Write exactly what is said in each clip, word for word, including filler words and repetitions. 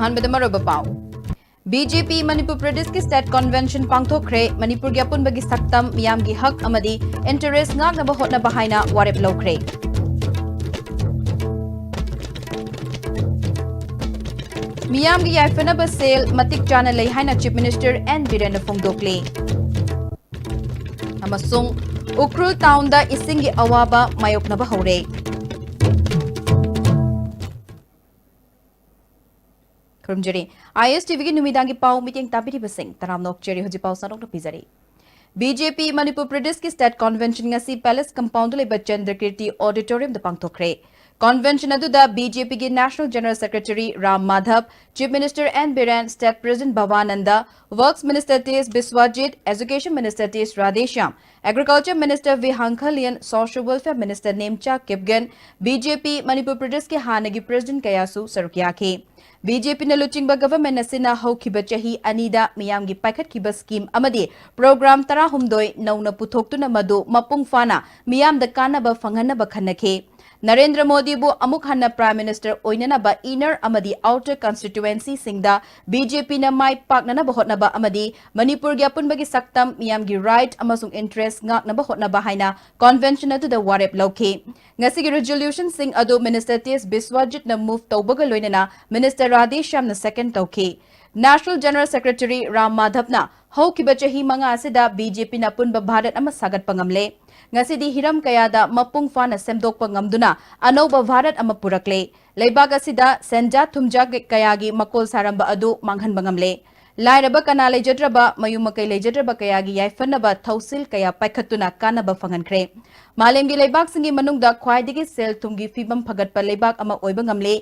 ꯑꯍꯥꯟꯕꯗ ꯃꯔꯨꯑꯣꯏꯕ ꯄꯥꯎ꯫ ꯕꯤ ꯖꯦ ꯄꯤ ꯃꯅꯤꯄꯨꯔ ꯄ꯭ꯔꯗꯦꯁꯀꯤ ꯁ꯭ꯇꯦꯠ ꯀꯟꯚꯦꯟꯁꯟ ꯄꯥꯡꯊꯣꯛꯈ꯭ꯔꯦ꯫ ꯃꯅꯤꯄꯨꯔꯒꯤ ꯑꯄꯨꯟꯕꯒꯤ ꯁꯛꯇꯝ, ꯃꯤꯌꯥꯝꯒꯤ ꯍꯛ ꯑꯃꯗꯤ ꯏꯟꯇꯔꯦꯁ ꯉꯥꯛꯅꯕ ꯍꯣꯠꯅꯕ ꯍꯥꯏꯅ ꯋꯥꯔꯦꯞ ꯂꯧꯈ꯭ꯔꯦ꯫ ꯃꯤꯌꯥꯝꯒꯤ ꯌꯥꯏꯐꯅꯕ ꯁꯦꯜ ꯃꯇꯤꯛ ꯆꯥꯅ ꯂꯩ ꯍꯥꯏꯅ ꯆꯤꯐ ꯃꯤꯅꯤꯁꯇꯔ ꯑꯦꯟ ꯕꯤꯔꯦꯟꯅ ꯐꯣꯡꯗꯣꯛꯂꯤ꯫ ꯑꯃꯁꯨꯡ ꯎꯈ꯭ꯔꯨꯜ ꯇꯥꯎꯟꯗ ꯏꯁꯤꯡꯒꯤ ꯑꯋꯥꯕ ꯃꯥꯌꯣꯛꯅꯕ ꯍꯧꯔꯦ꯫ ꯈꯨꯔꯨꯝꯖꯔꯤ꯫ ꯑꯥꯏ ꯑꯦꯁ ꯇꯤ ꯚꯤꯒꯤ ꯅꯨꯃꯤꯗꯥꯡꯒꯤ ꯄꯥꯎ ꯃꯤꯠꯌꯦꯡ ꯇꯥꯕꯤꯔꯤꯕꯁꯤꯡ ꯇꯔꯥꯝꯅ ꯑꯣꯛꯆꯔꯤ꯫ ꯍꯧꯖꯤꯛ ꯄꯥꯎ ꯁꯟꯗꯣꯛꯅ ꯄꯤꯖꯔꯤ꯫ ꯕꯤ ꯖꯦ ꯄꯤ ꯃꯅꯤꯄꯨꯔ ꯄ꯭ꯔꯗꯦꯁꯀꯤ ꯁ꯭ꯇꯦꯠ ꯀꯟꯚꯦꯟꯁꯟ ꯉꯁꯤ ꯄꯦꯂꯦꯁ ꯀꯝꯄꯥꯎꯟꯗ ꯂꯩꯕ ꯆꯟꯗ꯭ꯔꯀꯤꯔꯇꯤ ꯑꯣꯗꯤꯇꯣꯔꯤꯌꯝꯗ ꯄꯥꯡꯊꯣꯛꯈ꯭ꯔꯦ꯫ ꯀꯟꯚꯦꯟꯁꯟ ꯑꯗꯨꯗ ꯕꯤ ꯖꯦ ꯄꯤꯒꯤ national general secretary Ram Madhav, chief minister N Biren, state president Bhabananda, works minister T S Biswajit, education minister T S Radheshyam, agriculture minister V Hangkhalian, social welfare minister Nemcha Kipgen, B J P Manipur ꯄ꯭ꯔꯗꯦꯁꯀꯤ ꯍꯥꯟꯅꯒꯤ president ꯀꯌꯥꯁꯨ ꯁꯔꯨꯛ ꯌꯥꯈꯤ꯫ ꯕꯤ ꯖꯦ ꯄꯤꯅ ꯂꯨꯆꯤꯡꯕ government ꯑꯁꯤꯅ ꯍꯧꯈꯤꯕ ꯆꯍꯤ ꯑꯅꯤꯗ ꯃꯤꯌꯥꯝꯒꯤ ꯄꯥꯏꯈꯠꯈꯤꯕ ꯁ꯭ꯀꯤꯝ ꯑꯃꯗꯤ ꯄ꯭ꯔꯣꯒ꯭ꯔꯥꯝ ꯇꯔꯥꯍꯨꯝꯗꯣꯏ ꯅꯧꯅ ꯄꯨꯊꯣꯛꯇꯨꯅ ꯃꯗꯨ ꯃꯄꯨꯡ ꯐꯥꯅ ꯃꯤꯌꯥꯝꯗ ꯀꯥꯟꯅꯕ ꯐꯪꯍꯟꯅꯕ ꯈꯟꯅꯈꯤ꯫ ꯅꯔꯦꯟꯗ꯭ꯔ ꯃꯣꯗꯤꯕꯨ ꯑꯃꯨꯛ ꯍꯟꯅ ꯄ꯭ꯔꯥꯏꯝ ꯃꯤꯅꯤꯁꯇꯔ ꯑꯣꯏꯅꯅꯕ ꯏꯟꯅꯔ ꯑꯃꯗꯤ ꯑꯥꯎꯇꯔ ꯀꯟꯁꯇꯤꯇ꯭ꯋꯨꯑꯦꯟꯁꯤꯁꯤꯡꯗ ꯕꯤ ꯖꯦ ꯄꯤꯅ ꯃꯥꯏ ꯄꯥꯛꯅꯅꯕ ꯍꯣꯠꯅꯕ ꯑꯃꯗꯤ ꯃꯅꯤꯄꯨꯔꯒꯤ ꯑꯄꯨꯟꯕꯒꯤ ꯁꯛꯇꯝ, ꯃꯤꯌꯥꯝꯒꯤ ꯔꯥꯏꯠ ꯑꯃꯁꯨꯡ ꯏꯟꯇꯔꯦꯁ ꯉꯥꯛꯅꯕ ꯍꯣꯠꯅꯕ ꯍꯥꯏꯅ ꯀꯟꯚꯦꯟꯁꯟ ꯑꯗꯨꯗ ꯋꯥꯔꯦꯞ ꯂꯧꯈꯤ꯫ ꯉꯁꯤꯒꯤ ꯔꯤꯖꯣꯂꯨꯁꯟꯁꯤꯡ ꯑꯗꯨ ꯃꯤꯅꯤꯁꯇꯔ ꯇꯤ ꯑꯦꯁ ꯕꯤꯁ꯭ꯋꯥꯖꯤꯠꯅ ꯃꯨꯚ ꯇꯧꯕꯒ ꯂꯣꯏꯅꯅ ꯃꯤꯅꯤꯁꯇꯔ ꯔꯥꯙꯦꯁ꯭ꯌꯥꯝꯅ ꯁꯦꯀꯦꯟ ꯇꯧꯈꯤ꯫ ꯅꯦꯁꯅꯦꯜ ꯖꯦꯅꯔꯦꯜ ꯁꯦꯀ꯭ꯔꯦꯇꯔꯤ ꯔꯥꯝ ꯃꯥꯙꯕꯅ ꯍꯧꯈꯤꯕ ꯆꯍꯤ ꯃꯉꯥ ꯑꯁꯤꯗ ꯕꯤ ꯖꯦ ꯄꯤꯅ ꯑꯄꯨꯟꯕ ꯚꯥꯔꯠ ꯑꯃ ꯁꯥꯒꯠꯄ ꯉꯝꯂꯦ꯫ ꯉꯁꯤꯗꯤ ꯍꯤꯔꯝ ꯀꯌꯥꯗ ꯃꯄꯨꯡ ꯐꯥꯅ ꯁꯦꯝꯗꯣꯛꯄ ꯉꯝꯗꯨꯅ ꯑꯅꯧꯕ ꯚꯥꯔꯠ ꯑꯃ ꯄꯨꯔꯛꯂꯦ꯫ ꯂꯩꯕꯥꯛ ꯑꯁꯤꯗ ꯁꯦꯟꯖꯥ ꯊꯨꯝꯖꯥ ꯀꯌꯥꯒꯤ ꯃꯀꯣꯜ ꯁꯥꯔꯝꯕ ꯑꯗꯨ ꯃꯥꯡꯍꯟꯕ ꯉꯝꯂꯦ꯫ ꯂꯥꯏꯔꯕ, ꯀꯅꯥ ꯂꯩꯖꯗ꯭ꯔꯕ, ꯃꯌꯨꯝ ꯃꯀꯩ ꯂꯩꯖꯗ꯭ꯔꯕ ꯀꯌꯥꯒꯤ ꯌꯥꯏꯐꯅꯕ ꯊꯧꯁꯤꯜ ꯀꯌꯥ ꯄꯥꯏꯈꯠꯇꯨꯅ ꯀꯥꯟꯅꯕ ꯐꯪꯍꯟꯈ꯭ꯔꯦ꯫ ꯃꯥꯂꯦꯝꯒꯤ ꯂꯩꯕꯥꯛꯁꯤꯡꯒꯤ ꯃꯅꯨꯡꯗ ꯈ꯭ꯋꯥꯏꯗꯒꯤ ꯁꯦꯜ ꯊꯨꯝꯒꯤ ꯐꯤꯕꯝ ꯐꯒꯠꯄ ꯂꯩꯕꯥꯛ ꯑꯃ ꯑꯣꯏꯕ ꯉꯝꯂꯦ꯫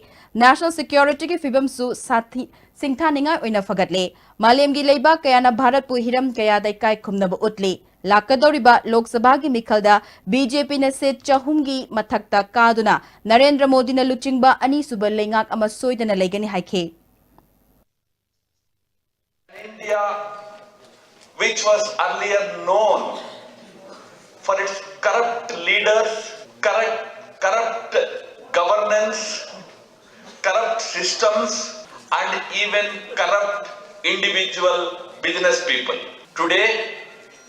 ꯅꯦꯁꯅꯦꯜ ꯁꯦꯀ꯭ꯌꯨꯔꯤꯇꯤꯒꯤ ꯐꯤꯕꯝꯁꯨ ꯁꯥꯊꯤ-, ꯁꯤꯡꯊꯥꯅꯤꯡꯉꯥꯏ ꯑꯣꯏꯅ ꯐꯒꯠꯂꯦ꯫ ꯃꯥꯂꯦꯝꯒꯤ ꯂꯩꯕꯥꯛ ꯀꯌꯥꯅ ꯚꯥꯔꯠꯄꯨ ꯍꯤꯔꯝ ꯀꯌꯥꯗ ꯏꯀꯥꯏ ꯈꯨꯝꯅꯕ ꯎꯠꯂꯤ꯫ ꯂꯥꯛꯀꯗꯧꯔꯤꯕ ꯂꯣꯛ ꯁꯚꯥꯒꯤ ꯃꯤꯈꯜꯗ ꯕꯤ ꯖꯦ ꯄꯤꯅ ꯁꯤꯠ ꯆꯍꯨꯝꯒꯤ ꯃꯊꯛꯇ ꯀꯥꯗꯨꯅ ꯅꯔꯦꯟꯗ꯭ꯔ ꯃꯣꯗꯤꯅ ꯂꯨꯆꯤꯡꯕ ꯑꯅꯤꯁꯨꯕ ꯂꯩꯉꯥꯛ ꯑꯃ ꯁꯣꯏꯗꯅ ꯂꯩꯒꯅꯤ ꯍꯥꯏꯈꯤ꯫ India, which was earlier known for its corrupt leaders, corrupt, corrupt governance, corrupt systems, and even corrupt individual business people. Today,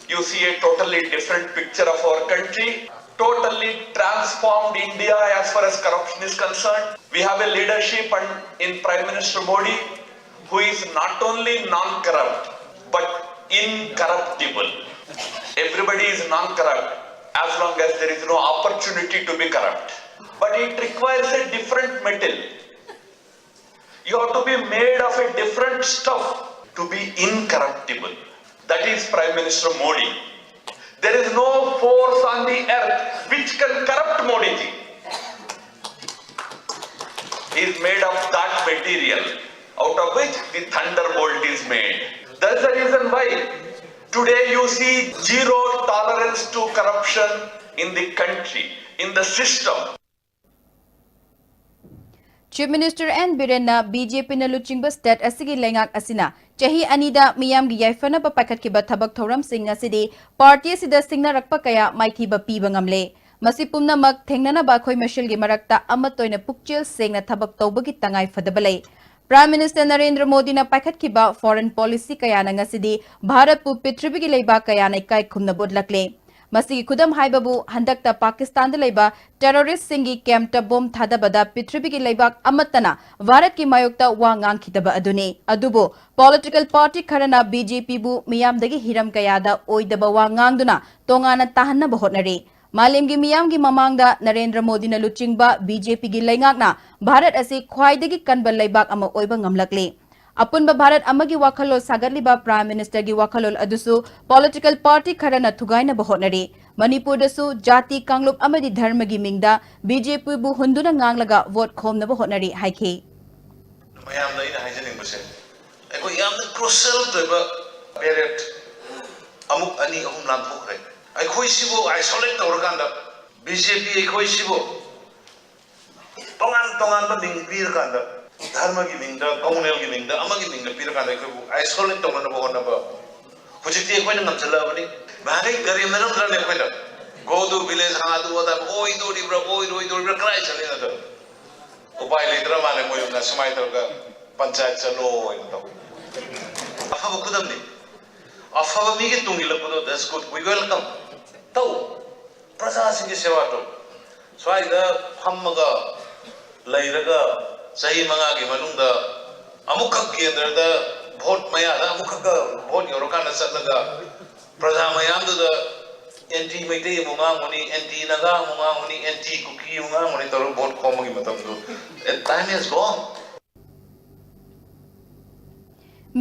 you see a totally different picture of our country, totally transformed India as far as corruption is concerned. We have a leadership and in Prime Minister Modi who is not only non-corrupt but incorruptible. Everybody is non-corrupt as long as there is no opportunity to be corrupt. But it requires a different metal. You have to be made of a different stuff to be incorruptible. That is Prime Minister Modi. There is no force on the earth which can corrupt Modi ji. He is made of that material out of which the thunderbolt is made. That is the reason why today you see zero tolerance to corruption in the country, in the system. Chief Minister N Birenna B J Pꯅ ꯂꯨꯆꯤꯡꯕ state ꯑꯁꯤꯒꯤ ꯂꯩꯉꯥꯛ ꯑꯁꯤꯅ ꯆꯍꯤ ꯑꯅꯤꯗ ꯃꯤꯌꯥꯝꯒꯤ ꯌꯥꯏꯐꯅꯕ ꯄꯥꯏꯈꯠꯈꯤꯕ ꯊꯕꯛ ꯊꯧꯔꯝꯁꯤꯡ ꯑꯁꯤꯗꯤ party ꯑꯁꯤꯗ ꯁꯤꯡꯅꯔꯛꯄ ꯀꯌꯥ ꯃꯥꯏꯊꯤꯕ ꯄꯤꯕ ꯉꯝꯂꯦ꯫ ꯃꯁꯤ ꯄꯨꯝꯅꯃꯛ ꯊꯦꯡꯅꯅꯕ ꯑꯩꯈꯣꯏ ꯃꯁꯦꯜꯒꯤ ꯃꯔꯛꯇ ꯑꯃꯠꯇ ꯑꯣꯏꯅ ꯄꯨꯛꯆꯦꯜ ꯁꯦꯡꯅ ꯊꯕꯛ ꯇꯧꯕꯒꯤ ꯇꯉꯥꯏ ꯐꯗꯕ ꯂꯩ꯫ Prime Minister ꯅꯔꯦꯟꯗ꯭ꯔ ꯃꯣꯗꯤꯅ ꯄꯥꯏꯈꯠꯈꯤꯕ foreign policy ꯀꯌꯥꯅ ꯉꯁꯤꯗꯤ ꯚꯥꯔꯠꯄꯨ ꯄ꯭ꯔꯤꯊꯤꯕꯤꯒꯤ ꯂꯩꯕꯥꯛ ꯀꯌꯥꯅ ꯏꯀꯥꯏ ꯈꯨꯝꯅꯕ ꯎꯠꯂꯛꯂꯦ꯫ ꯃꯁꯤꯒꯤ ꯈꯨꯗꯝ ꯍꯥꯏꯕꯕꯨ ꯍꯟꯗꯛꯇ ꯄꯥꯀꯤꯁꯇꯥꯟꯗ ꯂꯩꯕ terroristꯁꯤꯡꯒꯤ campꯇ bomb ꯊꯥꯗꯕꯗ ꯄ꯭ꯔꯤꯊꯤꯕꯤꯒꯤ ꯂꯩꯕꯥꯛ ꯑꯃꯠꯇꯅ ꯚꯥꯔꯠꯀꯤ ꯃꯥꯌꯣꯛꯇ ꯋꯥ ꯉꯥꯡꯈꯤꯗꯕ ꯑꯗꯨꯅꯤ꯫ ꯑꯗꯨꯕꯨ political party ꯈꯔꯅ B J Pꯕꯨ ꯃꯤꯌꯥꯝꯗꯒꯤ ꯍꯤꯔꯝ ꯀꯌꯥꯗ ꯑꯣꯏꯗꯕ ꯋꯥ ꯉꯥꯡꯗꯨꯅ ꯇꯣꯉꯥꯟꯅ ꯇꯥꯍꯟꯅꯕ ꯍꯣꯠꯅꯔꯤ꯫ ꯃꯥꯂꯦꯝꯒꯤ ꯃꯤꯌꯥꯝꯒꯤ ꯃꯃꯥꯡꯗ ꯅꯔꯦꯟꯗ꯭ꯔ ꯃꯣꯗꯤꯅ ꯂꯨꯆꯤꯡꯕ B J Pꯒꯤ ꯂꯩꯉꯥꯛꯅ ꯚꯥꯔꯠ ꯑꯁꯤ ꯈ꯭ꯋꯥꯏꯗꯒꯤ ꯀꯟꯕ ꯂꯩꯕꯥꯛ ꯑꯃ ꯑꯣꯏꯕ ꯉꯝꯂꯛꯂꯤ꯫ ꯑꯄꯨꯟꯕ ꯚꯥꯔꯠ ꯑꯃꯒꯤ ꯋꯥꯈꯜꯂꯣꯟ ꯁꯥꯒꯠꯂꯤꯕ Prime Ministerꯒꯤ ꯋꯥꯈꯜꯂꯣꯟ ꯑꯗꯨꯁꯨ political party ꯈꯔꯅ ꯊꯨꯒꯥꯏꯅꯕ ꯍꯣꯠꯅꯔꯤ꯫ ꯃꯅꯤꯄꯨꯔꯗꯁꯨ ꯖꯥꯇꯤ, ꯀꯥꯡꯂꯨꯞ ꯑꯃꯗꯤ ꯙꯔꯃꯒꯤ ꯃꯤꯡꯗ B J Pꯕꯨ ꯍꯨꯟꯗꯨꯅ ꯉꯥꯡꯂꯒ vote ꯈꯣꯝꯅꯕ ꯍꯣꯠꯅꯔꯤ ꯍꯥꯏꯈꯤ꯫ ꯃꯌꯥꯝꯗ ꯑꯩꯅ ꯍꯥꯏꯖꯅꯤꯡꯕꯁꯦ, ꯑꯩꯈꯣꯏ ꯌꯥꯝꯅ crucial ꯑꯣꯏꯕ period ꯑꯃꯨꯛ ꯑꯅꯤ ꯑꯍꯨꯝ ꯂꯥꯟꯊꯣꯛꯈ꯭ꯔꯦ꯫ ꯑꯩꯈꯣꯏꯁꯤꯕꯨ isolate ꯇꯧꯔꯀꯥꯟꯗ, B J P ꯑꯩꯈꯣꯏꯁꯤꯕꯨ ꯇꯣꯉꯥꯟ ꯇꯣꯉꯥꯟꯕ ꯃꯤꯡ ꯄꯤꯔꯀꯥꯟꯗ, ꯙꯔꯃꯒꯤ ꯃꯤꯡꯗ, ꯀꯃꯨꯅꯦꯜꯒꯤ ꯃꯤꯡꯗ, ꯑꯃꯒꯤ ꯃꯤꯡꯗ ꯄꯤꯔꯀꯥꯟꯗ ꯑꯩꯈꯣꯏꯕꯨ isolate ꯇꯧꯅꯅꯕ ꯍꯣꯠꯅꯕ ꯍꯧꯖꯤꯛꯇꯤ ꯑꯩꯈꯣꯏꯅ ꯉꯝꯁꯤꯜꯂꯛꯑꯕꯅꯤ꯫ ꯅꯍꯥꯟꯒꯩ ꯀꯔꯦꯝꯅꯔꯝꯗ꯭ꯔꯅꯦ ꯑꯩꯈꯣꯏꯗ? Go to village, ꯍꯥ, ꯑꯗꯨ ꯑꯗꯥ ꯑꯣꯏꯗꯣꯔꯤꯕ꯭ꯔꯥ ꯑꯣꯏꯔꯣꯏꯗꯣꯔꯤꯕ꯭ꯔꯥ ꯀꯗꯥꯏ ꯆꯠꯂꯤꯅꯣ ꯑꯗꯣ? ꯎꯄꯥꯏ ꯂꯩꯇ꯭ꯔ ꯃꯥꯜꯂꯦ ꯃꯣꯏꯅ ꯁꯨꯃꯥꯏꯅ ꯇꯧꯔꯒ ꯄꯟꯆꯥꯌꯠ ꯆꯠꯂꯣ ꯍꯥꯏꯅ ꯇꯧ꯫ ꯑꯐꯕ ꯈꯨꯗꯝꯅꯤ꯫ ꯑꯐꯕ ꯃꯤꯒꯤ ꯇꯨꯡ ꯏꯜꯂꯛꯄꯗꯣ, that's good, we welcome꯫ ꯇꯧ꯫ ꯄ꯭ꯔꯖꯥꯁꯤꯡꯒꯤ ꯁꯦꯕꯥ ꯇꯧ꯫ ꯁ꯭ꯋꯥꯏꯗ ꯐꯝꯃꯒ ꯂꯩꯔꯒ ꯆꯍꯤ ꯃꯉꯥꯒꯤ ꯃꯅꯨꯡꯗ ꯑꯃꯨꯛꯈꯛ ꯀꯦꯟꯗ꯭ꯔꯗ ꯚꯣꯠ ꯃꯌꯥꯗ ꯑꯃꯨꯛꯈꯛꯀ ꯚꯣꯠ ꯌꯧꯔꯀꯥꯟꯗ ꯆꯠꯂꯒ ꯄ꯭ꯔꯖꯥ ꯃꯌꯥꯝꯗꯨꯗ ꯑꯦꯟꯇꯤ ꯃꯩꯇꯩ ꯑꯃꯨꯛ ꯉꯥꯡꯒꯅꯤ, ꯑꯦꯟꯇꯤ ꯅꯥꯒꯥ ꯑꯃꯨꯛ ꯉꯥꯡꯒꯅꯤ, ꯑꯦꯟꯇꯤ ꯀꯨꯀꯤ ꯑꯃꯨꯛ ꯉꯥꯡꯒꯅꯤ ꯇꯧꯔꯒ ꯚꯣꯠ ꯈꯣꯝꯕꯒꯤ ꯃꯇꯝꯗꯨ, that time is gone꯫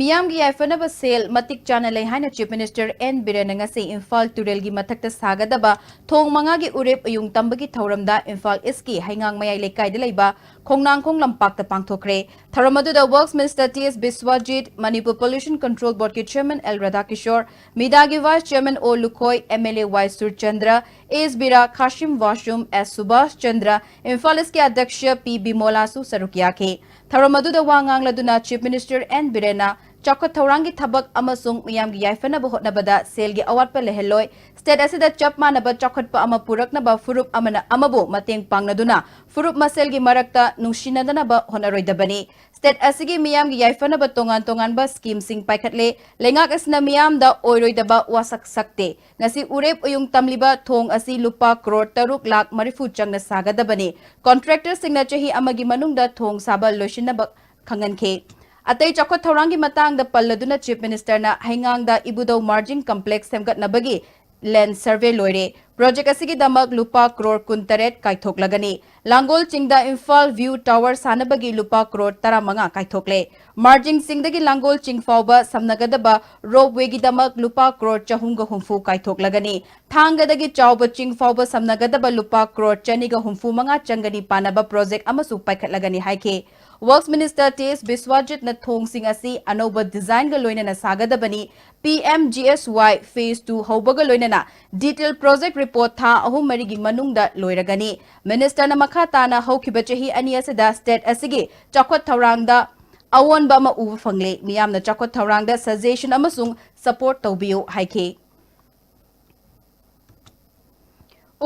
ꯃꯤꯌꯥꯝꯒꯤ ꯌꯥꯏꯐꯅꯕ ꯁꯦꯜ ꯃꯇꯤꯛ ꯆꯥꯅ ꯂꯩ ꯍꯥꯏꯅ Chief Minister ꯑꯦꯟ ꯕꯤꯔꯦꯟꯅ ꯉꯁꯤ ꯏꯝꯐꯥꯜ ꯇꯨꯔꯦꯜꯒꯤ ꯃꯊꯛꯇ ꯁꯥꯒꯗꯕ ꯊꯣꯡ ꯃꯉꯥꯒꯤ ꯎꯔꯦꯞ ꯎꯌꯨꯡ ꯇꯝꯕꯒꯤ ꯊꯧꯔꯝꯗ ꯏꯝꯐꯥꯜ ꯏꯁꯀꯤ ꯍꯩꯉꯥꯡ ꯃꯌꯥꯏ ꯂꯩꯀꯥꯏꯗ ꯂꯩꯕ ꯈꯣꯡꯅꯥꯡꯈꯣꯡ ꯂꯝꯄꯥꯛꯇ ꯄꯥꯡꯊꯣꯛꯈ꯭ꯔꯦ꯫ ꯊꯧꯔꯝ ꯑꯗꯨꯗ Works Minister T S ꯕꯤꯁ꯭ꯋꯥꯖꯤꯠ, Manipur Pollution Control Board ꯀꯤ Chairman ꯑꯦꯜ ꯔꯥꯙꯥꯀꯤꯁꯣꯔ, ꯃꯤꯗꯥꯒꯤ Vice Chairman ꯑꯣ ꯂꯨꯈꯣꯏ, ꯑꯦꯝ ꯑꯦꯜ ꯑꯦ ꯋꯥꯏ ꯁꯨꯔꯆꯟꯗ꯭ꯔ, ꯑꯦꯁ ꯕꯤꯔꯥ, ꯈꯥꯁꯤꯝ ꯋꯥꯁꯨꯝ, ꯑꯦꯁ ꯁꯨꯕꯥꯁ ꯆꯟꯗ꯭ꯔ, ꯏꯝꯐꯥꯜ ꯏꯁꯀꯤ ꯑꯗ꯭ꯌꯛꯁ ꯄꯤ ꯕꯤꯃꯣꯂꯥꯁꯨ ꯁꯔꯨꯛ ꯌꯥꯈꯤ꯫ ꯊꯧꯔꯝ ꯑꯗꯨꯗ ꯋꯥ ꯉꯥꯡꯂꯗꯨꯅ Chief Minister ꯑꯦꯟ ꯕꯤꯔꯦꯟꯅ ꯆꯥꯎꯈꯠ ꯊꯧꯔꯥꯡꯒꯤ ꯊꯕꯛ ꯑꯃꯁꯨꯡ ꯃꯤꯌꯥꯝꯒꯤ ꯌꯥꯏꯐꯅꯕ ꯍꯣꯠꯅꯕꯗ ꯁꯦꯜꯒꯤ ꯑꯋꯥꯠꯄ ꯂꯩꯍꯜꯂꯣꯏ, state ꯑꯁꯤꯗ ꯆꯞ ꯃꯥꯟꯅꯕ ꯆꯥꯎꯈꯠꯄ ꯑꯃ ꯄꯨꯔꯛꯅꯕ ꯐꯨꯔꯨꯞ ꯑꯃꯅ ꯑꯃꯕꯨ ꯃꯇꯦꯡ ꯄꯥꯡꯅꯗꯨꯅ ꯐꯨꯔꯨꯞ ꯃꯁꯦꯜꯒꯤ ꯃꯔꯛꯇ ꯅꯨꯡꯁꯤꯅꯗꯅꯕ ꯍꯣꯠꯅꯔꯣꯏꯗꯕꯅꯤ꯫ State ꯑꯁꯤꯒꯤ ꯃꯤꯌꯥꯝꯒꯤ ꯌꯥꯏꯐꯅꯕ ꯇꯣꯉꯥꯟ ꯇꯣꯉꯥꯟꯕ schemeꯁꯤꯡ ꯄꯥꯏꯈꯠꯂꯦ꯫ ꯂꯩꯉꯥꯛ ꯑꯁꯤꯅ ꯃꯤꯌꯥꯝꯗ ꯑꯣꯏꯔꯣꯏꯗꯕ ꯋꯥꯁꯛ ꯁꯛꯇꯦ꯫ ꯉꯁꯤ ꯎꯔꯦꯞ ꯎꯌꯨꯡ ꯇꯝꯂꯤꯕ ꯊꯣꯡ ꯑꯁꯤ ꯂꯨꯄꯥ ꯀ꯭ꯔꯣꯔ ꯇꯔꯨꯛ ꯂꯥꯈ ꯃꯔꯤꯐꯨ ꯆꯪꯅ ꯁꯥꯒꯗꯕꯅꯤ꯫ Contractorꯁꯤꯡꯅ ꯆꯍꯤ ꯑꯃꯒꯤ ꯃꯅꯨꯡꯗ ꯊꯣꯡ ꯁꯥꯕ ꯂꯣꯏꯁꯤꯟꯅꯕ ꯈꯪꯍꯟꯈꯤ꯫ ꯑꯇꯩ ꯆꯥꯎꯈꯠ ꯊꯧꯔꯥꯡꯒꯤ ꯃꯇꯥꯡꯗ ꯄꯜꯂꯗꯨꯅ Chief Ministerꯅ ꯍꯩꯉꯥꯡꯗ ꯏꯕꯨꯙꯧ Margin Complex ꯁꯦꯝꯒꯠꯅꯕꯒꯤ land survey ꯂꯣꯏꯔꯦ꯫ Project ꯑꯁꯤꯒꯤꯗꯃꯛ ꯂꯨꯄꯥ ꯀ꯭ꯔꯣꯔ ꯀꯨꯟꯇꯔꯦꯠ ꯀꯥꯏꯊꯣꯛꯂꯒꯅꯤ꯫ ꯂꯥꯡꯒꯣꯜ ꯆꯤꯡꯗ Imphal View Tower ꯁꯥꯅꯕꯒꯤ ꯂꯨꯄꯥ ꯀ꯭ꯔꯣꯔ ꯇꯔꯥꯃꯉꯥ ꯀꯥꯏꯊꯣꯛꯂꯦ꯫ ꯃꯥꯔꯖꯤꯡ ꯆꯤꯡꯗꯒꯤ ꯂꯥꯡꯒꯣꯜ ꯆꯤꯡ ꯐꯥꯎꯕ ꯁꯝꯅꯒꯗꯕ ropewayꯒꯤꯗꯃꯛ ꯂꯨꯄꯥ ꯀ꯭ꯔꯣꯔ ꯆꯍꯨꯝꯒ ꯍꯨꯝꯐꯨ ꯀꯥꯏꯊꯣꯛꯂꯒꯅꯤ꯫ ꯊꯥꯡꯒꯗꯒꯤ ꯆꯥꯎꯕ ꯆꯤꯡ ꯐꯥꯎꯕ ꯁꯝꯅꯒꯗꯕ ꯂꯨꯄꯥ ꯀ꯭ꯔꯣꯔ ꯆꯅꯤꯒ ꯍꯨꯝꯐꯨ ꯃꯉꯥ ꯆꯪꯒꯅꯤ ꯄꯥꯅꯕ project ꯑꯃꯁꯨ ꯄꯥꯏꯈꯠꯂꯒꯅꯤ ꯍꯥꯏꯈꯤ꯫ Works Minister ꯇꯤ ꯑꯦꯁ ꯕꯤꯁ꯭ꯋꯥꯖꯤꯠꯅ ꯊꯣꯡꯁꯤꯡ ꯑꯁꯤ ꯑꯅꯧꯕ designꯒ ꯂꯣꯏꯅꯅ ꯁꯥꯒꯗꯕꯅꯤ꯫ ꯄꯤ ꯑꯦꯝ ꯖꯤ ꯑꯦꯁ ꯋꯥꯏ phase two ꯍꯧꯕꯒ ꯂꯣꯏꯅꯅ detail project report ꯊꯥ ꯑꯍꯨꯝ ꯃꯔꯤꯒꯤ ꯃꯅꯨꯡꯗ ꯂꯣꯏꯔꯒꯅꯤ꯫ Ministerꯅ ꯃꯈꯥ ꯇꯥꯅ ꯍꯧꯈꯤꯕ ꯆꯍꯤ ꯑꯅꯤ ꯑꯁꯤꯗ state ꯑꯁꯤꯒꯤ ꯆꯥꯎꯈꯠ ꯊꯧꯔꯥꯡꯗ ꯑꯑꯣꯟꯕ ꯑꯃ ꯎꯕ ꯐꯪꯂꯦ꯫ ꯃꯤꯌꯥꯝꯅ ꯆꯥꯎꯈꯠ ꯊꯧꯔꯥꯡꯗ suggestion ꯑꯃꯁꯨꯡ support ꯇꯧꯕꯤꯌꯨ ꯍꯥꯏꯈꯤ꯫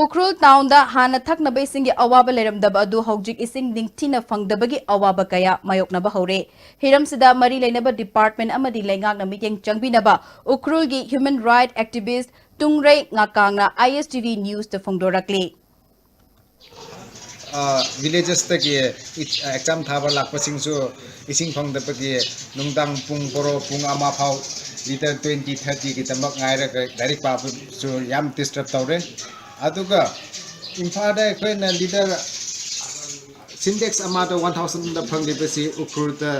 ꯎꯈ꯭ꯔꯨꯜ ꯇꯥꯎꯟꯗ ꯍꯥꯟꯅ ꯊꯛꯅꯕ ꯏꯁꯤꯡꯒꯤ ꯑꯋꯥꯕ ꯂꯩꯔꯝꯗꯕ ꯑꯗꯨ ꯍꯧꯖꯤꯛ ꯏꯁꯤꯡ ꯅꯤꯡꯊꯤꯅ ꯐꯪꯗꯕꯒꯤ ꯑꯋꯥꯕ ꯀꯌꯥ ꯃꯥꯌꯣꯛꯅꯕ ꯍꯧꯔꯦ꯫ ꯍꯤꯔꯝꯁꯤꯗ ꯃꯔꯤ ꯂꯩꯅꯕ ꯗꯤꯄꯥꯔꯠꯃꯦꯟꯠ ꯑꯃꯗꯤ ꯂꯩꯉꯥꯛꯅ ꯃꯤꯠꯌꯦꯡ ꯆꯪꯕꯤꯅꯕ ꯎꯈ꯭ꯔꯨꯜꯒꯤ ꯍ꯭ꯌꯨꯃꯦꯟ ꯔꯥꯏꯠ ꯑꯦꯛꯇꯤꯚꯤꯁ꯭ꯠ ꯇꯨꯡꯔꯩ ꯉꯥꯀꯥꯡꯅ ISTV ꯅ꯭ꯌꯨꯁꯇ ꯐꯣꯡꯗꯣꯔꯛꯂꯤ꯫ ꯚꯤꯂꯦꯖꯦꯁꯇꯒꯤ ꯑꯦꯛꯖꯥꯝ ꯊꯥꯕ ꯂꯥꯛꯄꯁꯤꯡꯁꯨ ꯏꯁꯤꯡ ꯐꯪꯗꯕꯒꯤ ꯅꯨꯡꯗꯥꯡ ꯄꯨꯡ ꯕꯥꯔꯣ, ꯄꯨꯡ ꯑꯃ ꯐꯥꯎ ꯂꯤꯇꯔ ꯇ꯭ꯋꯦꯟꯇꯤ, ꯊꯥꯔꯇꯤꯒꯤꯗꯃꯛ ꯉꯥꯏꯔꯒ ꯂꯥꯏꯔꯤꯛ ꯄꯥꯕꯁꯨ ꯌꯥꯝ ꯗꯤꯁꯇꯔꯕ ꯇꯧꯔꯦ꯫ ꯑꯗꯨꯒ ꯏꯝꯐꯥꯜꯗ ꯑꯩꯈꯣꯏꯅ ꯂꯤꯇꯔ ꯁꯤꯟꯇꯦꯛꯁ ꯑꯃꯗ ꯋꯥꯟ ꯊꯥꯎꯖꯟꯗ ꯐꯪꯂꯤꯕꯁꯤ ꯎꯈ꯭ꯔꯨꯜꯗ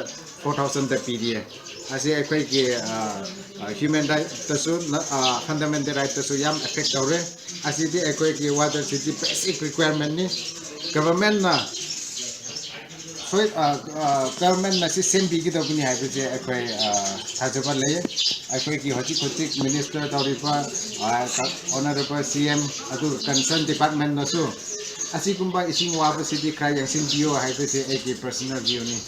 ꯐꯣꯔ ꯊꯥꯎꯖꯟꯗ ꯄꯤꯔꯤꯌꯦ꯫ ꯑꯁꯤ ꯑꯩꯈꯣꯏꯒꯤ ꯍ꯭ꯌꯨꯃꯦꯟ ꯔꯥꯏꯠꯇꯁꯨ, ꯐꯟꯗꯥꯃꯦꯟꯇꯦꯜ ꯔꯥꯏꯠꯇꯁꯨ ꯌꯥꯝ ꯑꯦꯐꯦꯛ ꯇꯧꯔꯦ꯫ ꯑꯁꯤꯗꯤ ꯑꯩꯈꯣꯏꯒꯤ ꯋꯥꯇꯔꯁꯤꯗꯤ ꯕꯦꯁꯤꯛ ꯔꯤꯀ꯭ꯋꯥꯏꯔꯃꯦꯟꯅꯤ꯫ ꯒꯚꯔꯟꯃꯦꯟꯠꯅ ꯁꯣꯏ ꯒꯚꯔꯟꯃꯦꯟꯠꯅ ꯁꯤ ꯁꯦꯝꯕꯤꯒꯗꯕꯅꯤ ꯍꯥꯏꯕꯁꯦ ꯑꯩꯈꯣꯏ ꯊꯥꯖꯕ ꯂꯩ꯫ ꯑꯩꯈꯣꯏꯒꯤ ꯍꯧꯖꯤꯛ ꯍꯧꯖꯤꯛ ꯃꯤꯅꯤꯁꯇꯔ ꯇꯧꯔꯤꯕ ꯑꯣꯅꯔꯦꯕꯜ CM ꯑꯗꯨꯒ ꯀꯟꯁꯔꯟ ꯗꯤꯄꯥꯔꯠꯃꯦꯟꯠꯅꯁꯨ ꯑꯁꯤꯒꯨꯝꯕ ꯏꯁꯤꯡ ꯋꯥꯕꯁꯤꯗꯤ ꯈꯔ ꯌꯦꯡꯁꯤꯟꯕꯤꯌꯨ ꯍꯥꯏꯕꯁꯦ ꯑꯩꯒꯤ ꯄꯔꯁꯅꯦꯜ ꯚ꯭ꯌꯨꯅꯤ꯫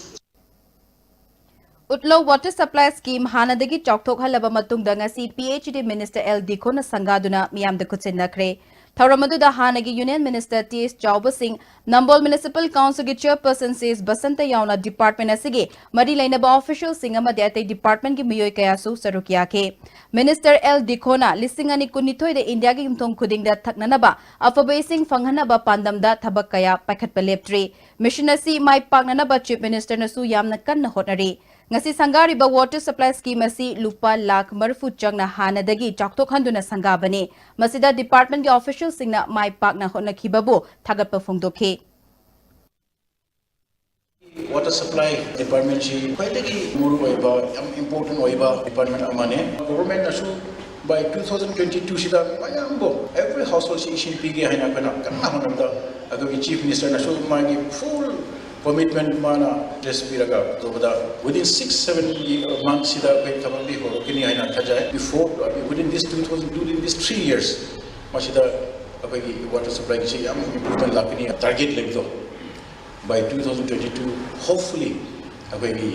ꯎꯠꯂꯧ ꯋꯥꯇꯔ ꯁꯄ꯭ꯂꯥꯏ ꯁ꯭ꯀꯤꯝ ꯍꯥꯟꯅꯗꯒꯤ ꯆꯥꯎꯊꯣꯛꯍꯜꯂꯕ ꯃꯇꯨꯡꯗ ꯉꯁꯤ PHED ꯃꯤꯅꯤꯁꯇꯔ ꯑꯦꯜ ꯗꯤꯈꯣꯅ ꯁꯪꯒꯥꯗꯨꯅ ꯃꯤꯌꯥꯝꯗ ꯈꯨꯠꯁꯤꯟꯅꯈ꯭ꯔꯦ꯫ ꯊꯧꯔꯝ ꯑꯗꯨꯗ ꯍꯥꯟꯅꯒꯤ ꯌꯨꯅꯤꯌꯟ ꯃꯤꯅꯤꯁꯇꯔ ꯇꯤ ꯑꯦꯁ ꯆꯥꯎꯕ ꯁꯤꯡ, ꯅꯝꯕꯣꯜ ꯃ꯭ꯌꯨꯅꯤꯁꯤꯄꯥꯜ ꯀꯥꯎꯟꯁꯤꯜꯒꯤ ꯆꯦꯌꯔꯄꯔꯁꯟ ꯁꯤ ꯑꯦꯁ ꯕꯁꯟꯇ ꯌꯥꯎꯅ ꯗꯤꯄꯥꯔꯠꯃꯦꯟꯠ ꯑꯁꯤꯒꯤ ꯃꯔꯤ ꯂꯩꯅꯕ ꯑꯣꯐꯤꯁꯤꯌꯦꯜꯁꯤꯡ ꯑꯃꯗꯤ ꯑꯇꯩ ꯗꯤꯄꯥꯔꯠꯃꯦꯟꯠꯀꯤ ꯃꯤꯑꯣꯏ ꯀꯌꯥꯁꯨ ꯁꯔꯨꯛ ꯌꯥꯈꯤ꯫ ꯃꯤꯅꯤꯁꯇꯔ ꯑꯦꯜ ꯗꯤꯈꯣꯅ ꯂꯤꯁꯤꯡ ꯑꯅꯤ ꯀꯨꯟꯅꯤꯊꯣꯏꯗ ꯏꯟꯗꯤꯌꯥꯒꯤ ꯌꯨꯝꯊꯣꯡ ꯈꯨꯗꯤꯡꯗ ꯊꯛꯅꯅꯕ ꯑꯐꯕ ꯏꯁꯤꯡ ꯐꯪꯍꯟꯅꯕ ꯄꯥꯟꯗꯝꯗ ꯊꯕꯛ ꯀꯌꯥ ꯄꯥꯏꯈꯠꯄ ꯂꯦꯞꯇ꯭ꯔꯤ꯫ ꯃꯤꯁꯟ ꯑꯁꯤ ꯃꯥꯏ ꯄꯥꯛꯅꯅꯕ ꯆꯤꯐ ꯃꯤꯅꯤꯁꯇꯔꯅꯁꯨ ꯌꯥꯝꯅ ꯀꯟꯅ ꯍꯣꯠꯅꯔꯤ꯫ ꯉꯁꯤ ꯁꯪꯒꯥꯔꯤꯕ ꯋꯥꯇꯔ ꯁꯄ꯭ꯂꯥꯏ ꯁ꯭ꯀꯤꯝ ꯑꯁꯤ ꯂꯨꯄꯥ ꯂꯥꯈ ꯃꯔꯤꯐꯨ ꯆꯪꯅ ꯍꯥꯟꯅꯗꯒꯤ ꯆꯥꯎꯊꯣꯛꯍꯟꯗꯨꯅ ꯁꯪꯒꯥꯕꯅꯤ꯫ ꯃꯁꯤꯗ ꯗꯤꯄꯥꯔꯠꯃꯦꯟꯠꯀꯤ ꯑꯣꯐꯤꯁꯤꯌꯦꯜꯁꯤꯡꯅ ꯃꯥꯏ ꯄꯥꯛꯅ ꯍꯣꯠꯅꯈꯤꯕꯕꯨ ꯊꯥꯒꯠꯄ ꯐꯣꯡꯗꯣꯛꯈꯤ꯫ ꯋꯥꯇꯔ ꯁꯄ꯭ꯂꯥꯏ ꯗꯤꯄꯥꯔꯠꯃꯦꯟꯁꯤ ꯈ꯭ꯋꯥꯏꯗꯒꯤ ꯃꯔꯨ ꯑꯣꯏꯕ, ꯌꯥꯝ ꯏꯝꯄꯣꯔꯇꯦꯟ ꯑꯣꯏꯕ ꯗꯤꯄꯥꯔꯠꯃꯦꯟ ꯑꯃꯅꯤ꯫ ꯒꯣꯚꯔꯟꯃꯦꯟꯠꯅꯁꯨ by two thousand twenty two ꯁꯤꯗ ꯃꯌꯥꯝꯕꯨ, every household ꯁꯤ ꯏꯁꯤꯡ ꯄꯤꯒꯦ ꯍꯥꯏꯅ ꯑꯩꯈꯣꯏꯅ ꯀꯟꯅ ꯍꯣꯠꯅꯕꯗ, ꯑꯗꯨꯒꯤ ꯆꯤꯐ ꯃꯤꯅꯤꯁꯇꯔꯅꯁꯨ ꯃꯥꯒꯤ ꯐꯨꯜ ꯀꯃꯤꯠꯃꯦꯟꯠ ꯃꯥꯅ ꯑꯦꯗ꯭ꯔꯦꯁ ꯄꯤꯔꯒ ꯇꯧꯕꯗ, within six seven months ꯁꯤꯗ ꯑꯩꯈꯣꯏ ꯊꯕꯛꯇꯤ ꯍꯧꯔꯛꯀꯅꯤ ꯍꯥꯏꯅ ꯊꯥꯖꯩ꯫ Before, within this two thousand, within this three years ꯃꯁꯤꯗ ꯑꯩꯈꯣꯏꯒꯤ ꯋꯥꯇꯔ ꯁꯄ꯭ꯂꯥꯏꯒꯤꯁꯤ ꯌꯥꯝ ꯏꯝꯄ꯭ꯔꯨꯚꯃꯦꯟꯠ ꯂꯥꯛꯀꯅꯤ꯫ ꯇꯥꯔꯒꯦꯠ ꯂꯩꯕꯗꯣ, by two thousand twenty two, hopefully ꯑꯩꯈꯣꯏꯒꯤ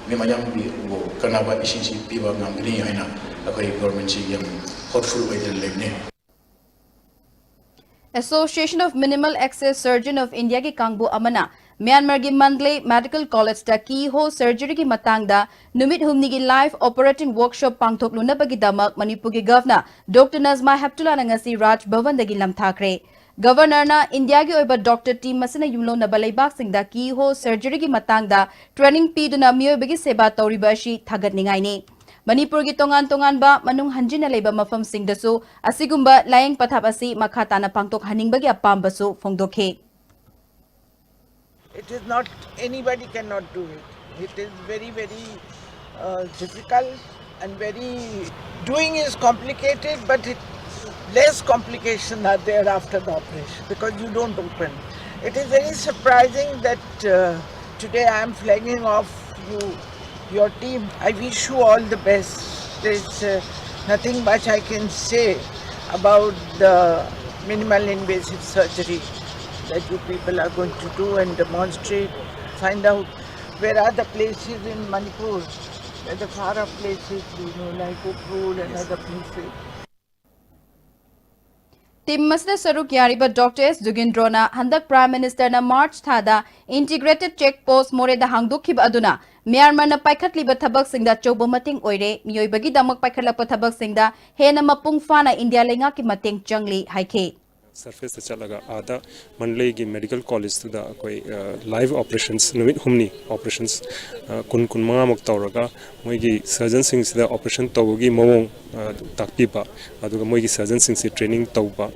ꯃꯤ ꯃꯌꯥꯝꯒꯤꯕꯨ ꯀꯥꯟꯅꯕ ꯏꯁꯤꯡꯁꯤ ꯄꯤꯕ ꯉꯝꯒꯅꯤ ꯍꯥꯏꯅ ꯑꯩꯈꯣꯏ ꯒꯣꯚꯔꯟꯃꯦꯟꯠꯁꯤ ꯌꯥꯝ ꯍꯣꯞꯐꯨꯜ ꯑꯣꯏꯗꯨꯅ ꯂꯩꯕꯅꯤ꯫ Association of Minimal Access Surgeon of India ꯒꯤ ꯀꯥꯡꯕꯨ ꯑꯃꯅ ꯃ꯭ꯌꯥꯟꯃꯥꯔꯒꯤ ꯃꯟꯗꯂꯦ ꯃꯦꯗꯤꯀꯦꯜ ꯀꯣꯂꯦꯖꯇ keyhole surgery ꯒꯤ ꯃꯇꯥꯡꯗ ꯅꯨꯃꯤꯠ ꯍꯨꯝꯅꯤꯒꯤ live operating workshop ꯄꯥꯡꯊꯣꯛꯂꯨꯅꯕꯒꯤꯗꯃꯛ ꯃꯅꯤꯄꯨꯔꯒꯤ ꯒꯚꯔꯅꯔ ꯗꯣꯛꯇꯔ ꯅꯖꯃꯥ ꯍꯦꯞꯇꯨꯂꯥꯅ ꯉꯁꯤ ꯔꯥꯖ ꯚꯕꯟꯗꯒꯤ ꯂꯝꯊꯥꯈ꯭ꯔꯦ꯫ ꯒꯚꯔꯅꯔꯅ ꯏꯟꯗꯤꯌꯥꯒꯤ ꯑꯣꯏꯕ ꯗꯣꯛꯇꯔ ꯇꯤꯝ ꯑꯁꯤꯅ ꯌꯨꯝꯂꯣꯟꯅꯕ ꯂꯩꯕꯥꯛꯁꯤꯡꯗ keyhole surgery ꯒꯤ ꯃꯇꯥꯡꯗ training ꯄꯤꯗꯨꯅ ꯃꯤꯑꯣꯏꯕꯒꯤ ꯁꯦꯕꯥ ꯇꯧꯔꯤꯕ ꯑꯁꯤ ꯊꯥꯒꯠꯅꯤꯡꯉꯥꯏꯅꯤ꯫ ꯃꯅꯤꯄꯨꯔꯒꯤ ꯇꯣꯉꯥꯟ ꯇꯣꯉꯥꯟꯕ ꯃꯅꯨꯡ ꯍꯟꯖꯤꯟꯅ ꯂꯩꯕ ꯃꯐꯝꯁꯤꯡꯗꯁꯨ ꯑꯁꯤꯒꯨꯝꯕ ꯂꯥꯌꯦꯡ ꯄꯊꯥꯞ ꯑꯁꯤ ꯃꯈꯥ ꯇꯥꯅ ꯄꯥꯡꯊꯣꯛꯍꯟꯅꯤꯡꯕꯒꯤ ꯑꯄꯥꯝꯕꯁꯨ ꯐꯣꯡꯗꯣꯛꯈꯤ꯫ It is not, anybody cannot do it. It is very, very uh, difficult and very, doing is complicated, but it, less complications are there after the operation because you don't open. It is very surprising that uh, today I am flagging off you, your team. I wish you all the best. There's uh, nothing much I can say about the minimal invasive surgery that you people are going to do and demonstrate, find out where are the places in Manipur, where the far off places, you know, like Ukhrul and other places. Team ꯑꯁꯤꯗ ꯁꯔꯨꯛ ꯌꯥꯔꯤꯕ doctor ꯑꯦꯁ ꯖꯨꯒꯤꯟꯗ꯭ꯔꯣꯅ ꯍꯟꯗꯛ prime ꯃꯤꯅꯤꯁꯇꯔꯅ March ꯊꯥꯗ Integrated Check Post ꯃꯣꯔꯦꯗ ꯍꯥꯡꯗꯣꯛꯈꯤꯕ ꯑꯗꯨꯅ ꯃ꯭ꯌꯥꯟꯃꯥꯔꯅ ꯄꯥꯏꯈꯠꯂꯤꯕ ꯊꯕꯛꯁꯤꯡꯗ ꯑꯆꯧꯕ ꯃꯇꯦꯡ ꯑꯣꯏꯔꯦ, ꯃꯤꯑꯣꯏꯕꯒꯤꯗꯃꯛ ꯄꯥꯏꯈꯠꯂꯛꯄ ꯊꯕꯛꯁꯤꯡꯗ ꯍꯦꯟꯅ ꯃꯄꯨꯡ ꯐꯥꯅ ꯏꯟꯗꯤꯌꯥ ꯂꯩꯉꯥꯛꯀꯤ ꯃꯇꯦꯡ ꯆꯪꯂꯤ ꯍꯥꯏꯈꯤ꯫ ꯁꯔꯐꯦꯁꯇ ꯆꯠꯂꯒ ꯑꯥꯗ ꯃꯟꯗꯂꯦꯒꯤ ꯃꯦꯗꯤꯀꯦꯜ ꯀꯣꯂꯦꯖꯇꯨꯗ ꯑꯩꯈꯣꯏ live operations ꯅꯨꯃꯤꯠ ꯍꯨꯝꯅꯤ operations ꯀꯨꯟ ꯀꯨꯟꯃꯉꯥꯃꯨꯛ ꯇꯧꯔꯒ ꯃꯣꯏꯒꯤ ꯁꯔꯖꯟꯁꯤꯡꯁꯤꯗ operation ꯇꯧꯕꯒꯤ ꯃꯑꯣꯡ ꯇꯥꯛꯄꯤꯕ, ꯑꯗꯨꯒ ꯃꯣꯏꯒꯤ ꯁꯔꯖꯟꯁꯤꯡꯁꯤ training ꯇꯧꯕ,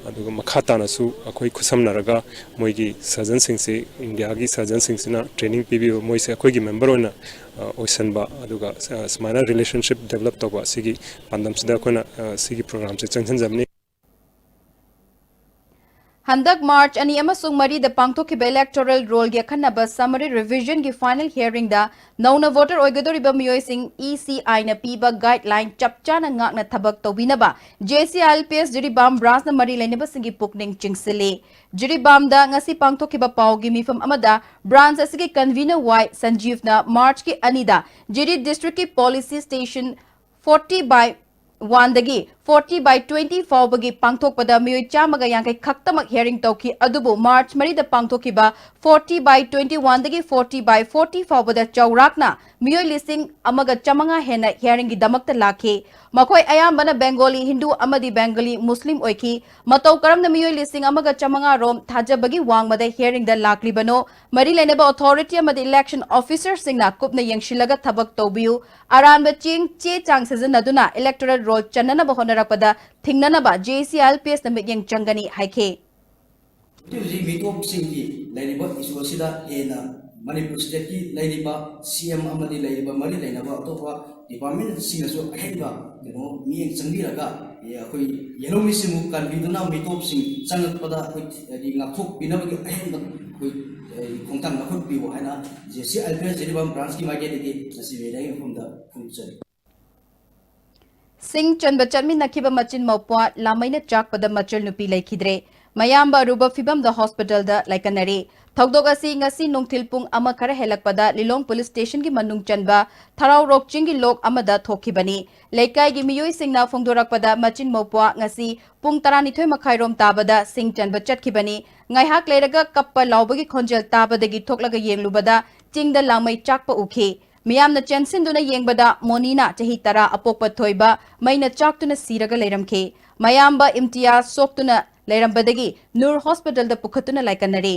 ꯑꯗꯨꯒ ꯃꯈꯥ ꯇꯥꯅꯁꯨ ꯑꯩꯈꯣꯏ ꯈꯨꯠꯁꯝꯅꯔꯒ ꯃꯣꯏꯒꯤ ꯁꯔꯖꯟꯁꯤꯡꯁꯤ, ꯏꯟꯗꯤꯌꯥꯒꯤ ꯁꯔꯖꯟꯁꯤꯡꯁꯤꯅ training ꯄꯤꯕꯤꯕ, ꯃꯣꯏꯁꯦ ꯑꯩꯈꯣꯏꯒꯤ member ꯑꯣꯏꯅ ꯑꯣꯏꯁꯟꯕ, ꯑꯗꯨꯒ ꯁꯨꯃꯥꯏꯅ relationship develop ꯇꯧꯕ ꯑꯁꯤꯒꯤ ꯄꯥꯟꯗꯝꯁꯤꯗ ꯑꯩꯈꯣꯏꯅ ꯁꯤꯒꯤ programꯁꯦ ꯆꯪꯁꯤꯟꯖꯕꯅꯤ꯫ ꯍꯟꯗꯛ ꯃꯥꯔꯆ ꯑꯅꯤ ꯑꯃꯁꯨꯡ ꯃꯔꯤꯗ ꯄꯥꯡꯊꯣꯛꯈꯤꯕ electoral rollꯒꯤ ꯑꯈꯟꯅꯕ summary revisionꯒꯤ final hearingꯗ ꯅꯧꯅ voter ꯑꯣꯏꯒꯗꯧꯔꯤꯕ ꯃꯤꯑꯣꯏꯁꯤꯡ ECIꯅ ꯄꯤꯕ guideline ꯆꯞ ꯆꯥꯅ ꯉꯥꯛꯅ ꯊꯕꯛ ꯇꯧꯕꯤꯅꯕ JCILPS ꯖꯤꯔꯤꯕꯥꯝ branchꯅ ꯃꯔꯤ ꯂꯩꯅꯕꯁꯤꯡꯒꯤ ꯄꯨꯛꯅꯤꯡ ꯆꯤꯡꯁꯤꯜꯂꯤ꯫ ꯖꯤꯔꯤꯕꯥꯝꯗ ꯉꯁꯤ ꯄꯥꯡꯊꯣꯛꯈꯤꯕ ꯄꯥꯎꯒꯤ ꯃꯤꯐꯝ ꯑꯃꯗ branch ꯑꯁꯤꯒꯤ convener ꯋꯥꯏ ꯁꯟꯖꯤꯕꯅ ꯃꯥꯔꯆꯀꯤ ꯑꯅꯤꯗ ꯖꯤꯔꯤ districtꯀꯤ police station forty by oneꯗꯒꯤ forty by twenty ꯐꯥꯎꯕꯒꯤ ꯄꯥꯡꯊꯣꯛꯄꯗ ꯃꯤꯑꯣꯏ ꯆꯥꯝꯃꯒ ꯌꯥꯡꯈꯩ ꯈꯛꯇꯃꯛ hearing ꯇꯧꯈꯤ꯫ ꯑꯗꯨꯕꯨ March ꯃꯔꯤꯗ ꯄꯥꯡꯊꯣꯛꯈꯤꯕ forty by twenty one ꯗꯒꯤ forty by forty ꯐꯥꯎꯕꯗ ꯆꯥꯎꯔꯥꯛꯅ ꯃꯤꯑꯣꯏ ꯂꯤꯁꯤꯡ ꯑꯃꯒ ꯆꯥꯃꯉꯥ ꯍꯦꯟꯅ hearingꯒꯤꯗꯃꯛꯇ ꯂꯥꯛꯈꯤ꯫ ꯃꯈꯣꯏ ꯑꯌꯥꯝꯕꯅ Bengali Hindu ꯑꯃꯗꯤ Bengali Muslim ꯑꯣꯏꯈꯤ꯫ ꯃꯇꯧ ꯀꯔꯝꯅ ꯃꯤꯑꯣꯏ ꯂꯤꯁꯤꯡ ꯑꯃꯒ ꯆꯥꯃꯉꯥ ꯔꯣꯝ ꯊꯥꯖꯕꯒꯤ ꯋꯥꯡꯃꯗ hearingꯗ ꯂꯥꯛꯂꯤꯕꯅꯣ? ꯃꯔꯤ ꯂꯩꯅꯕ authority ꯑꯃꯗꯤ election officerꯁꯤꯡꯅ ꯀꯨꯞꯅ ꯌꯦꯡꯁꯤꯜꯂꯒ ꯊꯕꯛ ꯇꯧꯕꯤꯌꯨ꯫ ꯑꯔꯥꯟꯕ ꯆꯦꯡ ꯆꯦ ꯆꯥꯡ ꯁꯤꯖꯤꯟꯅꯗꯨꯅ electoral roll ꯆꯟꯅꯅꯕ ꯍꯣꯠꯅꯔꯛꯄꯗ ꯊꯤꯡꯅꯅꯕ JAC-ILPSꯅ ꯃꯤꯠꯌꯦꯡ ꯆꯪꯒꯅꯤ ꯍꯥꯏꯈꯤ꯫ ꯍꯧꯖꯤꯛ ꯍꯧꯖꯤꯛ ꯃꯤꯇꯣꯞꯁꯤꯡꯒꯤ ꯂꯩꯔꯤꯕ issue ꯑꯁꯤꯗ ꯍꯦꯟꯅ ꯃꯅꯤꯄꯨꯔ stateꯀꯤ ꯂꯩꯔꯤꯕ CM ꯑꯃꯗꯤ ꯂꯩꯔꯤꯕ ꯃꯔꯤ ꯂꯩꯅꯕ ꯑꯇꯣꯞꯄ departmentꯁꯤꯡꯅꯁꯨ ꯑꯍꯦꯟꯕ ꯀꯩꯅꯣ ꯃꯤꯠꯌꯦꯡ ꯆꯪꯕꯤꯔꯒ, ꯑꯦ, ꯑꯩꯈꯣꯏ ꯌꯦꯜꯍꯧꯃꯤꯁꯤꯡꯕꯨ ꯀꯟꯕꯤꯗꯨꯅ ꯃꯤꯇꯣꯞꯁꯤꯡ ꯆꯪꯉꯛꯄꯗ ꯑꯩꯈꯣꯏ ꯍꯥꯏꯗꯤ ꯉꯥꯛꯊꯣꯛꯄꯤꯅꯕꯒꯤ ꯑꯍꯦꯟꯕ ꯑꯩꯈꯣꯏ, ꯑꯦ, ꯈꯣꯡꯊꯥꯡ ꯂꯧꯈꯠꯄꯤꯌꯨ ꯍꯥꯏꯅ JAC-ILPS ꯖꯤꯔꯤꯕꯥꯝ branchꯀꯤ ꯃꯥꯏꯀꯩꯗꯒꯤ ꯉꯁꯤ ꯃꯦꯗꯤꯌꯥꯒꯤ ꯃꯐꯝꯗ ꯐꯣꯡꯗꯣꯛꯆꯔꯤ꯫ ꯁꯤꯡ ꯆꯟꯕ ꯆꯠꯃꯤꯟꯅꯈꯤꯕ ꯃꯆꯤꯟ ꯃꯧꯄ꯭ꯋꯥ ꯂꯥꯃꯩꯅ ꯆꯥꯛꯄꯗ ꯃꯆꯜ ꯅꯨꯄꯤ ꯂꯩꯈꯤꯗ꯭ꯔꯦ꯫ ꯃꯌꯥꯝꯕ ꯑꯔꯨꯕ ꯐꯤꯕꯝꯗ hospitalꯗ ꯂꯥꯏꯀꯠꯅꯔꯤ꯫ ꯊꯧꯗꯣꯛ ꯑꯁꯤ ꯉꯁꯤ ꯅꯨꯡꯊꯤꯜ ꯄꯨꯡ ꯑꯃ ꯈꯔ ꯍꯦꯜꯂꯛꯄꯗ ꯂꯤꯂꯣꯡ police stationꯒꯤ ꯃꯅꯨꯡ ꯆꯟꯕ ꯊꯔꯥꯎꯔꯣꯛ ꯆꯤꯡꯒꯤ ꯂꯣꯛ ꯑꯃꯗ ꯊꯣꯛꯈꯤꯕꯅꯤ꯫ ꯂꯩꯀꯥꯏꯒꯤ ꯃꯤꯑꯣꯏꯁꯤꯡꯅ ꯐꯣꯡꯗꯣꯔꯛꯄꯗ ꯃꯆꯤꯟ ꯃꯧꯄ꯭ꯋꯥ ꯉꯁꯤ ꯄꯨꯡ ꯇꯔꯥꯅꯤꯊꯣꯏ ꯃꯈꯥꯏꯔꯣꯝ ꯇꯥꯕꯗ ꯁꯤꯡ ꯆꯟꯕ ꯆꯠꯈꯤꯕꯅꯤ꯫ ꯉꯥꯏꯍꯥꯛ ꯂꯩꯔꯒ ꯀꯞꯄ ꯂꯥꯎꯕꯒꯤ ꯈꯣꯟꯖꯦꯜ ꯇꯥꯕꯗꯒꯤ ꯊꯣꯛꯂꯒ ꯌꯦꯡꯂꯨꯕꯗ ꯆꯤꯡꯗ ꯂꯥꯡꯃꯩ ꯆꯥꯛꯄ ꯎꯈꯤ꯫ ꯃꯤꯌꯥꯝꯅ ꯆꯦꯟꯁꯤꯟꯗꯨꯅ ꯌꯦꯡꯕꯗ ꯃꯣꯅꯤꯅ ꯆꯍꯤ ꯇꯔꯥ ꯑꯄꯣꯛꯄ ꯊꯣꯏꯕ ꯃꯩꯅ ꯆꯥꯛꯇꯨꯅ ꯁꯤꯔꯒ ꯂꯩꯔꯝꯈꯤ꯫ ꯃꯌꯥꯝꯕ ꯏꯝꯇꯤꯌꯥꯖ ꯁꯣꯛꯇꯨꯅ ꯂꯩꯔꯝꯕꯗꯒꯤ ꯅꯨꯔ hospitalꯗ ꯄꯨꯈꯠꯇꯨꯅ ꯂꯥꯏꯀꯠꯅꯔꯤ꯫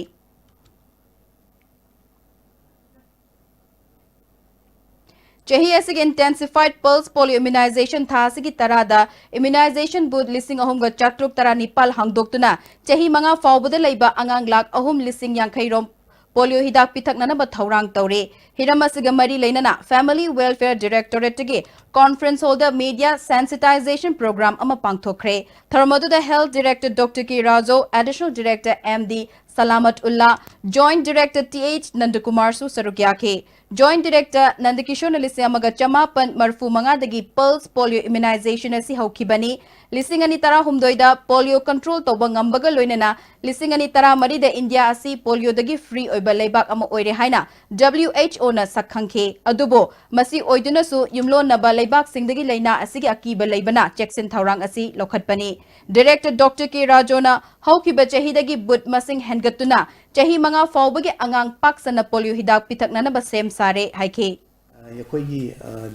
ꯆꯍꯤ ꯑꯁꯤꯒꯤ intensified pulse polio immunization ꯊꯥ ꯑꯁꯤꯒꯤ ꯇꯔꯥꯗ immunization booth ꯂꯤꯁꯤꯡ ꯑꯍꯨꯝꯒ ꯆꯥꯇ꯭ꯔꯨꯛ ꯇꯔꯥꯅꯤꯄꯥꯜ ꯍꯥꯡꯗꯣꯛꯇꯨꯅ ꯆꯍꯤ ꯃꯉꯥ ꯐꯥꯎꯕꯗ ꯂꯩꯕ ꯑꯉꯥꯡ ꯂꯥꯈ ꯑꯍꯨꯝ ꯂꯤꯁꯤꯡ ꯌꯥꯡꯈꯩ ꯔꯣꯝ polio ꯍꯤꯗꯥꯛ ꯄꯤꯊꯛꯅꯅꯕ ꯊꯧꯔꯥꯡ ꯇꯧꯔꯤ꯫ ꯍꯤꯔꯝ ꯑꯁꯤꯒ ꯃꯔꯤ ꯂꯩꯅꯅ Family Welfare Directorateꯀꯤ conference hallꯗ media sensitization program ꯑꯃ ꯄꯥꯡꯊꯣꯛꯈ꯭ꯔꯦ꯫ ꯊꯧꯔꯝ ꯑꯗꯨꯗ Health Director Doctor K Rajou, Additional Director M D ꯁꯂꯥꯃꯠ ꯎꯜꯂꯥ, Joint Director Th ꯅꯟꯗꯀꯨꯃꯥꯔꯁꯨ ꯁꯔꯨꯛ ꯌꯥꯈꯤ꯫ Joint Director ꯅꯟꯗꯀꯤꯁꯣꯔꯅ ꯂꯤꯁꯤꯡ ꯑꯃꯒ ꯆꯃꯥꯄꯟ ꯃꯔꯤꯐꯨ ꯃꯉꯥꯗꯒꯤ pulse polio immunization ꯑꯁꯤ ꯍꯧꯈꯤꯕꯅꯤ꯫ ꯂꯤꯁꯤꯡ ꯑꯅꯤ ꯇꯔꯥꯍꯨꯝꯗꯣꯏꯗ polio control ꯇꯧꯕ ꯉꯝꯕꯒ ꯂꯣꯏꯅꯅ ꯂꯤꯁꯤꯡ ꯑꯅꯤ ꯇꯔꯥꯃꯔꯤꯗ ꯏꯟꯗꯤꯌꯥ ꯑꯁꯤ polioꯗꯒꯤ free ꯑꯣꯏꯕ ꯂꯩꯕꯥꯛ ꯑꯃ ꯑꯣꯏꯔꯦ ꯍꯥꯏꯅ W H O ꯅ ꯁꯛꯈꯪꯈꯤ꯫ ꯑꯗꯨꯕꯨ ꯃꯁꯤ ꯑꯣꯏꯗꯨꯅꯁꯨ ꯌꯨꯝꯂꯣꯟꯅꯕ ꯂꯩꯕꯥꯛꯁꯤꯡꯗꯒꯤ ꯂꯩꯅꯥ ꯑꯁꯤꯒꯤ ꯑꯀꯤꯕ ꯂꯩꯕꯅ ꯆꯦꯛꯁꯤꯟ ꯊꯧꯔꯥꯡ ꯑꯁꯤ ꯂꯧꯈꯠꯄꯅꯤ꯫ Director Doctor K ꯔꯥꯖꯣꯅ ꯍꯧꯈꯤꯕ ꯆꯍꯤꯗꯒꯤ booth ꯃꯁꯤꯡ ꯍꯦꯟꯒꯠꯇꯨꯅ ꯆꯍꯤ ꯃꯉꯥ ꯐꯥꯎꯕꯒꯤ ꯑꯉꯥꯡ ꯄꯥꯛ ꯁꯟꯅ polio ꯍꯤꯗꯥꯛ ꯄꯤꯊꯛꯅꯅꯕ ꯁꯦꯝ ꯁꯥꯔꯦ ꯍꯥꯏꯈꯤ꯫ ꯑꯩꯈꯣꯏꯒꯤ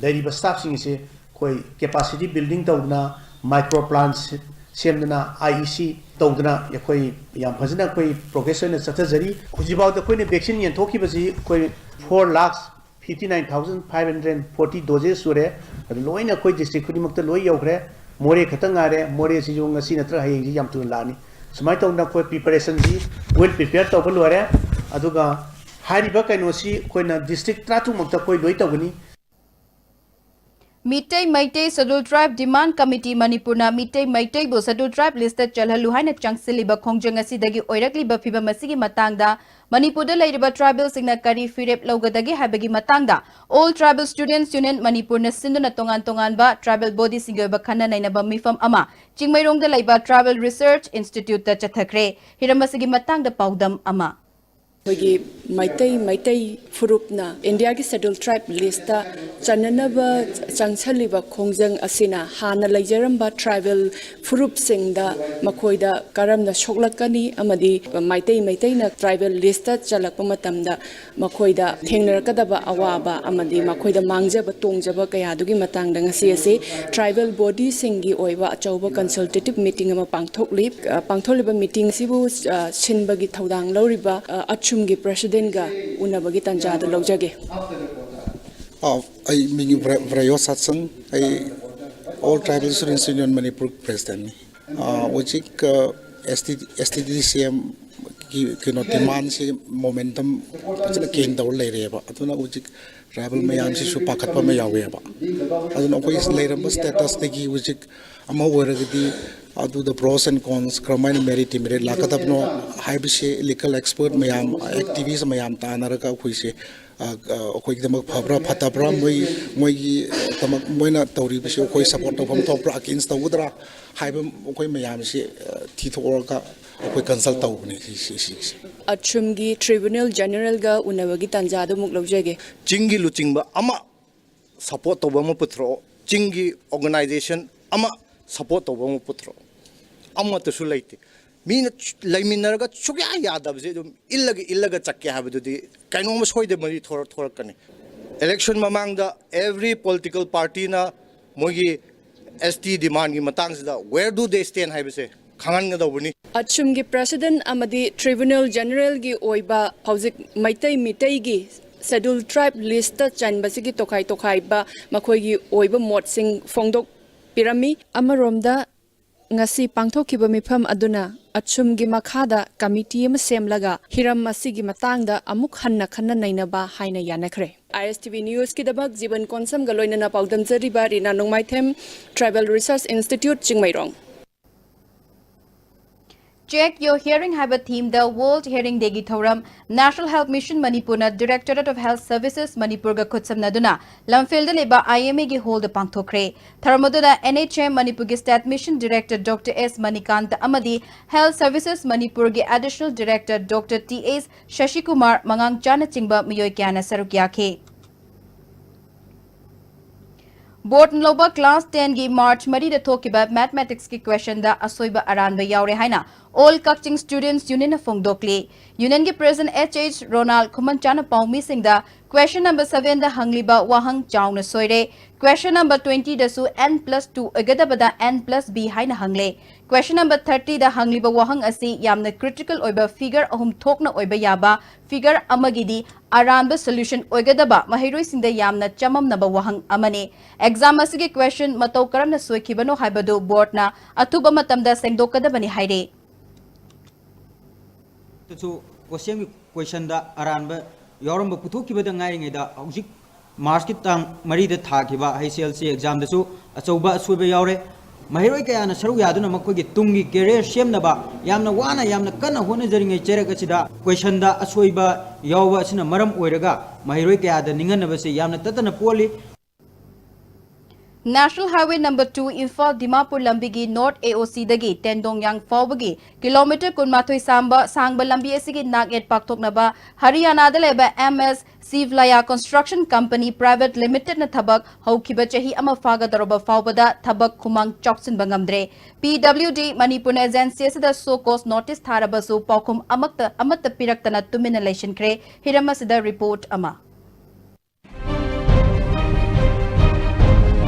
ꯂꯩꯔꯤꯕ staffꯁꯤꯡ ꯑꯁꯤ ꯑꯩꯈꯣꯏ capacity building ꯇꯧꯗꯅ, micro plants ꯁꯦꯝꯗꯅ, I E C ꯇꯧꯗꯅ ꯑꯩꯈꯣꯏ ꯌꯥꯝ ꯐꯖꯅ ꯑꯩꯈꯣꯏ progress ꯑꯣꯏꯅ ꯆꯠꯊꯖꯔꯤ꯫ ꯍꯧꯖꯤꯛꯐꯥꯎꯗ ꯑꯩꯈꯣꯏꯅ vaccine ꯌꯦꯟꯊꯣꯛꯈꯤꯕꯁꯤ ꯑꯩꯈꯣꯏ four lakhs fifty nine thousand five hundred forty doses ꯁꯨꯔꯦ꯫ ꯑꯗꯨ ꯂꯣꯏꯅ ꯑꯩꯈꯣꯏ district ꯈꯨꯗꯤꯡꯃꯛꯇ ꯂꯣꯏ ꯌꯧꯈ꯭ꯔꯦ꯫ ꯃꯣꯔꯦ ꯈꯛꯇ ꯉꯥꯏꯔꯦ꯫ ꯃꯣꯔꯦꯁꯤꯁꯨ ꯉꯁꯤ ꯅꯠꯇ꯭ꯔꯒ ꯍꯌꯦꯡꯁꯤ ꯌꯥꯝ ꯊꯨꯅ ꯂꯥꯛꯑꯅꯤ꯫ ꯁꯨꯃꯥꯏꯅ ꯇꯧꯗꯅ ꯑꯩꯈꯣꯏ preparationꯁꯤ well prepare ꯇꯧꯕ ꯂꯣꯏꯔꯦ꯫ ꯑꯗꯨꯒ ꯍꯥꯏꯔꯤꯕ ꯀꯩꯅꯣꯁꯤ ꯑꯩꯈꯣꯏꯅ district ꯇꯔꯥꯇꯔꯨꯛꯃꯛꯇ ꯑꯩꯈꯣꯏ ꯂꯣꯏ ꯇꯧꯒꯅꯤ꯫ Meitei Meitei Scheduled Tribe Demand Committee ꯃꯅꯤꯄꯨꯔꯅ ꯃꯤꯇꯩ ꯃꯩꯇꯩꯕꯨ Scheduled Tribe listꯇ ꯆꯜꯍꯜꯂꯨ ꯍꯥꯏꯅ ꯆꯪꯁꯤꯜꯂꯤꯕ ꯈꯣꯡꯖꯪ ꯑꯁꯤꯗꯒꯤ ꯑꯣꯏꯔꯛꯂꯤꯕ ꯐꯤꯚꯝ ꯑꯁꯤꯒꯤ ꯃꯇꯥꯡꯗ ꯃꯅꯤꯄꯨꯔꯗ ꯂꯩꯔꯤꯕ tribalꯁꯤꯡꯅ ꯀꯔꯤ ꯐꯤꯔꯦꯞ ꯂꯧꯒꯗꯒꯦ ꯍꯥꯏꯕꯒꯤ ꯃꯇꯥꯡꯗ All Tribal Students Union ꯃꯅꯤꯄꯨꯔꯅ ꯁꯤꯟꯗꯨꯅ ꯇꯣꯉꯥꯟ ꯇꯣꯉꯥꯟꯕ tribal bodyꯁꯤꯡꯒꯤ ꯑꯣꯏꯕ ꯈꯟꯅ ꯅꯩꯅꯕ ꯃꯤꯐꯝ ꯑꯃ ꯆꯤꯡꯃꯩꯔꯣꯡꯗ ꯂꯩꯕ Tribal Research Instituteꯇ ꯆꯠꯊꯈ꯭ꯔꯦ꯫ ꯍꯤꯔꯝ ꯑꯁꯤꯒꯤ ꯃꯇꯥꯡꯗ ꯄꯥꯎꯗꯝ ꯑꯃ꯫ ꯑꯩꯈꯣꯏꯒꯤ ꯃꯩꯇꯩ ꯃꯩꯇꯩ ꯐꯨꯔꯨꯞꯅ ꯏꯟꯗꯤꯌꯥꯒꯤ Scheduled Tribe listꯇ ꯆꯟꯅꯅꯕ ꯆꯪꯁꯜꯂꯤꯕ ꯈꯣꯡꯖꯪ ꯑꯁꯤꯅ ꯍꯥꯟꯅ ꯂꯩꯖꯔꯝꯕ tribal ꯐꯨꯔꯨꯞꯁꯤꯡꯗ ꯃꯈꯣꯏꯗ ꯀꯔꯝꯅ ꯁꯣꯛꯂꯛꯀꯅꯤ ꯑꯃꯗꯤ ꯃꯩꯇꯩ ꯃꯩꯇꯩꯅ tribal listꯇ ꯆꯜꯂꯛꯄ ꯃꯇꯝꯗ ꯃꯈꯣꯏꯗ ꯊꯦꯡꯅꯔꯛꯀꯗꯕ ꯑꯋꯥꯕ ꯑꯃꯗꯤ ꯃꯈꯣꯏꯗ ꯃꯥꯡꯖꯕ ꯇꯣꯡꯖꯕ ꯀꯌꯥꯗꯨꯒꯤ ꯃꯇꯥꯡꯗ ꯉꯁꯤ ꯑꯁꯤ tribal bodyꯁꯤꯡꯒꯤ ꯑꯣꯏꯕ ꯑꯆꯧꯕ consultative meeting ꯑꯃ ꯄꯥꯡꯊꯣꯛꯂꯤ꯫ ꯑ, ꯄꯥꯡꯊꯣꯛꯂꯤꯕ meeting ꯑꯁꯤꯕꯨ, ꯑ, ꯁꯤꯟꯕꯒꯤ ꯊꯧꯗꯥꯡ ꯂꯧꯔꯤꯕ, ꯑ, ꯑꯆꯨꯝꯒꯤ presidentꯒ ꯎꯅꯕꯒꯤ ꯇꯥꯟꯖꯥꯗꯨ ꯂꯧꯖꯒꯦ꯫ ꯑ, ꯑꯩ ꯃꯤꯡ ꯕ꯭ꯔ-, ꯕ꯭ꯔꯌꯣ ꯁꯥꯠꯁꯟ꯫ ꯑꯩ All Tribal Students Union Manipur presidentꯅꯤ꯫ ꯑ, ꯍꯧꯖꯤꯛ, ꯑ, S T, S T D C M ꯀꯩꯅꯣ ꯗꯤꯃꯥꯟꯁꯤ ꯃꯣꯃꯦꯟꯇꯝ ꯐꯖꯅ ꯀꯦꯟ ꯇꯧꯔ ꯂꯩꯔꯦꯕ꯫ ꯑꯗꯨꯅ ꯍꯧꯖꯤꯛ ꯇ꯭ꯔꯥꯏꯕꯦꯜ ꯃꯌꯥꯝꯁꯤꯁꯨ ꯄꯥꯈꯠꯄ ꯑꯃ ꯌꯥꯎꯋꯦꯕ꯫ ꯑꯗꯨꯅ ꯑꯩꯈꯣꯏ ꯂꯩꯔꯝꯕ ꯁ꯭ꯇꯦꯇꯁꯇꯒꯤ ꯍꯧꯖꯤꯛ ꯑꯃ ꯑꯣꯏꯔꯒꯗꯤ ꯑꯗꯨꯗ ꯄ꯭ꯔꯣꯁ ꯑꯦꯟ ꯀꯣꯟꯁ ꯀꯔꯝꯍꯥꯏꯅ ꯃꯦꯔꯤꯠ ꯗꯤꯃꯦꯔꯤꯠ ꯂꯥꯛꯀꯗꯕꯅꯣ ꯍꯥꯏꯕꯁꯤ ꯂꯤꯒꯜ ꯑꯦꯛꯁꯄꯔꯠ ꯃꯌꯥꯝ, ꯑꯦꯛꯇꯤꯚꯤꯁ ꯃꯌꯥꯝ ꯇꯥꯟꯅꯔꯒ ꯑꯩꯈꯣꯏꯁꯦ ꯑꯩꯈꯣꯏꯒꯤꯗꯃꯛ ꯐꯕ꯭ꯔꯥ ꯐꯠꯇꯕ꯭ꯔꯥ, ꯃꯣꯏ ꯃꯣꯏꯒꯤꯗꯃꯛ ꯃꯣꯏꯅ ꯇꯧꯔꯤꯕꯁꯤ ꯑꯩꯈꯣꯏ ꯁꯞꯄꯣꯔꯠ ꯇꯧꯐꯝ ꯊꯣꯛꯄ꯭ꯔꯥ, ꯑꯒꯦꯟꯁ ꯇꯧꯒꯗ꯭ꯔꯥ ꯍꯥꯏꯕ ꯑꯩꯈꯣꯏ ꯃꯌꯥꯝꯁꯤ ꯊꯤꯊꯣꯛꯑꯒ ꯑꯩꯈꯣꯏ ꯀꯟꯁꯜ ꯇꯧꯕꯅꯦ ꯁꯤꯁꯤꯒꯤꯁꯦ꯫ ꯑꯆꯨꯝꯒꯤ ꯇ꯭ꯔꯤꯕ꯭ꯌꯨꯅꯦꯜ ꯖꯦꯅꯔꯦꯜꯒ ꯎꯅꯕꯒꯤ ꯇꯥꯟꯖꯥꯗꯨ ꯑꯃꯨꯛ ꯂꯧꯖꯒꯦ꯫ ꯆꯤꯡꯒꯤ ꯂꯨꯆꯤꯡꯕ ꯑꯃ ꯁꯞꯄꯣꯔꯠ ꯇꯧꯕ ꯑꯃ ꯄꯨꯊꯣꯔꯛꯑꯣ, ꯆꯤꯡꯒꯤ ꯑꯣꯔꯒꯅꯥꯏꯖꯦꯁꯟ ꯑꯃ ꯁꯞꯄꯣꯔꯠ ꯇꯧꯕ ꯑꯃ ꯄꯨꯊꯣꯔꯛꯑꯣ꯫ ꯑꯃꯠꯇꯁꯨ ꯂꯩꯇꯦ꯫ ꯃꯤꯅ ꯂꯩꯃꯤꯟꯅꯔꯒ ꯁꯨꯛꯌꯥ ꯌꯥꯗꯕꯁꯦ ꯑꯗꯨꯝ ꯏꯜꯂꯒ ꯏꯜꯂꯒ ꯆꯠꯀꯦ ꯍꯥꯏꯕꯗꯨꯗꯤ ꯀꯩꯅꯣꯝꯃ ꯁꯣꯏꯗꯅꯃꯛꯀꯤ ꯊꯣꯔꯛ-, ꯊꯣꯔꯛꯀꯅꯤ꯫ ꯏꯂꯦꯛꯁꯟ ꯃꯃꯥꯡꯗ ꯑꯦꯚ꯭ꯔꯤ ꯄꯣꯂꯤꯇꯤꯀꯦꯜ ꯄꯥꯔꯇꯤꯅ ꯃꯣꯏꯒꯤ ꯑꯦꯁ ꯇꯤ ꯗꯤꯃꯥꯟꯒꯤ ꯃꯇꯥꯡꯁꯤꯗ where do they stand ꯍꯥꯏꯕꯁꯦ ꯈꯪꯍꯟꯒꯗꯧꯕꯅꯤ꯫ ꯑꯆꯨꯝꯒꯤ ꯄ꯭ꯔꯦꯁꯤꯗꯦꯟꯠ ꯑꯃꯗꯤ ꯇ꯭ꯔꯤꯕ꯭ꯌꯨꯅꯦꯜ ꯖꯦꯅꯔꯦꯜꯒꯤ ꯑꯣꯏꯕ ꯍꯧꯖꯤꯛ ꯃꯩꯇꯩ ꯃꯤꯇꯩꯒꯤ ꯁꯦꯗ꯭ꯌꯨꯜ ꯇ꯭ꯔꯥꯏꯕ ꯂꯤꯁꯇ ꯆꯟꯕꯁꯤꯒꯤ ꯇꯣꯈꯥꯏ ꯇꯣꯈꯥꯏꯕ ꯃꯈꯣꯏꯒꯤ ꯑꯣꯏꯕ ꯃꯣꯠꯁꯤꯡ ꯐꯣꯡꯗꯣꯛꯄꯤꯔꯝꯃꯤ꯫ ꯑꯃꯔꯣꯝꯗ ꯉꯁꯤ ꯄꯥꯡꯊꯣꯛꯈꯤꯕ ꯃꯤꯐꯝ ꯑꯗꯨꯅ ꯑꯆꯨꯝꯒꯤ ꯃꯈꯥꯗ ꯀꯃꯤꯇꯤ ꯑꯃ ꯁꯦꯝꯂꯒ ꯍꯤꯔꯝ ꯑꯁꯤꯒꯤ ꯃꯇꯥꯡꯗ ꯑꯃꯨꯛ ꯍꯟꯅ ꯈꯟꯅ ꯅꯩꯅꯕ ꯍꯥꯏꯅ ꯌꯥꯅꯈ꯭ꯔꯦ꯫ ꯑꯥꯏ ꯑꯦꯁ ꯇꯤ ꯚꯤ ꯅ꯭ꯌꯨꯁꯀꯤꯗꯃꯛ ꯖꯤꯕꯟ ꯀꯣꯟꯁꯝꯒ ꯂꯣꯏꯅꯅ ꯄꯥꯎꯗꯝꯖꯔꯤꯕ ꯔꯤꯅꯥ ꯅꯣꯡꯃꯥꯏꯊꯦꯝ, Tribal Research Institute, Chingmeirong. Check Your Hearing ꯍꯥꯏꯕ ꯊꯤꯝꯗ World Hearing Dayꯒꯤ ꯊꯧꯔꯝ National Health Mission ꯃꯅꯤꯄꯨꯔꯅ Directorate of Health Services ꯃꯅꯤꯄꯨꯔꯒ ꯈꯨꯠꯁꯝꯅꯗꯨꯅ ꯂꯝꯐꯦꯜꯗ ꯂꯩꯕ ꯑꯥꯏ ꯑꯦꯝ ꯑꯦꯒꯤ ꯍꯣꯜꯗ ꯄꯥꯡꯊꯣꯛꯈ꯭ꯔꯦ꯫ ꯊꯧꯔꯝ ꯑꯗꯨꯗ ꯑꯦꯟ ꯑꯩꯆ ꯑꯦꯝ ꯃꯅꯤꯄꯨꯔꯒꯤ ꯁ꯭ꯇꯦꯠ ꯃꯤꯁꯟ ꯗꯤꯔꯦꯛꯇꯔ ꯗꯣꯛꯇꯔ ꯑꯦꯁ ꯃꯅꯤꯀꯥꯟꯇ ꯑꯃꯗꯤ Health Services ꯃꯅꯤꯄꯨꯔꯒꯤ ꯑꯦꯗꯤꯁꯅꯦꯜ ꯗꯤꯔꯦꯛꯇꯔ ꯗꯣꯛꯇꯔ ꯇꯤ ꯑꯦꯁ ꯁꯁꯤꯀꯨꯃꯥꯔ ꯃꯉꯥꯡꯆꯥꯅꯆꯤꯡꯕ ꯃꯤꯑꯣꯏ ꯀꯌꯥꯅ ꯁꯔꯨꯛ ꯌꯥꯈꯤ꯫ ꯕꯣꯔꯗꯅ ꯂꯧꯕ ꯀ꯭ꯂꯥꯁ ꯇꯦꯟꯒꯤ ꯃꯥꯔꯆ ꯃꯔꯤꯗ ꯊꯣꯛꯈꯤꯕ ꯃꯦꯊꯃꯦꯇꯤꯛꯁꯀꯤ ꯀ꯭ꯋꯦꯁꯟꯗ ꯑꯁꯣꯏꯕ ꯑꯔꯥꯟꯕ ꯌꯥꯎꯔꯦ ꯍꯥꯏꯅ All Kakching Students Unionꯅ ꯐꯣꯡꯗꯣꯛꯂꯤ꯫ ꯌꯨꯅꯤꯌꯟꯒꯤ ꯄ꯭ꯔꯦꯁꯤꯗꯦꯟꯠ ꯑꯦꯆ ꯑꯩꯆ ꯔꯣꯅꯥꯜ ꯈꯨꯃꯟꯆꯥꯅ ꯄꯥꯎꯃꯤꯁꯤꯡꯗ ꯀ꯭ꯋꯦꯁꯟ ꯅꯝꯕꯔ ꯁꯚꯦꯟꯗ ꯍꯪꯂꯤꯕ ꯋꯥꯍꯪ ꯆꯥꯎꯅ ꯁꯣꯏꯔꯦ꯫ ꯀ꯭ꯋꯦꯁꯟ ꯅꯝꯕꯔ ꯇ꯭ꯋꯦꯟꯇꯤꯗꯁꯨ N plus two ꯑꯣꯏꯒꯗꯕꯗ N plus B ꯍꯥꯏꯅ ꯍꯪꯂꯦ꯫ ꯀ꯭ꯋꯦꯁꯟ ꯅꯝꯕꯔ ꯊꯥꯔꯇꯤꯗ ꯍꯪꯂꯤꯕ ꯋꯥꯍꯪ ꯑꯁꯤ ꯌꯥꯝꯅ ꯀ꯭ꯔꯤꯇꯤꯀꯦꯜ ꯑꯣꯏꯕ ꯐꯤꯒꯔ ꯑꯍꯨꯝ ꯊꯣꯛꯅ ꯑꯣꯏꯕ ꯌꯥꯕ ꯐꯤꯒꯔ ꯑꯃꯒꯤꯗꯤ ꯑꯔꯥꯟꯕ ꯁꯣꯂ꯭ꯌꯨꯁꯟ ꯑꯣꯏꯒꯗꯕ ꯃꯍꯩꯔꯣꯏꯁꯤꯡꯗ ꯌꯥꯝꯅ ꯆꯃꯝꯅꯕ ꯋꯥꯍꯪ ꯑꯃꯅꯤ꯫ ꯑꯦꯛꯖꯥꯝ ꯑꯁꯤꯒꯤ ꯀ꯭ꯋꯦꯁꯟ ꯃꯇꯧ ꯀꯔꯝꯅ ꯁꯣꯏꯈꯤꯕꯅꯣ ꯍꯥꯏꯕꯗꯨ ꯕꯣꯔꯗꯅ ꯑꯊꯨꯕ ꯃꯇꯝꯗ ꯁꯦꯡꯗꯣꯛꯀꯗꯕꯅꯤ ꯍꯥꯏꯔꯤ꯫ ꯁꯨ ꯀꯣꯁꯦꯝꯒꯤ ꯀꯣꯏꯁꯟꯗ ꯑꯔꯥꯟꯕ ꯌꯥꯎꯔꯝꯕ ꯄꯨꯊꯣꯛꯈꯤꯕꯗ ꯉꯥꯏꯔꯤꯉꯩꯗ ꯍꯧꯖꯤꯛ ꯃꯥꯔꯆꯀꯤ ꯇꯥꯡ ꯃꯔꯤꯗ ꯊꯥꯈꯤꯕ ꯍꯩꯁ ꯑꯦꯜ ꯁꯤ ꯑꯦꯛꯖꯥꯝꯗꯁꯨ ꯑꯆꯧꯕ ꯑꯁꯣꯏꯕ ꯌꯥꯎꯔꯦ꯫ ꯃꯍꯩꯔꯣꯏ ꯀꯌꯥꯅ ꯁꯔꯨꯛ ꯌꯥꯗꯨꯅ ꯃꯈꯣꯏꯒꯤ ꯇꯨꯡꯒꯤ ꯀꯦꯔꯤꯌꯔ ꯁꯦꯝꯅꯕ ꯌꯥꯝꯅ ꯋꯥꯅ ꯌꯥꯝꯅ ꯀꯟꯅ ꯍꯣꯠꯅꯖꯔꯤꯉꯩ ꯆꯩꯔꯛ ꯑꯁꯤꯗ ꯀꯣꯏꯁꯟꯗ ꯑꯁꯣꯏꯕ ꯌꯥꯎꯕ ꯑꯁꯤꯅ ꯃꯔꯝ ꯑꯣꯏꯔꯒ ꯃꯍꯩꯔꯣꯏ ꯀꯌꯥꯗ ꯅꯤꯡꯍꯟꯅꯕꯁꯤ ꯌꯥꯝꯅ ꯇꯠꯇꯅ ꯄꯣꯛꯍꯜꯂꯤ꯫ National Highway number two Imphal Dimapur ꯂꯝꯕꯤꯒꯤ North A O C ꯗꯒꯤ ꯇꯦꯟꯗꯣꯡꯌꯥꯡ ꯐꯥꯎꯕꯒꯤ ꯀꯤꯂꯣꯃꯤꯇꯔ ꯀꯨꯟꯃꯥꯊꯣꯏ ꯁꯥꯡꯕ, ꯁꯥꯡꯕ ꯂꯝꯕꯤ ꯑꯁꯤꯒꯤ ꯅꯥꯛꯌꯦꯠ ꯄꯥꯛꯊꯣꯛꯅꯕ ꯍꯔꯤꯌꯥꯅꯥꯗ ꯂꯩꯕ M S Sivlaya Construction Company Private Limited ꯅ ꯊꯕꯛ ꯍꯧꯈꯤꯕ ꯆꯍꯤ ꯑꯃ ꯐꯥꯒꯗꯧꯔꯕ ꯐꯥꯎꯕꯗ ꯊꯕꯛ ꯈꯨꯃꯥꯡ ꯆꯥꯎꯁꯤꯟꯕ ꯉꯝꯗ꯭ꯔꯦ꯫ P W D ꯃꯅꯤꯄꯨꯔꯅ agency ꯑꯁꯤꯗ show cause notice ꯊꯥꯔꯕꯁꯨ ꯄꯥꯎꯈꯨꯝ ꯑꯃꯠꯇ, ꯑꯃꯠꯇ ꯄꯤꯔꯛꯇꯅ ꯇꯨꯃꯤꯟꯅ ꯂꯩꯁꯤꯟꯈ꯭ꯔꯦ꯫ ꯍꯤꯔꯝ ꯑꯁꯤꯗ report ꯑꯃ꯫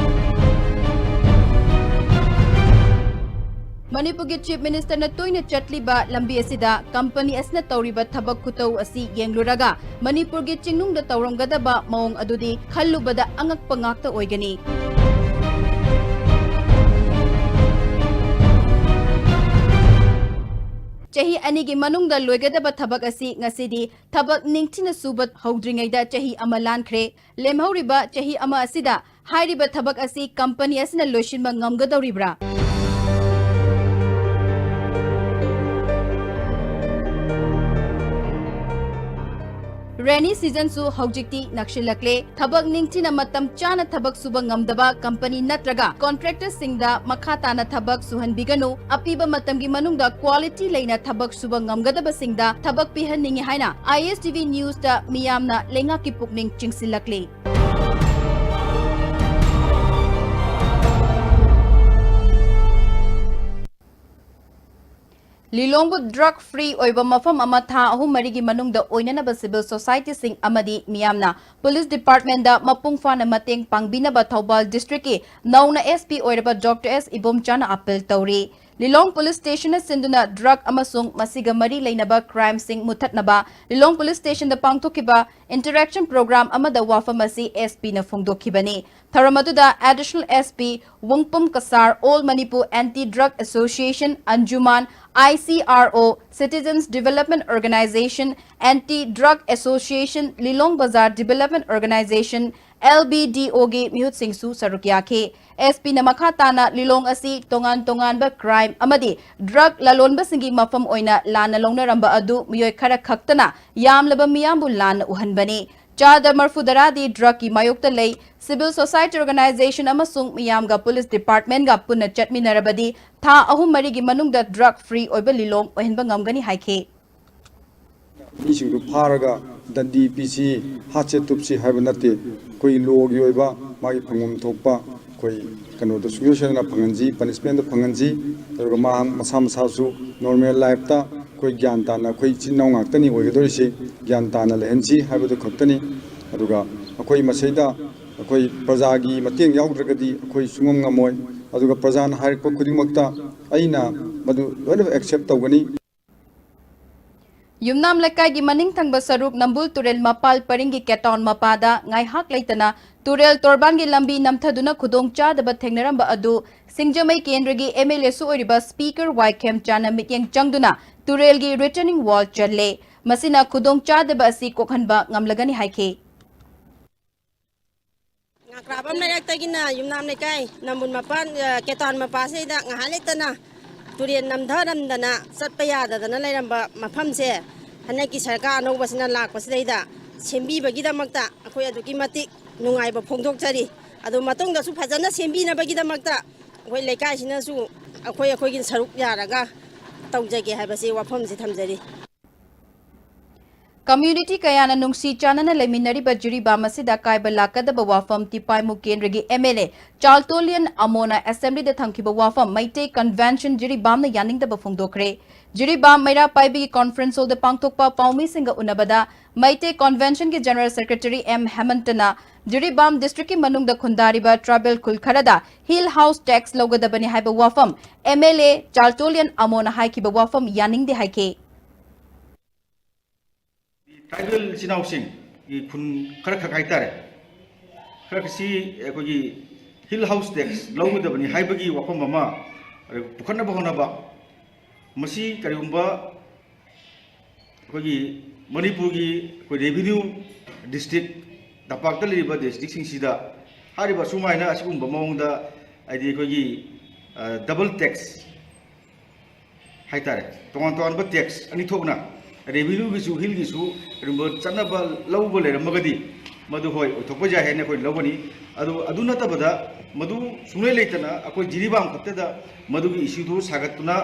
ꯃꯅꯤꯄꯨꯔꯒꯤ Chief Minister ꯅ ꯇꯣꯏꯅ ꯆꯠꯂꯤꯕ ꯂꯝꯕꯤ ꯑꯁꯤꯗ company ꯑꯁꯤꯅ ꯇꯧꯔꯤꯕ ꯊꯕꯛ ꯈꯨꯇꯧ ꯑꯁꯤ ꯌꯦꯡꯂꯨꯔꯒ ꯃꯅꯤꯄꯨꯔꯒꯤ ꯆꯤꯡꯅꯨꯡꯗ ꯇꯧꯔꯝꯒꯗꯕ ꯃꯑꯣꯡ ꯑꯗꯨꯗꯤ ꯈꯜꯂꯨꯕꯗ ꯑꯉꯛꯄ ꯉꯥꯛꯇ ꯑꯣꯏꯒꯅꯤ꯫ ꯆꯍꯤ ꯑꯅꯤꯒꯤ ꯃꯅꯨꯡꯗ ꯂꯣꯏꯒꯗꯕ ꯊꯕꯛ ꯑꯁꯤ ꯉꯁꯤꯗꯤ ꯊꯕꯛ ꯅꯤꯡꯊꯤꯅ ꯁꯨꯕ ꯍꯧꯗ꯭ꯔꯤꯉꯩꯗ ꯆꯍꯤ ꯑꯃ ꯂꯥꯟꯈ꯭ꯔꯦ꯫ ꯂꯦꯝꯍꯧꯔꯤꯕ ꯆꯍꯤ ꯑꯃ ꯑꯁꯤꯗ ꯍꯥꯏꯔꯤꯕ ꯊꯕꯛ ꯑꯁꯤ company ꯑꯁꯤꯅ ꯂꯣꯏꯁꯤꯟꯕ ꯉꯝꯒꯗꯧꯔꯤꯕ꯭ꯔꯥ? Rainy season ꯁꯨ ꯍꯧꯖꯤꯛꯇꯤ ꯅꯛꯁꯤꯜꯂꯛꯂꯦ꯫ ꯊꯕꯛ ꯅꯤꯡꯊꯤꯅ ꯃꯇꯝ ꯆꯥꯅ ꯊꯕꯛ ꯁꯨꯕ ꯉꯝꯗꯕ company ꯅꯠꯇ꯭ꯔꯒ contractor ꯁꯤꯡꯗ ꯃꯈꯥ ꯇꯥꯅ ꯊꯕꯛ ꯁꯨꯍꯟꯕꯤꯒꯅꯨ꯫ ꯑꯄꯤꯕ ꯃꯇꯝꯒꯤ ꯃꯅꯨꯡꯗ quality ꯂꯩꯅ ꯊꯕꯛ ꯁꯨꯕ ꯉꯝꯒꯗꯕꯁꯤꯡꯗ ꯊꯕꯛ ꯄꯤꯍꯟꯅꯤꯡꯏ ꯍꯥꯏꯅ I S T V News ꯇ ꯃꯤꯌꯥꯝꯅ ꯂꯩꯉꯥꯛꯀꯤ ꯄꯨꯛꯅꯤꯡ ꯆꯤꯡꯁꯤꯜꯂꯛꯂꯤ꯫ ꯂꯤꯂꯣꯡꯕꯨ drug free ꯑꯣꯏꯕ ꯃꯐꯝ ꯑꯃ ꯊꯥ ꯑꯍꯨꯝ ꯃꯔꯤꯒꯤ ꯃꯅꯨꯡꯗ ꯑꯣꯏꯅꯅꯕ civil society ꯁꯤꯡ ꯑꯃꯗꯤ ꯃꯤꯌꯥꯝꯅ police department ꯗ ꯃꯄꯨꯡ ꯐꯥꯅ ꯃꯇꯦꯡ ꯄꯥꯡꯕꯤꯅꯕ ꯊꯧꯕꯥꯜ district ꯀꯤ ꯅꯧꯅ S P ꯑꯣꯏꯔꯕ Doctor S ꯏꯕꯣꯝꯆꯥꯅ appeal ꯇꯧꯔꯤ꯫ ꯂꯤꯂꯣꯡ ꯄꯨꯂꯤꯁ ꯁ꯭ꯇꯦꯁꯟꯅ ꯁꯤꯟꯗꯨꯅ ꯗ꯭ꯔꯒ ꯑꯃꯁꯨꯡ ꯃꯁꯤꯒ ꯃꯔꯤ ꯂꯩꯅꯕ ꯀ꯭ꯔꯥꯏꯝꯁꯤꯡ ꯃꯨꯠꯊꯠꯅꯕ ꯂꯤꯂꯣꯡ ꯄꯨꯂꯤꯁ ꯁ꯭ꯇꯦꯁꯟꯗ ꯄꯥꯡꯊꯣꯛꯈꯤꯕ ꯏꯟꯇꯔꯦꯛꯁꯟ ꯄ꯭ꯔꯣꯒ꯭ꯔꯥꯝ ꯑꯃꯗ ꯋꯥꯐꯝ ꯑꯁꯤ ꯑꯦꯁ ꯄꯤꯅ ꯐꯣꯡꯗꯣꯛꯈꯤꯕꯅꯤ꯫ ꯊꯧꯔꯝ ꯑꯗꯨꯗ additional S P Wungpum Kasar, all Manipur anti drug association, Anjuman, I C R O, citizens development organisation, anti drug association, Lilong Bazar development organisation, L B D ꯑꯣꯒꯤ ꯃꯤꯍꯨꯠꯁꯤꯡꯁꯨ ꯁꯔꯨꯛ ꯌꯥꯈꯤ꯫ ꯑꯦꯁ ꯄꯤꯅ ꯃꯈꯥ ꯇꯥꯅ ꯂꯤꯂꯣꯡ ꯑꯁꯤ ꯇꯣꯉꯥꯟ ꯇꯣꯉꯥꯟꯕ ꯀ꯭ꯔꯥꯏꯝ ꯑꯃꯗꯤ ꯗ꯭ꯔꯒ ꯂꯂꯣꯟꯕꯁꯤꯡꯒꯤ ꯃꯐꯝ ꯑꯣꯏꯅ ꯂꯥꯟꯅ ꯂꯧꯅꯔꯝꯕ ꯑꯗꯨ ꯃꯤꯑꯣꯏ ꯈꯔ ꯈꯛꯇꯅ ꯌꯥꯝꯂꯕ ꯃꯤꯌꯥꯝꯕꯨ ꯂꯥꯟꯅ ꯎꯍꯟꯕꯅꯤ꯫ ꯆꯥꯗ ꯃꯔꯐꯨ ꯇꯔꯥꯗꯤ ꯗ꯭ꯔꯒꯀꯤ ꯃꯥꯌꯣꯛꯇ ꯂꯩ꯫ ꯁꯤꯚꯤꯜ ꯁꯣꯁꯥꯏꯇꯤ ꯑꯣꯔꯒꯅꯥꯏꯖꯦꯁꯟ ꯑꯃꯁꯨꯡ ꯃꯤꯌꯥꯝꯒ ꯄꯨꯂꯤꯁ ꯗꯤꯄꯥꯔꯠꯃꯦꯟꯠꯒ ꯄꯨꯟꯅ ꯆꯠꯃꯤꯟꯅꯔꯕꯗꯤ ꯊꯥ ꯑꯍꯨꯝ ꯃꯔꯤꯒꯤ ꯃꯅꯨꯡꯗ ꯗ꯭ꯔꯒ ꯐ꯭ꯔꯤ ꯑꯣꯏꯕ ꯂꯤꯂꯣꯡ ꯑꯣꯏꯍꯟꯕ ꯉꯝꯒꯅꯤ ꯍꯥꯏꯈꯤ꯫ ꯃꯤꯁꯤꯡꯗꯨ ꯐꯥꯔꯒ ꯗꯟꯗꯤ ꯄꯤꯁꯤ, ꯍꯥꯠꯁꯦ ꯇꯨꯞꯁꯤ ꯍꯥꯏꯕ ꯅꯠꯇꯦ꯫ ꯑꯩꯈꯣꯏ ꯂꯣꯒꯤ ꯑꯣꯏꯕ ꯃꯥꯒꯤ ꯐꯪꯐꯝ ꯊꯣꯛꯄ ꯑꯩꯈꯣꯏ ꯀꯩꯅꯣꯗꯣ ꯁꯨꯡꯁꯣꯏ ꯁꯣꯏꯗꯅ ꯐꯪꯍꯟꯁꯤ, ꯄꯅꯤꯁꯃꯦꯟꯗꯣ ꯐꯪꯍꯟꯁꯤ꯫ ꯑꯗꯨꯒ ꯃꯥ ꯃꯁꯥ ꯃꯁꯥꯁꯨ ꯅꯣꯔꯃꯦꯜ ꯂꯥꯏꯐꯇ ꯑꯩꯈꯣꯏ ꯒ꯭ꯌꯥꯟ ꯇꯥꯅ, ꯑꯩꯈꯣꯏ ꯏꯆꯤꯟ ꯏꯅꯥꯎ ꯉꯥꯛꯇꯅꯤ ꯑꯣꯏꯒꯗꯧꯔꯤꯁꯤ, ꯒ꯭ꯌꯥꯟ ꯇꯥꯅ ꯂꯩꯍꯟꯁꯤ ꯍꯥꯏꯕꯗꯨ ꯈꯛꯇꯅꯤ꯫ ꯑꯗꯨꯒ ꯑꯩꯈꯣꯏ ꯃꯁꯤꯗ ꯑꯩꯈꯣꯏ ꯄ꯭ꯔꯖꯥꯒꯤ ꯃꯇꯦꯡ ꯌꯥꯎꯗ꯭ꯔꯒꯗꯤ ꯑꯩꯈꯣꯏ ꯁꯨꯡꯉꯝ ꯉꯝꯃꯣꯏ꯫ ꯑꯗꯨꯒ ꯄ꯭ꯔꯖꯥꯅ ꯍꯥꯏꯔꯛꯄ ꯈꯨꯗꯤꯡꯃꯛꯇ ꯑꯩꯅ ꯃꯗꯨ ꯂꯣꯏꯅꯃꯛ ꯑꯦꯛꯁꯦꯞ ꯇꯧꯒꯅꯤ꯫ ꯌꯨꯝꯅꯥꯝ ꯂꯩꯀꯥꯏꯒꯤ ꯃꯅꯤꯡ ꯊꯪꯕ ꯁꯔꯨꯛ ꯅꯝꯕꯨꯜ ꯇꯨꯔꯦꯜ ꯃꯄꯥꯜ ꯄꯔꯤꯡꯒꯤ ꯀꯦꯇꯥꯎꯟ ꯃꯄꯥꯗ ꯉꯥꯏꯍꯥꯛ ꯂꯩꯇꯅ ꯇꯨꯔꯦꯜ ꯇꯣꯔꯕꯥꯟꯒꯤ ꯂꯝꯕꯤ ꯅꯝꯊꯗꯨꯅ ꯈꯨꯗꯣꯡ ꯆꯥꯗꯕ ꯊꯦꯡꯅꯔꯝꯕ ꯑꯗꯨ ꯁꯤꯡꯖꯃꯩ ꯀꯦꯟꯗ꯭ꯔꯒꯤ ꯑꯦꯝ ꯑꯦꯜ ꯑꯦꯁꯨ ꯑꯣꯏꯔꯤꯕ ꯁ꯭ꯄꯤꯀꯔ ꯋꯥꯏ ꯈꯦꯝꯆꯥꯟꯅ ꯃꯤꯠꯌꯦꯡ ꯆꯪꯗꯨꯅ ꯇꯨꯔꯦꯜꯒꯤ ꯔꯤꯇꯔꯅꯤꯡ ꯋꯥꯜ ꯆꯜꯂꯦ꯫ ꯃꯁꯤꯅ ꯈꯨꯗꯣꯡ ꯆꯥꯗꯕ ꯑꯁꯤ ꯀꯣꯛꯍꯟꯕ ꯉꯝꯂꯒꯅꯤ ꯍꯥꯏꯈꯤ꯫ ꯉꯥꯀ꯭ꯔꯥꯕꯝ ꯂꯩꯔꯛꯇꯒꯤꯅ ꯌꯨꯝꯅꯥꯝ ꯂꯩꯀꯥꯏ ꯅꯝꯕꯨꯜ ꯃꯄꯥꯟ, ꯑ, ꯀꯦꯇꯥꯟ ꯃꯄꯥꯁꯤꯗ ꯉꯥꯏꯍꯥꯛ ꯂꯩꯇꯅ ꯇꯨꯔꯦꯜ ꯅꯝꯊꯔꯝꯗꯅ ꯆꯠꯄ ꯌꯥꯗꯗꯅ ꯂꯩꯔꯝꯕ ꯃꯐꯝꯁꯦ ꯍꯟꯗꯛꯀꯤ ꯁꯔꯀꯥꯔ ꯑꯅꯧꯕꯁꯤꯅ ꯂꯥꯛꯄꯁꯤꯗꯩꯗ ꯁꯦꯝꯕꯤꯕꯒꯤꯗꯃꯛꯇ ꯑꯩꯈꯣꯏ ꯑꯗꯨꯛꯀꯤ ꯃꯇꯤꯛ ꯅꯨꯡꯉꯥꯏꯕ ꯐꯣꯡꯗꯣꯛꯆꯔꯤ꯫ ꯑꯗꯨ ꯃꯇꯨꯡꯗꯁꯨ ꯐꯖꯅ ꯁꯦꯝꯕꯤꯅꯕꯒꯤꯗꯃꯛꯇ ꯑꯩꯈꯣꯏ ꯂꯩꯀꯥꯏꯁꯤꯅꯁꯨ ꯑꯩꯈꯣꯏ ꯑꯩꯈꯣꯏꯒꯤ ꯁꯔꯨꯛ ꯌꯥꯔꯒ ꯇꯧꯖꯒꯦ ꯍꯥꯏꯕꯁꯤ ꯋꯥꯐꯝꯁꯤ ꯊꯝꯖꯔꯤ꯫ Community ꯀꯌꯥꯅ ꯅꯨꯡꯁꯤ ꯆꯥꯟꯅꯅ ꯂꯩꯃꯤꯟꯅꯔꯤꯕ ꯖꯤꯔꯤꯕꯥꯝ ꯑꯁꯤꯗ ꯑꯀꯥꯏꯕ ꯂꯥꯛꯀꯗꯕ ꯋꯥꯐꯝ ꯇꯤꯄꯥꯏꯃꯨ ꯀꯦꯟꯗ꯭ꯔꯒꯤ M L A ꯆꯥꯜꯇꯣꯂꯤꯌꯟ ꯑꯃꯣꯅ Assembly ꯗ ꯊꯝꯈꯤꯕ ꯋꯥꯐꯝ ꯃꯩꯇꯩ Convention ꯖꯤꯔꯤꯕꯥꯝꯅ ꯌꯥꯅꯤꯡꯗꯕ ꯐꯣꯡꯗꯣꯛꯈ꯭ꯔꯦ꯫ ꯖꯤꯔꯤꯕꯥꯝ ꯃꯩꯔꯥ ꯄꯥꯏꯕꯤꯒꯤ conference hall ꯗ ꯄꯥꯡꯊꯣꯛꯄ ꯄꯥꯎꯃꯤꯁꯤꯡꯒ ꯎꯅꯕꯗ ꯃꯩꯇꯩ Convention ꯒꯤ General Secretary M ꯍꯦꯃꯟꯇꯅ Jiribam district ꯀꯤ ꯃꯅꯨꯡꯗ ꯈꯨꯟꯗꯥꯔꯤꯕ tribal ꯈꯨꯜ ꯈꯔꯗ Hill House tax ꯂꯧꯒꯗꯕꯅꯤ ꯍꯥꯏꯕ ꯋꯥꯐꯝ M L A ꯆꯥꯜꯇꯣꯂꯤꯌꯟ ꯑꯃꯣꯅ ꯍꯥꯏꯈꯤꯕ ꯋꯥꯐꯝ ꯌꯥꯅꯤꯡꯗꯦ ꯍꯥꯏꯈꯤ꯫ Tribal ꯏꯆꯤꯟ ꯏꯅꯥꯎꯁꯤꯡꯒꯤ ꯈꯨꯟ ꯈꯔ ꯈꯛ ꯍꯥꯏꯇꯥꯔꯦ, ꯈꯔ ꯈꯛꯁꯤ ꯑꯩꯈꯣꯏꯒꯤ Hill House tax ꯂꯧꯒꯗꯕꯅꯤ ꯍꯥꯏꯕꯒꯤ ꯋꯥꯐꯝ ꯑꯃ ꯄꯨꯈꯠꯅꯕ ꯍꯣꯠꯅꯕ, ꯃꯁꯤ ꯀꯔꯤꯒꯨꯝꯕ ꯑꯩꯈꯣꯏꯒꯤ ꯃꯅꯤꯄꯨꯔꯒꯤ ꯑꯩꯈꯣꯏ revenue district, ꯇꯝꯄꯥꯛꯇ ꯂꯩꯔꯤꯕ district ꯁꯤꯡꯁꯤꯗ ꯍꯥꯏꯔꯤꯕ ꯑꯁꯨꯃꯥꯏꯅ ꯑꯁꯤꯒꯨꯝꯕ ꯃꯑꯣꯡꯗ, ꯍꯥꯏꯗꯤ ꯑꯩꯈꯣꯏꯒꯤ, ꯑ, double tax ꯍꯥꯏꯇꯥꯔꯦ, ꯇꯣꯉꯥꯟ ꯇꯣꯉꯥꯟꯕ tax ꯑꯅꯤ ꯊꯣꯛꯅ revenue ꯒꯤꯁꯨ, Hill ꯒꯤꯁꯨ ꯀꯔꯤꯒꯨꯝꯕ ꯆꯠꯅꯕ ꯂꯧꯕ ꯂꯩꯔꯝꯃꯒꯗꯤ, ꯃꯗꯨ ꯍꯣꯏ ꯑꯣꯏꯊꯣꯛꯄ ꯌꯥꯏ ꯍꯥꯏꯅ ꯑꯩꯈꯣꯏ ꯂꯧꯒꯅꯤ꯫ ꯑꯗꯨ, ꯑꯗꯨ ꯅꯠꯇꯕꯗ ꯃꯗꯨ ꯁꯨꯡꯂꯩ ꯂꯩꯇꯅ ꯑꯩꯈꯣꯏ ꯖꯤꯔꯤꯕꯥꯝ ꯈꯛꯇꯗ ꯃꯗꯨꯒꯤ issue ꯗꯨ ꯁꯥꯒꯠꯇꯨꯅ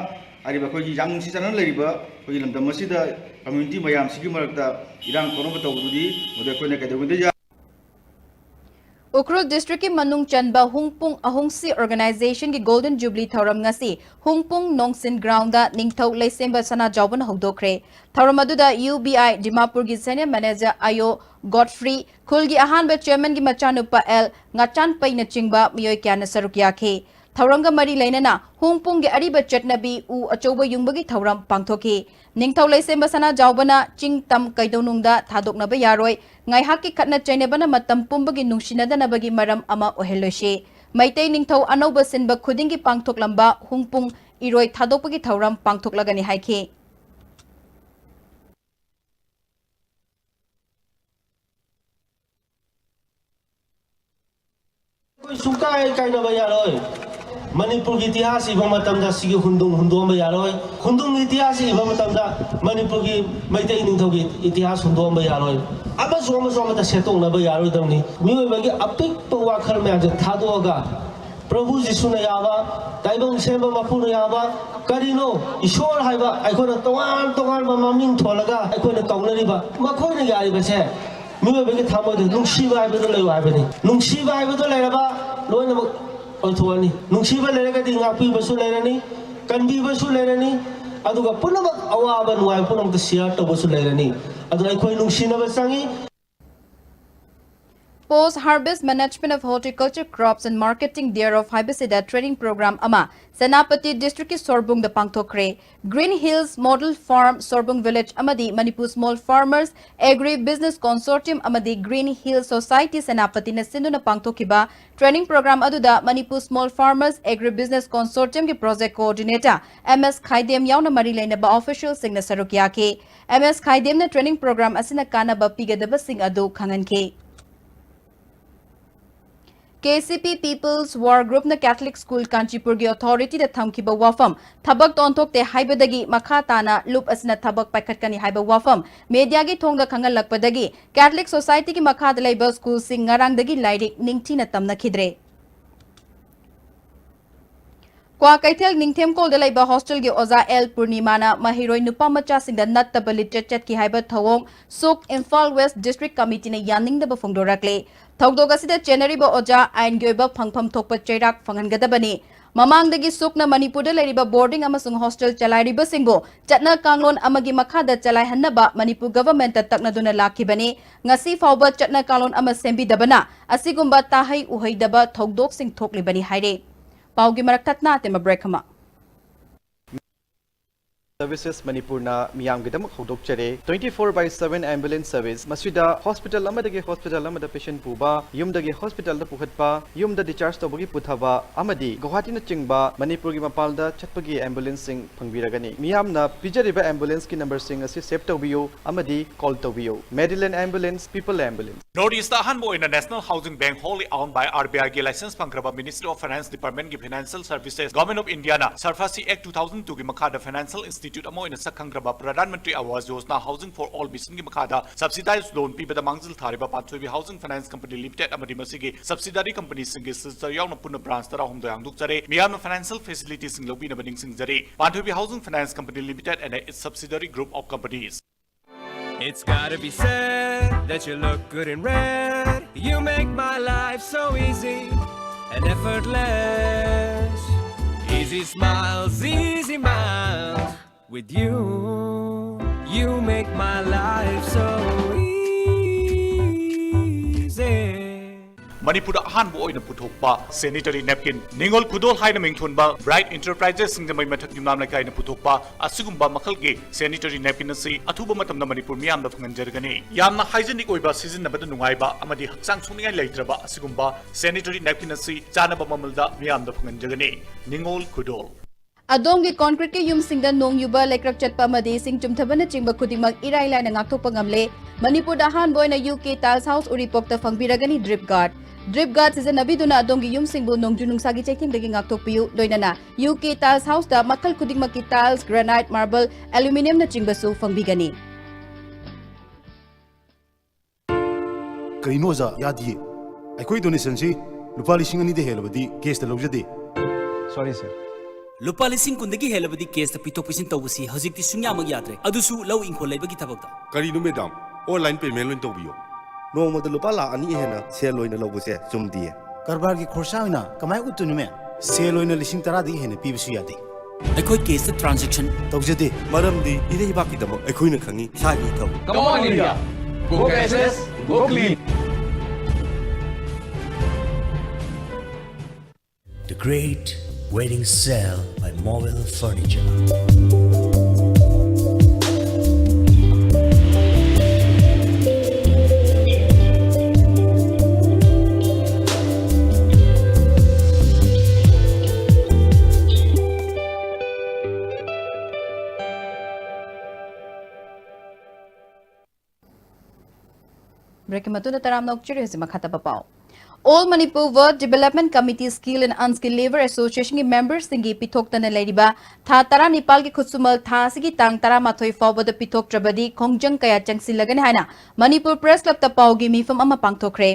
ꯍꯥꯏꯔꯤꯕ ꯑꯩꯈꯣꯏꯒꯤ ꯌꯥꯝ ꯅꯨꯡꯁꯤ ꯆꯥꯟꯅꯅ ꯂꯩꯔꯤꯕ ꯑꯩꯈꯣꯏꯒꯤ ꯂꯝꯗꯝ ꯑꯁꯤꯗ community ꯃꯌꯥꯝꯁꯤꯒꯤ ꯃꯔꯛꯇ ꯏꯔꯥꯡ ꯊꯣꯛꯅꯕ ꯇꯧꯕꯗꯨꯗꯤ ꯃꯗꯨ ꯑꯩꯈꯣꯏꯅ ꯀꯩꯗꯧꯉꯩꯗ ꯌꯥ- ꯎꯈ꯭ꯔꯨꯜ district ꯀꯤ ꯃꯅꯨꯡ ꯆꯟꯕ ꯍꯨꯡꯄꯨꯡ ꯑꯍꯨꯡꯁꯤ organization ꯒꯤ Golden Jubilee ꯊꯧꯔꯝ ꯉꯁꯤ ꯍꯨꯡꯄꯨꯡ ꯅꯣꯡꯁꯤꯟ ground ꯗ ꯅꯤꯡꯊꯧ ꯂꯩꯁꯦꯝꯕ ꯁꯅꯥꯖꯥꯎꯕꯅ ꯍꯧꯗꯣꯛꯈ꯭ꯔꯦ꯫ ꯊꯧꯔꯝ ꯑꯗꯨꯗ U B I ꯗꯤꯃꯥꯄꯨꯔꯒꯤ Senior Manager I O ꯒꯣꯗꯐ꯭ꯔꯤ, ꯈꯨꯜꯒꯤ ꯑꯍꯥꯟꯕ chairman ꯒꯤ ꯃꯆꯥꯅꯨꯄꯥ ꯑꯦꯜ ꯉꯥꯆꯥꯟꯄꯩꯅꯆꯤꯡꯕ ꯃꯤꯑꯣꯏ ꯀꯌꯥꯅ ꯁꯔꯨꯛ ꯌꯥꯈꯤ꯫ ꯊꯧꯔꯝꯒ ꯃꯔꯤ ꯂꯩꯅꯅ ꯍꯨꯡꯄꯨꯡꯒꯤ ꯑꯔꯤꯕ ꯆꯠꯅꯕꯤ ꯎ ꯑꯆꯧꯕ ꯌꯨꯡꯕꯒꯤ ꯊꯧꯔꯝ ꯄꯥꯡꯊꯣꯛꯈꯤ꯫ ꯅꯤꯡꯊꯧ ꯂꯩꯁꯦꯝꯕ ꯁꯅꯥꯖꯥꯎꯕꯅ ꯆꯤꯡ ꯇꯝ ꯀꯩꯗꯧꯅꯨꯡꯗ ꯊꯥꯗꯣꯛꯅꯕ ꯌꯥꯔꯣꯏ, ꯉꯥꯏꯍꯥꯛꯀꯤ ꯈꯠꯅ ꯆꯩꯅꯕꯅ ꯃꯇꯝ ꯄꯨꯝꯕꯒꯤ ꯅꯨꯡꯁꯤꯅꯗꯅꯕꯒꯤ ꯃꯔꯝ ꯑꯃ ꯑꯣꯏꯍꯜꯂꯣꯏꯁꯤ꯫ ꯃꯩꯇꯩ ꯅꯤꯡꯊꯧ ꯑꯅꯧꯕ ꯁꯤꯟꯕ ꯈꯨꯗꯤꯡꯒꯤ ꯄꯥꯡꯊꯣꯛꯂꯝꯕ ꯍꯨꯡꯄꯨꯡ ꯏꯔꯣꯏ ꯊꯥꯗꯣꯛꯄꯒꯤ ꯊꯧꯔꯝ ꯄꯥꯡꯊꯣꯛꯂꯒꯅꯤ ꯍꯥꯏꯈꯤ꯫ ꯑꯩꯈꯣꯏ ꯁꯨꯡꯀꯥꯏ ꯀꯥꯏꯅꯕ ꯌꯥꯔꯣꯏ꯫ ꯃꯅꯤꯄꯨꯔꯒꯤ ꯏꯇꯤꯍꯥꯁ ꯏꯕ ꯃꯇꯝꯗ ꯁꯤꯒꯤ ꯍꯨꯟꯗꯨꯡ ꯍꯨꯟꯗꯣꯛꯑꯝꯕ ꯌꯥꯔꯣꯏ꯫ ꯍꯨꯟꯗꯨꯡꯒꯤ ꯏꯇꯤꯍꯥꯁ ꯏꯕ ꯃꯇꯝꯗ ꯃꯅꯤꯄꯨꯔꯒꯤ ꯃꯩꯇꯩ ꯅꯤꯡꯊꯧꯒꯤ ꯏꯇꯤꯍꯥꯁ ꯍꯨꯟꯗꯣꯛꯑꯝꯕ ꯌꯥꯔꯣꯏ꯫ ꯑꯃꯁꯨ ꯑꯃꯁꯨ ꯑꯃꯠꯇ ꯁꯦꯠꯇꯣꯛꯅꯕ ꯌꯥꯔꯣꯏꯗꯕꯅꯤ꯫ ꯃꯤꯑꯣꯏꯕꯒꯤ ꯑꯄꯤꯛꯄ ꯋꯥꯈꯜ ꯃꯌꯥꯝꯁꯦ ꯊꯥꯗꯣꯛꯑꯒ ꯄ꯭ꯔꯚꯨ ꯖꯤꯁꯨꯅ ꯌꯥꯕ, ꯇꯥꯏꯕꯪ ꯁꯦꯝꯕ ꯃꯄꯨꯅ ꯌꯥꯕ, ꯀꯔꯤꯅꯣ ꯏꯁꯣꯔ ꯍꯥꯏꯕ ꯑꯩꯈꯣꯏꯅ ꯇꯣꯉꯥꯟ ꯇꯣꯉꯥꯟꯕ ꯃꯃꯤꯡ ꯊꯣꯜꯂꯒ ꯑꯩꯈꯣꯏꯅ ꯀꯧꯅꯔꯤꯕ, ꯃꯈꯣꯏꯅ ꯌꯥꯔꯤꯕꯁꯦ ꯃꯤꯑꯣꯏꯕꯒꯤ ꯊꯃꯣꯏꯗ ꯅꯨꯡꯁꯤꯕ ꯍꯥꯏꯕꯗꯨ ꯂꯩꯌꯨ ꯍꯥꯏꯕꯅꯤ꯫ ꯅꯨꯡꯁꯤꯕ ꯍꯥꯏꯕꯗꯨ ꯂꯩꯔꯕ ꯂꯣꯏꯅꯃꯛ ꯑꯣꯏꯊꯣꯛꯑꯅꯤ꯫ ꯅꯨꯡꯁꯤꯕ ꯂꯩꯔꯒꯗꯤ ꯉꯥꯛꯄꯤꯕꯁꯨ ꯂꯩꯔꯅꯤ, ꯀꯟꯕꯤꯕꯁꯨ ꯂꯩꯔꯅꯤ, ꯑꯗꯨꯒ ꯄꯨꯝꯅꯃꯛ ꯑꯋꯥꯕ ꯅꯨꯡꯉꯥꯏꯕ ꯄꯨꯝꯅꯃꯛꯇ share ꯇꯧꯕꯁꯨ ꯂꯩꯔꯅꯤ꯫ ꯑꯗꯨꯅ ꯑꯩꯈꯣꯏ ꯅꯨꯡꯁꯤꯅꯕ ꯆꯪꯉꯤ꯫ Post Harvest Management of Horticulture Crops and Marketing thereof ꯍꯥꯏꯕꯁꯤꯗ training program ꯑꯃ ꯁꯦꯅꯥꯄꯇꯤ district ꯀꯤ ꯁꯣꯔꯕꯨꯡꯗ ꯄꯥꯡꯊꯣꯛꯈ꯭ꯔꯦ꯫ Green Hills Model Farm ꯁꯣꯔꯕꯨꯡ village ꯑꯃꯗꯤ Manipur Small Farmers Agri Business Consortium ꯑꯃꯗꯤ Green Hill Society ꯁꯦꯅꯥꯄꯇꯤꯅ ꯁꯤꯟꯗꯨꯅ ꯄꯥꯡꯊꯣꯛꯈꯤꯕ training program ꯑꯗꯨꯗ Manipur Small Farmers Agri Business Consortium ꯒꯤ project coordinator M S ꯈꯥꯏꯗꯦꯝ ꯌꯥꯎꯅ ꯃꯔꯤ ꯂꯩꯅꯕ official ꯁꯤꯡꯅ ꯁꯔꯨꯛ ꯌꯥꯈꯤ꯫ M S ꯈꯥꯏꯗꯦꯝꯅ training program ꯑꯁꯤꯅ ꯀꯥꯟꯅꯕ ꯄꯤꯒꯗꯕꯁꯤꯡ ꯑꯗꯨ ꯈꯪꯍꯟꯈꯤ꯫ K C P People's War Group ꯅ Catholic School ꯀꯥꯟꯆꯤꯄꯨꯔꯒꯤ authority ꯗ ꯊꯝꯈꯤꯕ ꯋꯥꯐꯝ ꯊꯕꯛꯇ ꯑꯣꯟꯊꯣꯛꯇꯦ ꯍꯥꯏꯕꯗꯒꯤ ꯃꯈꯥ ꯇꯥꯅ ꯂꯨꯞ ꯑꯁꯤꯅ ꯊꯕꯛ ꯄꯥꯏꯈꯠꯀꯅꯤ ꯍꯥꯏꯕ ꯋꯥꯐꯝ media ꯒꯤ ꯊꯣꯡꯗ ꯈꯪꯍꯜꯂꯛꯄꯗꯒꯤ Catholic Society ꯒꯤ ꯃꯈꯥꯗ ꯂꯩꯕ school ꯁꯤꯡ ꯉꯔꯥꯡꯗꯒꯤ ꯂꯥꯏꯔꯤꯛ ꯅꯤꯡꯊꯤꯅ ꯇꯝꯅꯈꯤꯗ꯭ꯔꯦ꯫ ꯀ꯭ꯋꯥꯀꯩꯊꯦꯜ ꯅꯤꯡꯊꯦꯝꯀꯣꯜꯗ ꯂꯩꯕ hostel ꯒꯤ ꯑꯣꯖꯥ ꯑꯦꯜ ꯄꯨꯔꯅꯤꯃꯥꯅ ꯃꯍꯩꯔꯣꯏ ꯅꯨꯄꯥ ꯃꯆꯥꯁꯤꯡꯗ ꯅꯠꯇꯕ ꯂꯤꯆꯠ ꯆꯠꯈꯤ ꯍꯥꯏꯕ ꯊꯧꯑꯣꯡ ꯁꯨꯛ ꯏꯝꯐꯥꯜ West District Committee ꯅ ꯌꯥꯅꯤꯡꯗꯕ ꯐꯣꯡꯗꯣꯔꯛꯂꯦ꯫ ꯊꯧꯗꯣꯛ ꯑꯁꯤꯗ ꯆꯦꯟꯅꯔꯤꯕ ꯑꯣꯖꯥ ꯑꯥꯏꯟꯒꯤ ꯑꯣꯏꯕ ꯐꯪꯐꯝ ꯊꯣꯛꯄ ꯆꯩꯔꯥꯛ ꯐꯪꯍꯟꯒꯗꯕꯅꯤ꯫ ꯃꯃꯥꯡꯗꯒꯤ ꯁꯨꯛꯅ ꯃꯅꯤꯄꯨꯔꯗ ꯂꯩꯔꯤꯕ boarding ꯑꯃꯁꯨꯡ hostel ꯆꯂꯥꯏꯔꯤꯕꯁꯤꯡꯕꯨ ꯆꯠꯅ ꯀꯥꯡꯂꯣꯟ ꯑꯃꯒꯤ ꯃꯈꯥꯗ ꯆꯂꯥꯏꯍꯟꯅꯕ ꯃꯅꯤꯄꯨꯔ government ꯇ ꯇꯛꯅꯗꯨꯅ ꯂꯥꯛꯈꯤꯕꯅꯤ꯫ ꯉꯁꯤ ꯐꯥꯎꯕ ꯆꯠꯅ ꯀꯥꯡꯂꯣꯟ ꯑꯃ ꯁꯦꯝꯕꯤꯗꯕꯅ ꯑꯁꯤꯒꯨꯝꯕ ꯇꯥꯍꯩ ꯎꯍꯩꯗꯕ ꯊꯧꯗꯣꯛꯁꯤꯡ ꯊꯣꯛꯂꯤꯕꯅꯤ ꯍꯥꯏꯔꯦ꯫ ꯄꯥꯎꯒꯤ ꯃꯔꯛ ꯊꯠꯅ ꯑꯇꯦꯝꯕ break ꯑꯃ꯫ Services ꯃꯅꯤꯄꯨꯔꯅ ꯃꯤꯌꯥꯝꯒꯤꯗꯃꯛ ꯍꯧꯗꯣꯛꯆꯔꯦ twenty four by seven ambulance service꯫ ꯃꯁꯤꯗ hospital ꯑꯃꯗꯒꯤ hospital ꯑꯃꯗ patient ꯄꯨꯕ, ꯌꯨꯝꯗꯒꯤ hospital ꯗ ꯄꯨꯈꯠꯄ, ꯌꯨꯝꯗ discharge ꯇꯧꯕꯒꯤ ꯄꯨꯊꯕ, ꯑꯃꯗꯤ ꯒꯨꯋꯥꯍꯥꯇꯤꯅꯆꯤꯡꯕ ꯃꯅꯤꯄꯨꯔꯒꯤ ꯃꯄꯥꯟꯗ ꯆꯠꯄꯒꯤ ambulance ꯁꯤꯡ ꯐꯪꯕꯤꯔꯒꯅꯤ꯫ ꯃꯤꯌꯥꯝꯅ ꯄꯤꯖꯔꯤꯕ ambulance ꯀꯤ number ꯁꯤꯡ ꯑꯁꯤ save ꯇꯧꯕꯤꯌꯨ ꯑꯃꯗꯤ call ꯇꯧꯕꯤꯌꯨ꯫ Medillion Ambulance, People Ambulance꯫ North East ꯇ ꯑꯍꯥꯟꯕ ꯑꯣꯏꯅ National Housing Bank, wholly owned by R B I ꯒꯤ license ꯐꯪꯈ꯭ꯔꯕ Ministry of Finance Department ꯀꯤ Financial Services, Government of India ꯅ SARFAESI Act two thousand two ꯒꯤ ꯃꯈꯥꯗ financial institution Institute ꯑꯃ ꯑꯣꯏꯅ ꯁꯛ ꯈꯪꯈ꯭ꯔꯕ Pradhan Mantri Awas Yojana Housing for All Mission ꯒꯤ ꯃꯈꯥꯗ subsidized loan ꯄꯤꯕꯗ ꯃꯥꯡꯖꯤꯜ ꯊꯥꯔꯤꯕ ꯄꯥꯟꯊꯣꯏꯕꯤ Housing Finance Company Limited ꯑꯃꯗꯤ ꯃꯁꯤꯒꯤ subsidiary company ꯁꯤꯡꯒꯤ ꯁꯤꯜꯆꯔ ꯌꯥꯎꯅ ꯄꯨꯟꯅ branch ꯇꯔꯥꯍꯨꯝꯗꯣꯏ ꯍꯥꯡꯗꯣꯛꯆꯔꯦ꯫ ꯃꯤꯌꯥꯝꯅ financial facility ꯁꯤꯡ ꯂꯧꯕꯤꯅꯕ ꯅꯤꯡꯁꯤꯡꯖꯔꯤ꯫ ꯄꯥꯟꯊꯣꯏꯕꯤ Housing Finance Company Limited and its subsidiary group of companies. It's gotta be said that you look good in red. You make my life so easy and effortless. Easy smiles, easy miles. With you, you make my life so easy. ꯃꯅꯤꯄꯨꯔꯗ ꯑꯍꯥꯟꯕ ꯑꯣꯏꯅ ꯄꯨꯊꯣꯛꯄ sanitary napkin, ꯅꯤꯉꯣꯜ ꯈꯨꯗꯣꯜ ꯍꯥꯏꯅ ꯃꯤꯡꯊꯣꯟꯕ Bright Enterprises ꯁꯤꯡꯖꯃꯩ ꯃꯊꯛ ꯌꯨꯝꯅꯥꯝ ꯂꯩꯀꯥꯏꯅ ꯄꯨꯊꯣꯛꯄ ꯑꯁꯤꯒꯨꯝꯕ ꯃꯈꯜꯒꯤ sanitary napkin ꯑꯁꯤ ꯑꯊꯨꯕ ꯃꯇꯝꯗ ꯃꯅꯤꯄꯨꯔ ꯃꯤꯌꯥꯝꯗ ꯐꯪꯍꯟꯖꯔꯒꯅꯤ꯫ ꯌꯥꯝꯅ hygienic ꯑꯣꯏꯕ, ꯁꯤꯖꯤꯟꯅꯕꯗ ꯅꯨꯡꯉꯥꯏꯕ ꯑꯃꯗꯤ ꯍꯛꯆꯥꯡ ꯁꯣꯛꯅꯤꯡꯉꯥꯏ ꯂꯩꯇ꯭ꯔꯕ ꯑꯁꯤꯒꯨꯝꯕ sanitary napkin ꯑꯁꯤ ꯆꯥꯅꯕ ꯃꯃꯜꯗ ꯃꯤꯌꯥꯝꯗ ꯐꯪꯍꯟꯖꯒꯅꯤ꯫ ꯅꯤꯉꯣꯜ ꯈꯨꯗꯣꯜ꯫ ꯑꯗꯣꯝꯒꯤ concreteꯀꯤ ꯌꯨꯝꯁꯤꯡꯗ ꯅꯣꯡ ꯌꯨꯕ, ꯂꯩꯀ꯭ꯔꯛ ꯆꯠꯄ ꯑꯃꯗꯤ ꯏꯁꯤꯡ ꯆꯨꯝꯊꯕꯅꯆꯤꯡꯕ ꯈꯨꯗꯤꯡꯃꯛ ꯏꯔꯥꯏ ꯂꯥꯏꯅ ꯉꯥꯛꯊꯣꯛꯄ ꯉꯝꯂꯦ꯫ ꯃꯅꯤꯄꯨꯔꯗ ꯑꯍꯥꯟꯕ ꯑꯣꯏꯅ U K Tiles House ꯎꯔꯤꯄꯣꯛꯇ ꯐꯪꯕꯤꯔꯒꯅꯤ drip guard꯫ Drip guard ꯁꯤꯖꯤꯟꯅꯕꯤꯗꯨꯅ ꯑꯗꯣꯝꯒꯤ ꯌꯨꯝꯁꯤꯡꯕꯨ ꯅꯣꯡꯖꯨ ꯅꯨꯡꯁꯥꯒꯤ ꯆꯩꯊꯦꯡꯗꯒꯤ ꯉꯥꯛꯊꯣꯛꯄꯤꯌꯨ꯫ ꯂꯣꯏꯅꯅ U K Tiles Houseꯇ ꯃꯈꯜ ꯈꯨꯗꯤꯡꯃꯛꯀꯤ tiles, granite, marble, aluminiumꯅꯆꯤꯡꯕꯁꯨ ꯐꯪꯕꯤꯒꯅꯤ꯫ ꯀꯩꯅꯣ ꯑꯣꯖꯥ, ꯌꯥꯗꯤꯌꯦ꯫ ꯑꯩꯈꯣꯏ donationꯁꯤ ꯂꯨꯄꯥ ꯂꯤꯁꯤꯡ ꯑꯅꯤꯗ ꯍꯦꯜꯂꯕꯗꯤ cashꯇ ꯂꯧꯖꯗꯦ꯫ Sorry, sir. ꯂꯨꯄꯥ ꯂꯤꯁꯤꯡ ꯀꯨꯟꯗꯒꯤ ꯍꯦꯜꯂꯕꯗꯤ cashꯇ ꯄꯤꯊꯣꯛ ꯄꯤꯁꯤꯟ ꯇꯧꯕꯁꯤ ꯍꯧꯖꯤꯛꯇꯤ ꯁꯨꯡꯌꯥꯃꯛ ꯌꯥꯗ꯭ꯔꯦ, ꯑꯗꯨꯁꯨ ꯂꯧ ꯏꯪꯈꯣꯜ ꯂꯩꯕꯒꯤ ꯊꯕꯛꯇ꯫ ꯀꯔꯤꯅꯣ madam? Online payment ꯂꯣꯏꯅ ꯇꯧꯕꯤꯌꯣ꯫ ꯅꯣꯡꯃꯗ ꯂꯨꯄꯥ ꯂꯥꯈ ꯑꯅꯤ ꯍꯦꯟꯅ ꯁꯦꯜ ꯑꯣꯏꯅ ꯂꯧꯕꯁꯦ ꯆꯨꯝꯗꯤꯌꯦ꯫ ꯀꯔꯕꯥꯔꯒꯤ ꯈꯣꯔꯁꯥ ꯑꯣꯏꯅ ꯀꯃꯥꯏ ꯎꯠꯇꯣꯏꯅꯣ, ma'am? ꯁꯦꯜ ꯑꯣꯏꯅ ꯂꯤꯁꯤꯡ ꯇꯔꯥꯗꯒꯤ ꯍꯦꯟꯅ ꯄꯤꯕꯁꯨ ꯌꯥꯗꯦ꯫ ꯑꯩꯈꯣꯏ cashꯇ transaction ꯇꯧꯖꯗꯦ꯫ ꯃꯔꯝꯗꯤ ꯏꯔꯩꯕꯥꯛꯀꯤꯗꯃꯛ ꯑꯩꯈꯣꯏꯅ ꯈꯪꯉꯤ, ꯏꯁꯥꯒꯤ ꯏꯊꯧ꯫ Come on, India! Go cashless, go clean! The Great Wedding Sale by Mobile Furniture. Breakꯀꯤ ꯃꯇꯨꯡꯗ ꯇꯔꯥꯝꯅ ꯑꯣꯛꯆꯔꯤ꯫ ꯍꯧꯖꯤꯛ ꯃꯈꯥ ꯇꯥꯕ ꯄꯥꯎ꯫ All Manipur Work Development Committee Skilled and Unskilled Labour Associationꯒꯤ memberꯁꯤꯡꯒꯤ ꯄꯤꯊꯣꯛꯇꯅ ꯂꯩꯔꯤꯕ ꯊꯥ ꯇꯔꯥꯅꯤꯄꯥꯜꯒꯤ ꯈꯨꯠꯁꯨꯃꯜ ꯊꯥ ꯑꯁꯤꯒꯤ ꯇꯥꯡ ꯇꯔꯥꯃꯥꯊꯣꯏ ꯐꯥꯎꯕꯗ ꯄꯤꯊꯣꯛꯇ꯭ꯔꯕꯗꯤ ꯈꯣꯡꯖꯪ ꯀꯌꯥ ꯆꯪꯁꯤꯜꯂꯒꯅꯤ ꯍꯥꯏꯅ ꯃꯅꯤꯄꯨꯔ Press Clubꯇ ꯄꯥꯎꯒꯤ ꯃꯤꯐꯝ ꯑꯃ ꯄꯥꯡꯊꯣꯛꯈ꯭ꯔꯦ꯫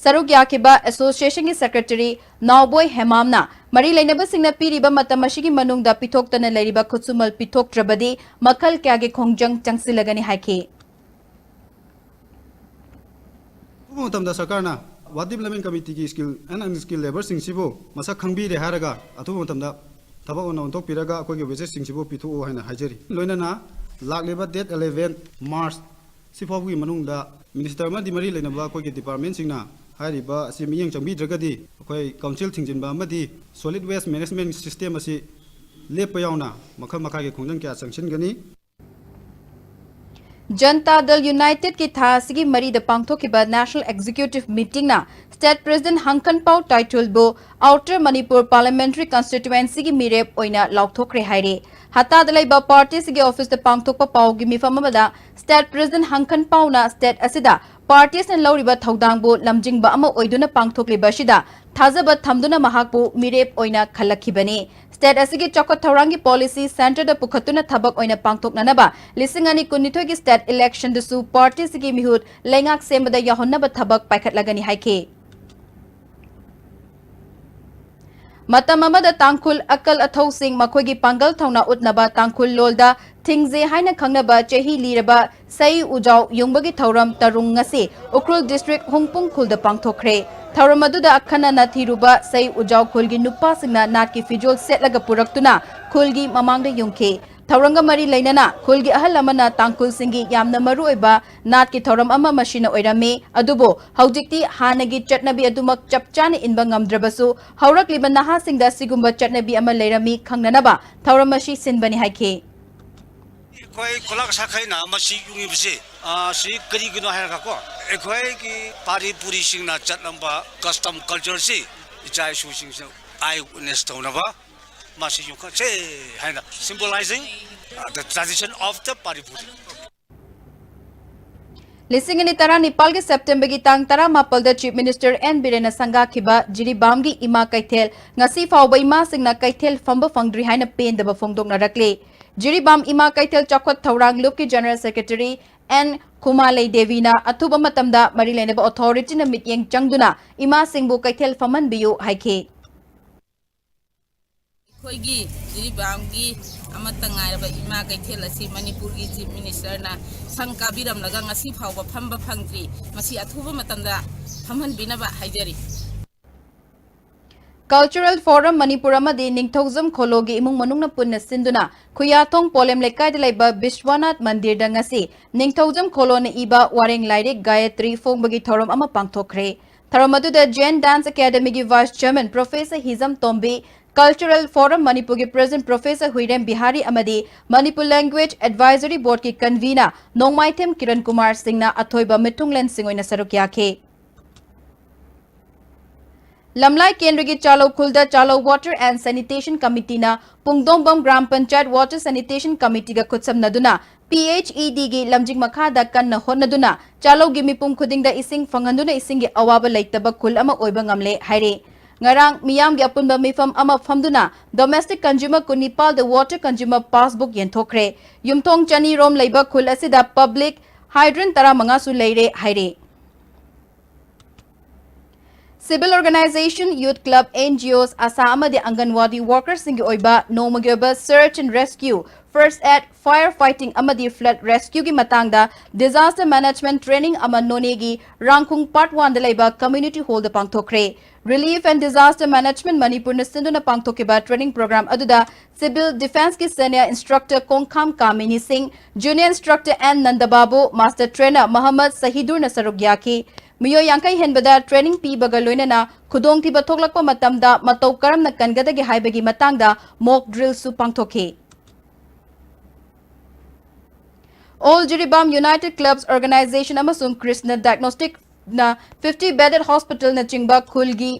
ꯁꯔꯨꯛ ꯌꯥꯈꯤꯕ associationꯒꯤ secretary ꯅꯥꯎꯕꯣꯏ ꯍꯦꯃꯥꯝꯅ ꯃꯔꯤ ꯂꯩꯅꯕꯁꯤꯡꯅ ꯄꯤꯔꯤꯕ ꯃꯇꯝ ꯑꯁꯤꯒꯤ ꯃꯅꯨꯡꯗ ꯄꯤꯊꯣꯛꯇꯅ ꯂꯩꯔꯤꯕ ꯈꯨꯠꯁꯨꯃꯜ ꯄꯤꯊꯣꯛꯇ꯭ꯔꯕꯗꯤ ꯃꯈꯜ ꯀꯌꯥꯒꯤ ꯈꯣꯡꯖꯪ ꯆꯪꯁꯤꯜꯂꯒꯅꯤ ꯍꯥꯏꯈꯤ꯫ ꯑꯊꯨꯕ ꯃꯇꯝꯗ ꯁꯔꯀꯥꯔꯅ Work Development Committeeꯒꯤ skilled and unskilled labourꯁꯤꯡꯁꯤꯕꯨ ꯃꯁꯛ ꯈꯪꯕꯤꯔꯦ ꯍꯥꯏꯔꯒ ꯑꯊꯨꯕ ꯃꯇꯝꯗ ꯊꯕꯛ ꯑꯣꯏꯅ ꯑꯣꯟꯊꯣꯛꯄꯤꯔꯒ ꯑꯩꯈꯣꯏꯒꯤ wagesꯁꯤꯡꯁꯤꯕꯨ ꯄꯤꯊꯣꯛꯎ ꯍꯥꯏꯅ ꯍꯥꯏꯖꯔꯤ꯫ ꯂꯣꯏꯅꯅ ꯂꯥꯛꯂꯤꯕ date eleven March ꯁꯤ ꯐꯥꯎꯕꯒꯤ ꯃꯅꯨꯡꯗ minister ꯑꯃꯗꯤ ꯃꯔꯤ ꯂꯩꯅꯕ ꯑꯩꯈꯣꯏꯒꯤ departmentꯁꯤꯡꯅ ꯍꯥꯏꯔꯤꯕ ꯑꯁꯤ ꯃꯤꯠꯌꯦꯡ ꯆꯪꯕꯤꯗ꯭ꯔꯒꯗꯤ ꯑꯩꯈꯣꯏ council ꯊꯤꯡꯖꯤꯟꯕ ꯑꯃꯗꯤ solid waste management system ꯑꯁꯤ ꯂꯦꯞꯄ ꯌꯥꯎꯅ ꯃꯈꯜ ꯃꯈꯥꯒꯤ ꯈꯣꯡꯖꯪ ꯀꯌꯥ ꯆꯪꯁꯤꯟꯒꯅꯤ꯫ ꯖꯟꯇꯥ ꯗꯜ Unitedꯀꯤ ꯊꯥ ꯑꯁꯤꯒꯤ ꯃꯔꯤꯗ ꯄꯥꯡꯊꯣꯛꯈꯤꯕ National Executive Meetingꯅ State President ꯍꯪꯀꯟꯄꯥꯎ ꯇꯥꯏꯊꯨꯜꯕꯨ Outer Manipur Parliamentary Constituencyꯒꯤ ꯃꯤꯔꯦꯞ ꯑꯣꯏꯅ ꯂꯥꯎꯊꯣꯛꯈ꯭ꯔꯦ ꯍꯥꯏꯔꯦ꯫ ꯍꯇꯥꯗ ꯂꯩꯕ partyꯁꯤꯒꯤ officeꯇ ꯄꯥꯡꯊꯣꯛꯄ ꯄꯥꯎꯒꯤ ꯃꯤꯐꯝ ꯑꯃꯗ State President ꯍꯪꯀꯟꯄꯥꯎꯅ state ꯑꯁꯤꯗ partyꯁꯤꯡꯅ ꯂꯧꯔꯤꯕ ꯊꯧꯗꯥꯡꯕꯨ ꯂꯝꯖꯤꯡꯕ ꯑꯃ ꯑꯣꯏꯗꯨꯅ ꯄꯥꯡꯊꯣꯛꯂꯤꯕ ꯑꯁꯤꯗ ꯊꯥꯖꯕ ꯊꯝꯗꯨꯅ ꯃꯍꯥꯛꯄꯨ ꯃꯤꯔꯦꯞ ꯑꯣꯏꯅ ꯈꯜꯂꯛꯈꯤꯕꯅꯤ꯫ State ꯑꯁꯤꯒꯤ ꯆꯥꯎꯈꯠ ꯊꯧꯔꯥꯡꯒꯤ policy centreꯗ ꯄꯨꯈꯠꯇꯨꯅ ꯊꯕꯛ ꯑꯣꯏꯅ ꯄꯥꯡꯊꯣꯛꯅꯅꯕ ꯂꯤꯁꯤꯡ ꯑꯅꯤ ꯀꯨꯟꯅꯤꯊꯣꯏꯒꯤ state electionꯗꯁꯨ partyꯁꯤꯒꯤ ꯃꯤꯍꯨꯠ ꯂꯩꯉꯥꯛ ꯁꯦꯝꯕꯗ ꯌꯥꯎꯍꯟꯅꯕ ꯊꯕꯛ ꯄꯥꯏꯈꯠꯂꯒꯅꯤ ꯍꯥꯏꯈꯤ꯫ ꯃꯇꯝ ꯑꯃꯗ ꯇꯥꯡꯈꯨꯜ ꯑꯀꯜ ꯑꯊꯧꯁꯤꯡ ꯃꯈꯣꯏꯒꯤ ꯄꯥꯡꯒꯜ ꯊꯧꯅꯥ ꯎꯠꯅꯕ ꯇꯥꯡꯈꯨꯜ ꯂꯣꯜꯗ ꯊꯤꯡꯖꯦ ꯍꯥꯏꯅ ꯈꯪꯅꯕ ꯆꯍꯤ ꯂꯤꯔꯕ ꯁꯩ ꯎꯖꯥꯎ ꯌꯨꯡꯕꯒꯤ ꯊꯧꯔꯝ ꯇꯔꯨꯡ ꯉꯁꯤ ꯎꯈ꯭ꯔꯨꯜ district ꯍꯨꯡꯄꯨꯡ ꯈꯨꯜꯗ ꯄꯥꯡꯊꯣꯛꯈ꯭ꯔꯦ꯫ ꯊꯧꯔꯝ ꯑꯗꯨꯗ ꯑꯈꯟꯅꯅ ꯊꯤꯔꯨꯕ ꯁꯩ ꯎꯖꯥꯎ ꯈꯨꯜꯒꯤ ꯅꯨꯄꯥꯁꯤꯡꯅ ꯅꯥꯠꯀꯤ ꯐꯤꯖꯣꯜ ꯁꯦꯠꯂꯒ ꯄꯨꯔꯛꯇꯨꯅ ꯈꯨꯜꯒꯤ ꯃꯃꯥꯡꯗ ꯌꯨꯡꯈꯤ꯫ ꯊꯧꯔꯝꯒ ꯃꯔꯤ ꯂꯩꯅꯅ ꯈꯨꯜꯒꯤ ꯑꯍꯜ ꯑꯃꯅ ꯇꯥꯡꯈꯨꯜꯁꯤꯡꯒꯤ ꯌꯥꯝꯅ ꯃꯔꯨꯑꯣꯏꯕ ꯅꯥꯠꯀꯤ ꯊꯧꯔꯝ ꯑꯃ ꯃꯁꯤꯅ ꯑꯣꯏꯔꯝꯃꯤ, ꯑꯗꯨꯕꯨ ꯍꯧꯖꯤꯛꯇꯤ ꯍꯥꯟꯅꯒꯤ ꯆꯠꯅꯕꯤ ꯑꯗꯨꯃꯛ ꯆꯞ ꯆꯥꯅ ꯏꯟꯕ ꯉꯝꯗ꯭ꯔꯕꯁꯨ ꯍꯧꯔꯛꯂꯤꯕ ꯅꯍꯥꯁꯤꯡꯗ ꯁꯤꯒꯨꯝꯕ ꯆꯠꯅꯕꯤ ꯑꯃ ꯂꯩꯔꯝꯃꯤ ꯈꯪꯅꯅꯕ ꯊꯧꯔꯝ ꯑꯁꯤ ꯁꯤꯟꯕꯅꯤ ꯍꯥꯏꯈꯤ꯫ ꯑꯩꯈꯣꯏ ꯈꯨꯂꯥꯛ ꯁꯥꯈꯩꯅ ꯃꯁꯤ ꯌꯨꯡꯉꯤꯕꯁꯤ, ꯑ, ꯁꯤ ꯀꯔꯤꯒꯤꯅꯣ ꯍꯥꯏꯔꯒꯀꯣ, ꯑꯩꯈꯣꯏꯒꯤ ꯄꯥꯔꯤ ꯄꯨꯔꯤꯁꯤꯡꯅ ꯆꯠꯂꯝꯕ custom cultureꯁꯤ ꯏꯆꯥ ꯏꯁꯨꯁꯤꯡꯁꯤꯅ eye witness ꯇꯧꯅꯕ ꯃꯁꯤ ꯌꯨꯡꯈꯠꯁꯦ ꯍꯥꯏꯅ symbolizing, uh, the tradition of the ꯄꯥꯔꯤ ꯄꯨꯔꯤ꯫ ꯂꯤꯁꯤꯡ ꯑꯅꯤ ꯇꯔꯥꯅꯤꯄꯥꯜꯒꯤ ꯁꯦꯞꯇꯦꯝꯕꯔꯒꯤ ꯇꯥꯡ ꯇꯔꯥꯃꯥꯄꯜꯗ ꯆꯤꯐ ꯃꯤꯅꯤꯁꯇꯔ ꯑꯦꯟ ꯕꯤꯔꯦꯟꯅ ꯁꯪꯒꯥꯈꯤꯕ ꯖꯤꯔꯤꯕꯥꯝꯒꯤ ꯏꯃꯥ ꯀꯩꯊꯦꯜ ꯉꯁꯤ ꯐꯥꯎꯕ ꯏꯃꯥꯁꯤꯡꯅ ꯀꯩꯊꯦꯜ ꯐꯝꯕ ꯐꯪꯗ꯭ꯔꯤ ꯍꯥꯏꯅ ꯄꯦꯟꯗꯕ ꯐꯣꯡꯗꯣꯛꯅꯔꯛꯂꯤ꯫ ꯖꯤꯔꯤꯕꯥꯝ ꯏꯃꯥ ꯀꯩꯊꯦꯜ ꯆꯥꯎꯈꯠ ꯊꯧꯔꯥꯡ ꯂꯨꯞꯀꯤ ꯖꯦꯅꯔꯦꯜ ꯁꯦꯀ꯭ꯔꯦꯇꯔꯤ ꯑꯦꯟ ꯈꯨꯃꯥꯂꯩ ꯗꯦꯕꯤꯅ ꯑꯊꯨꯕ ꯃꯇꯝꯗ ꯃꯔꯤ ꯂꯩꯅꯕ ꯑꯣꯊꯣꯔꯤꯇꯤꯅ ꯃꯤꯠꯌꯦꯡ ꯆꯪꯗꯨꯅ ꯏꯃꯥꯁꯤꯡꯕꯨ ꯀꯩꯊꯦꯜ ꯐꯝꯍꯟꯕꯤꯌꯨ ꯍꯥꯏꯈꯤ꯫ ꯑꯩꯈꯣꯏꯒꯤ ꯖꯤꯔꯤꯕꯥꯝꯒꯤ ꯑꯃꯠꯇ ꯉꯥꯏꯔꯕ ꯏꯃꯥ ꯀꯩꯊꯦꯜ ꯑꯁꯤ ꯃꯅꯤꯄꯨꯔꯒꯤ ꯆꯤꯐ ꯃꯤꯅꯤꯁꯇꯔꯅ ꯁꯪ ꯀꯥꯕꯤꯔꯝꯂꯒ ꯉꯁꯤ ꯐꯥꯎꯕ ꯐꯝꯕ ꯐꯪꯗ꯭ꯔꯤ꯫ ꯃꯁꯤ ꯑꯊꯨꯕ ꯃꯇꯝꯗ ꯐꯝꯍꯟꯕꯤꯅꯕ ꯍꯥꯏꯖꯔꯤ꯫ ꯀꯜꯆꯔꯦꯜ ꯐꯣꯔꯝ ꯃꯅꯤꯄꯨꯔ ꯑꯃꯗꯤ ꯅꯤꯡꯊꯧꯖꯝ ꯈꯣꯂꯣꯒꯤ ꯏꯃꯨꯡ ꯃꯅꯨꯡꯅ ꯄꯨꯟꯅ ꯁꯤꯟꯗꯨꯅ ꯈꯨꯌꯥꯊꯣꯡ ꯄꯣꯂꯦꯝ ꯂꯩꯀꯥꯏꯗ ꯂꯩꯕ ꯕꯤꯁ꯭ꯋꯥꯅꯥꯊ ꯃꯟꯗꯤꯔꯗ ꯉꯁꯤ ꯅꯤꯡꯊꯧꯖꯝ ꯈꯣꯂꯣꯅ ꯏꯕ ꯋꯥꯔꯦꯡ ꯂꯥꯏꯔꯤꯛ ꯒꯥꯌꯇ꯭ꯔꯤ ꯐꯣꯡꯕꯒꯤ ꯊꯧꯔꯝ ꯑꯃ ꯄꯥꯡꯊꯣꯛꯈ꯭ꯔꯦ꯫ ꯊꯧꯔꯝ ꯑꯗꯨꯗ ꯖꯦꯟ ꯗꯥꯟꯁ ꯑꯦꯀꯥꯗꯃꯤꯒꯤ ꯚꯥꯏꯁ ꯆꯦꯌꯔꯃꯦꯟ ꯄ꯭ꯔꯣꯐꯦꯁꯔ ꯍꯤꯖꯝ ꯇꯣꯝꯕꯤ, ꯀꯜꯆꯔꯦꯜ ꯐꯣꯔꯝ ꯃꯅꯤꯄꯨꯔꯒꯤ ꯄ꯭ꯔꯦꯁꯤꯗꯦꯟꯠ ꯄ꯭ꯔꯣꯐꯦꯁꯔ ꯍꯨꯏꯔꯦꯝ ꯕꯤꯍꯥꯔꯤ ꯑꯃꯗꯤ ꯃꯅꯤꯄꯨꯔ ꯂꯦꯡꯒ꯭ꯋꯦꯖ ꯑꯦꯗꯚꯥꯏꯖꯔꯤ ꯕꯣꯔꯗꯀꯤ ꯀꯟꯚꯤꯅꯔ ꯅꯣꯡꯃꯥꯏꯊꯦꯝ ꯀꯤꯔꯟ ꯀꯨꯃꯥꯔ ꯁꯤꯡꯅ ꯑꯊꯣꯏꯕ ꯃꯤꯊꯨꯡꯂꯦꯟꯁꯤꯡ ꯑꯣꯏꯅ ꯁꯔꯨꯛ ꯌꯥꯈꯤ꯫ ꯂꯝꯂꯥꯏ ꯀꯦꯟꯗ꯭ꯔꯒꯤ ꯆꯥꯂꯧ ꯈꯨꯜꯗ ꯆꯥꯂꯧ ꯋꯥꯇꯔ ꯑꯦꯟ ꯁꯦꯅꯤꯇꯦꯁꯟ ꯀꯃꯤꯇꯤꯅ ꯄꯨꯡꯗꯣꯡꯕꯝ ꯒ꯭ꯔꯥꯝ ꯄꯟꯆꯥꯌꯠ ꯋꯥꯇꯔ ꯁꯦꯅꯤꯇꯦꯁꯟ ꯀꯃꯤꯇꯤꯒ ꯈꯨꯠꯁꯝꯅꯗꯨꯅ ꯄꯤ ꯑꯩꯆ ꯏ ꯗꯤꯒꯤ ꯂꯝꯖꯤꯡ ꯃꯈꯥꯗ ꯀꯟꯅ ꯍꯣꯠꯅꯗꯨꯅ ꯆꯥꯂꯧꯒꯤ ꯃꯤꯄꯨꯝ ꯈꯨꯗꯤꯡꯗ ꯏꯁꯤꯡ ꯐꯪꯍꯟꯗꯨꯅ ꯏꯁꯤꯡꯒꯤ ꯑꯋꯥꯕ ꯂꯩꯇꯕ ꯈꯨꯜ ꯑꯃ ꯑꯣꯏꯕ ꯉꯝꯂꯦ ꯍꯥꯏꯔꯦ꯫ ꯉꯔꯥꯡ ꯃꯤꯌꯥꯝꯒꯤ ꯑꯄꯨꯟꯕ ꯃꯤꯐꯝ ꯑꯃ ꯐꯝꯗꯨꯅ ꯗꯣꯃꯦꯁꯇꯤꯛ ꯀꯟꯖꯨꯃꯔ ꯀꯨꯟꯅꯤꯄꯥꯜꯗ ꯋꯥꯇꯔ ꯀꯟꯖꯨꯃꯔ ꯄꯥꯁꯕꯨꯛ ꯌꯦꯟꯊꯣꯛꯈ꯭ꯔꯦ꯫ ꯌꯨꯝꯊꯣꯡ ꯆꯅꯤ ꯔꯣꯝ ꯂꯩꯕ ꯈꯨꯜ ꯑꯁꯤꯗ ꯄꯕ꯭ꯂꯤꯛ ꯍꯥꯏꯗ꯭ꯔꯦꯟ ꯇꯔꯥꯃꯉꯥꯁꯨ ꯂꯩꯔꯦ ꯍꯥꯏꯔꯦ꯫ Civil organisation, youth club, N G Os, ꯑꯁꯥ ꯑꯃꯗꯤ ꯑꯪꯒꯟꯋꯥꯗꯤ ꯋꯥꯔꯀꯔꯁꯤꯡꯒꯤ ꯑꯣꯏꯕ ꯅꯣꯡꯃꯒꯤ ꯑꯣꯏꯕ search and rescue, first aid, fire fighting ꯑꯃꯗꯤ flood rescue ꯒꯤ ꯃꯇꯥꯡꯗ disaster management training ꯑꯃ ꯅꯣꯅꯦꯒꯤ ꯔꯥꯡꯈꯨꯡ ꯄꯥꯔꯠ ꯋꯥꯟꯗ ꯂꯩꯕ ꯀꯝꯃ꯭ꯌꯨꯅꯤꯇꯤ ꯍꯣꯜꯗ ꯄꯥꯡꯊꯣꯛꯈ꯭ꯔꯦ꯫ Relief and Disaster Management ꯃꯅꯤꯄꯨꯔꯅ ꯁꯤꯟꯗꯨꯅ ꯄꯥꯡꯊꯣꯛꯈꯤꯕ training program ꯑꯗꯨꯗ civil defence ꯀꯤ senior instructor ꯀꯣꯡꯈꯥꯝ ꯀꯥꯃꯤꯅꯤ ꯁꯤꯡ, junior instructor ꯑꯦꯟ ꯅꯟꯗꯕꯥꯕꯨ, master trainer ꯃꯍꯝꯃꯗ ꯁꯍꯤꯗꯨꯔꯅ ꯁꯔꯨꯛ ꯌꯥꯈꯤ꯫ ꯃꯤꯑꯣꯏ ꯌꯥꯡꯈꯩ ꯍꯦꯟꯕꯗ training ꯄꯤꯕꯒ ꯂꯣꯏꯅꯅ ꯈꯨꯗꯣꯡꯊꯤꯕ ꯊꯣꯛꯂꯛꯄ ꯃꯇꯝꯗ ꯃꯇꯧ ꯀꯔꯝꯅ ꯀꯟꯒꯗꯒꯦ ꯍꯥꯏꯕꯒꯤ ꯃꯇꯥꯡꯗ mock drill ꯁꯨ ꯄꯥꯡꯊꯣꯛꯈꯤ꯫ All Jiribam United Clubs Organisation ꯑꯃꯁꯨꯡ ꯀ꯭ꯔꯤꯁꯅ ꯗꯥꯏꯒꯅꯣꯁꯇꯤꯛꯅ fifty bedded hospital ꯅꯆꯤꯡꯕ ꯈꯨꯜꯒꯤ,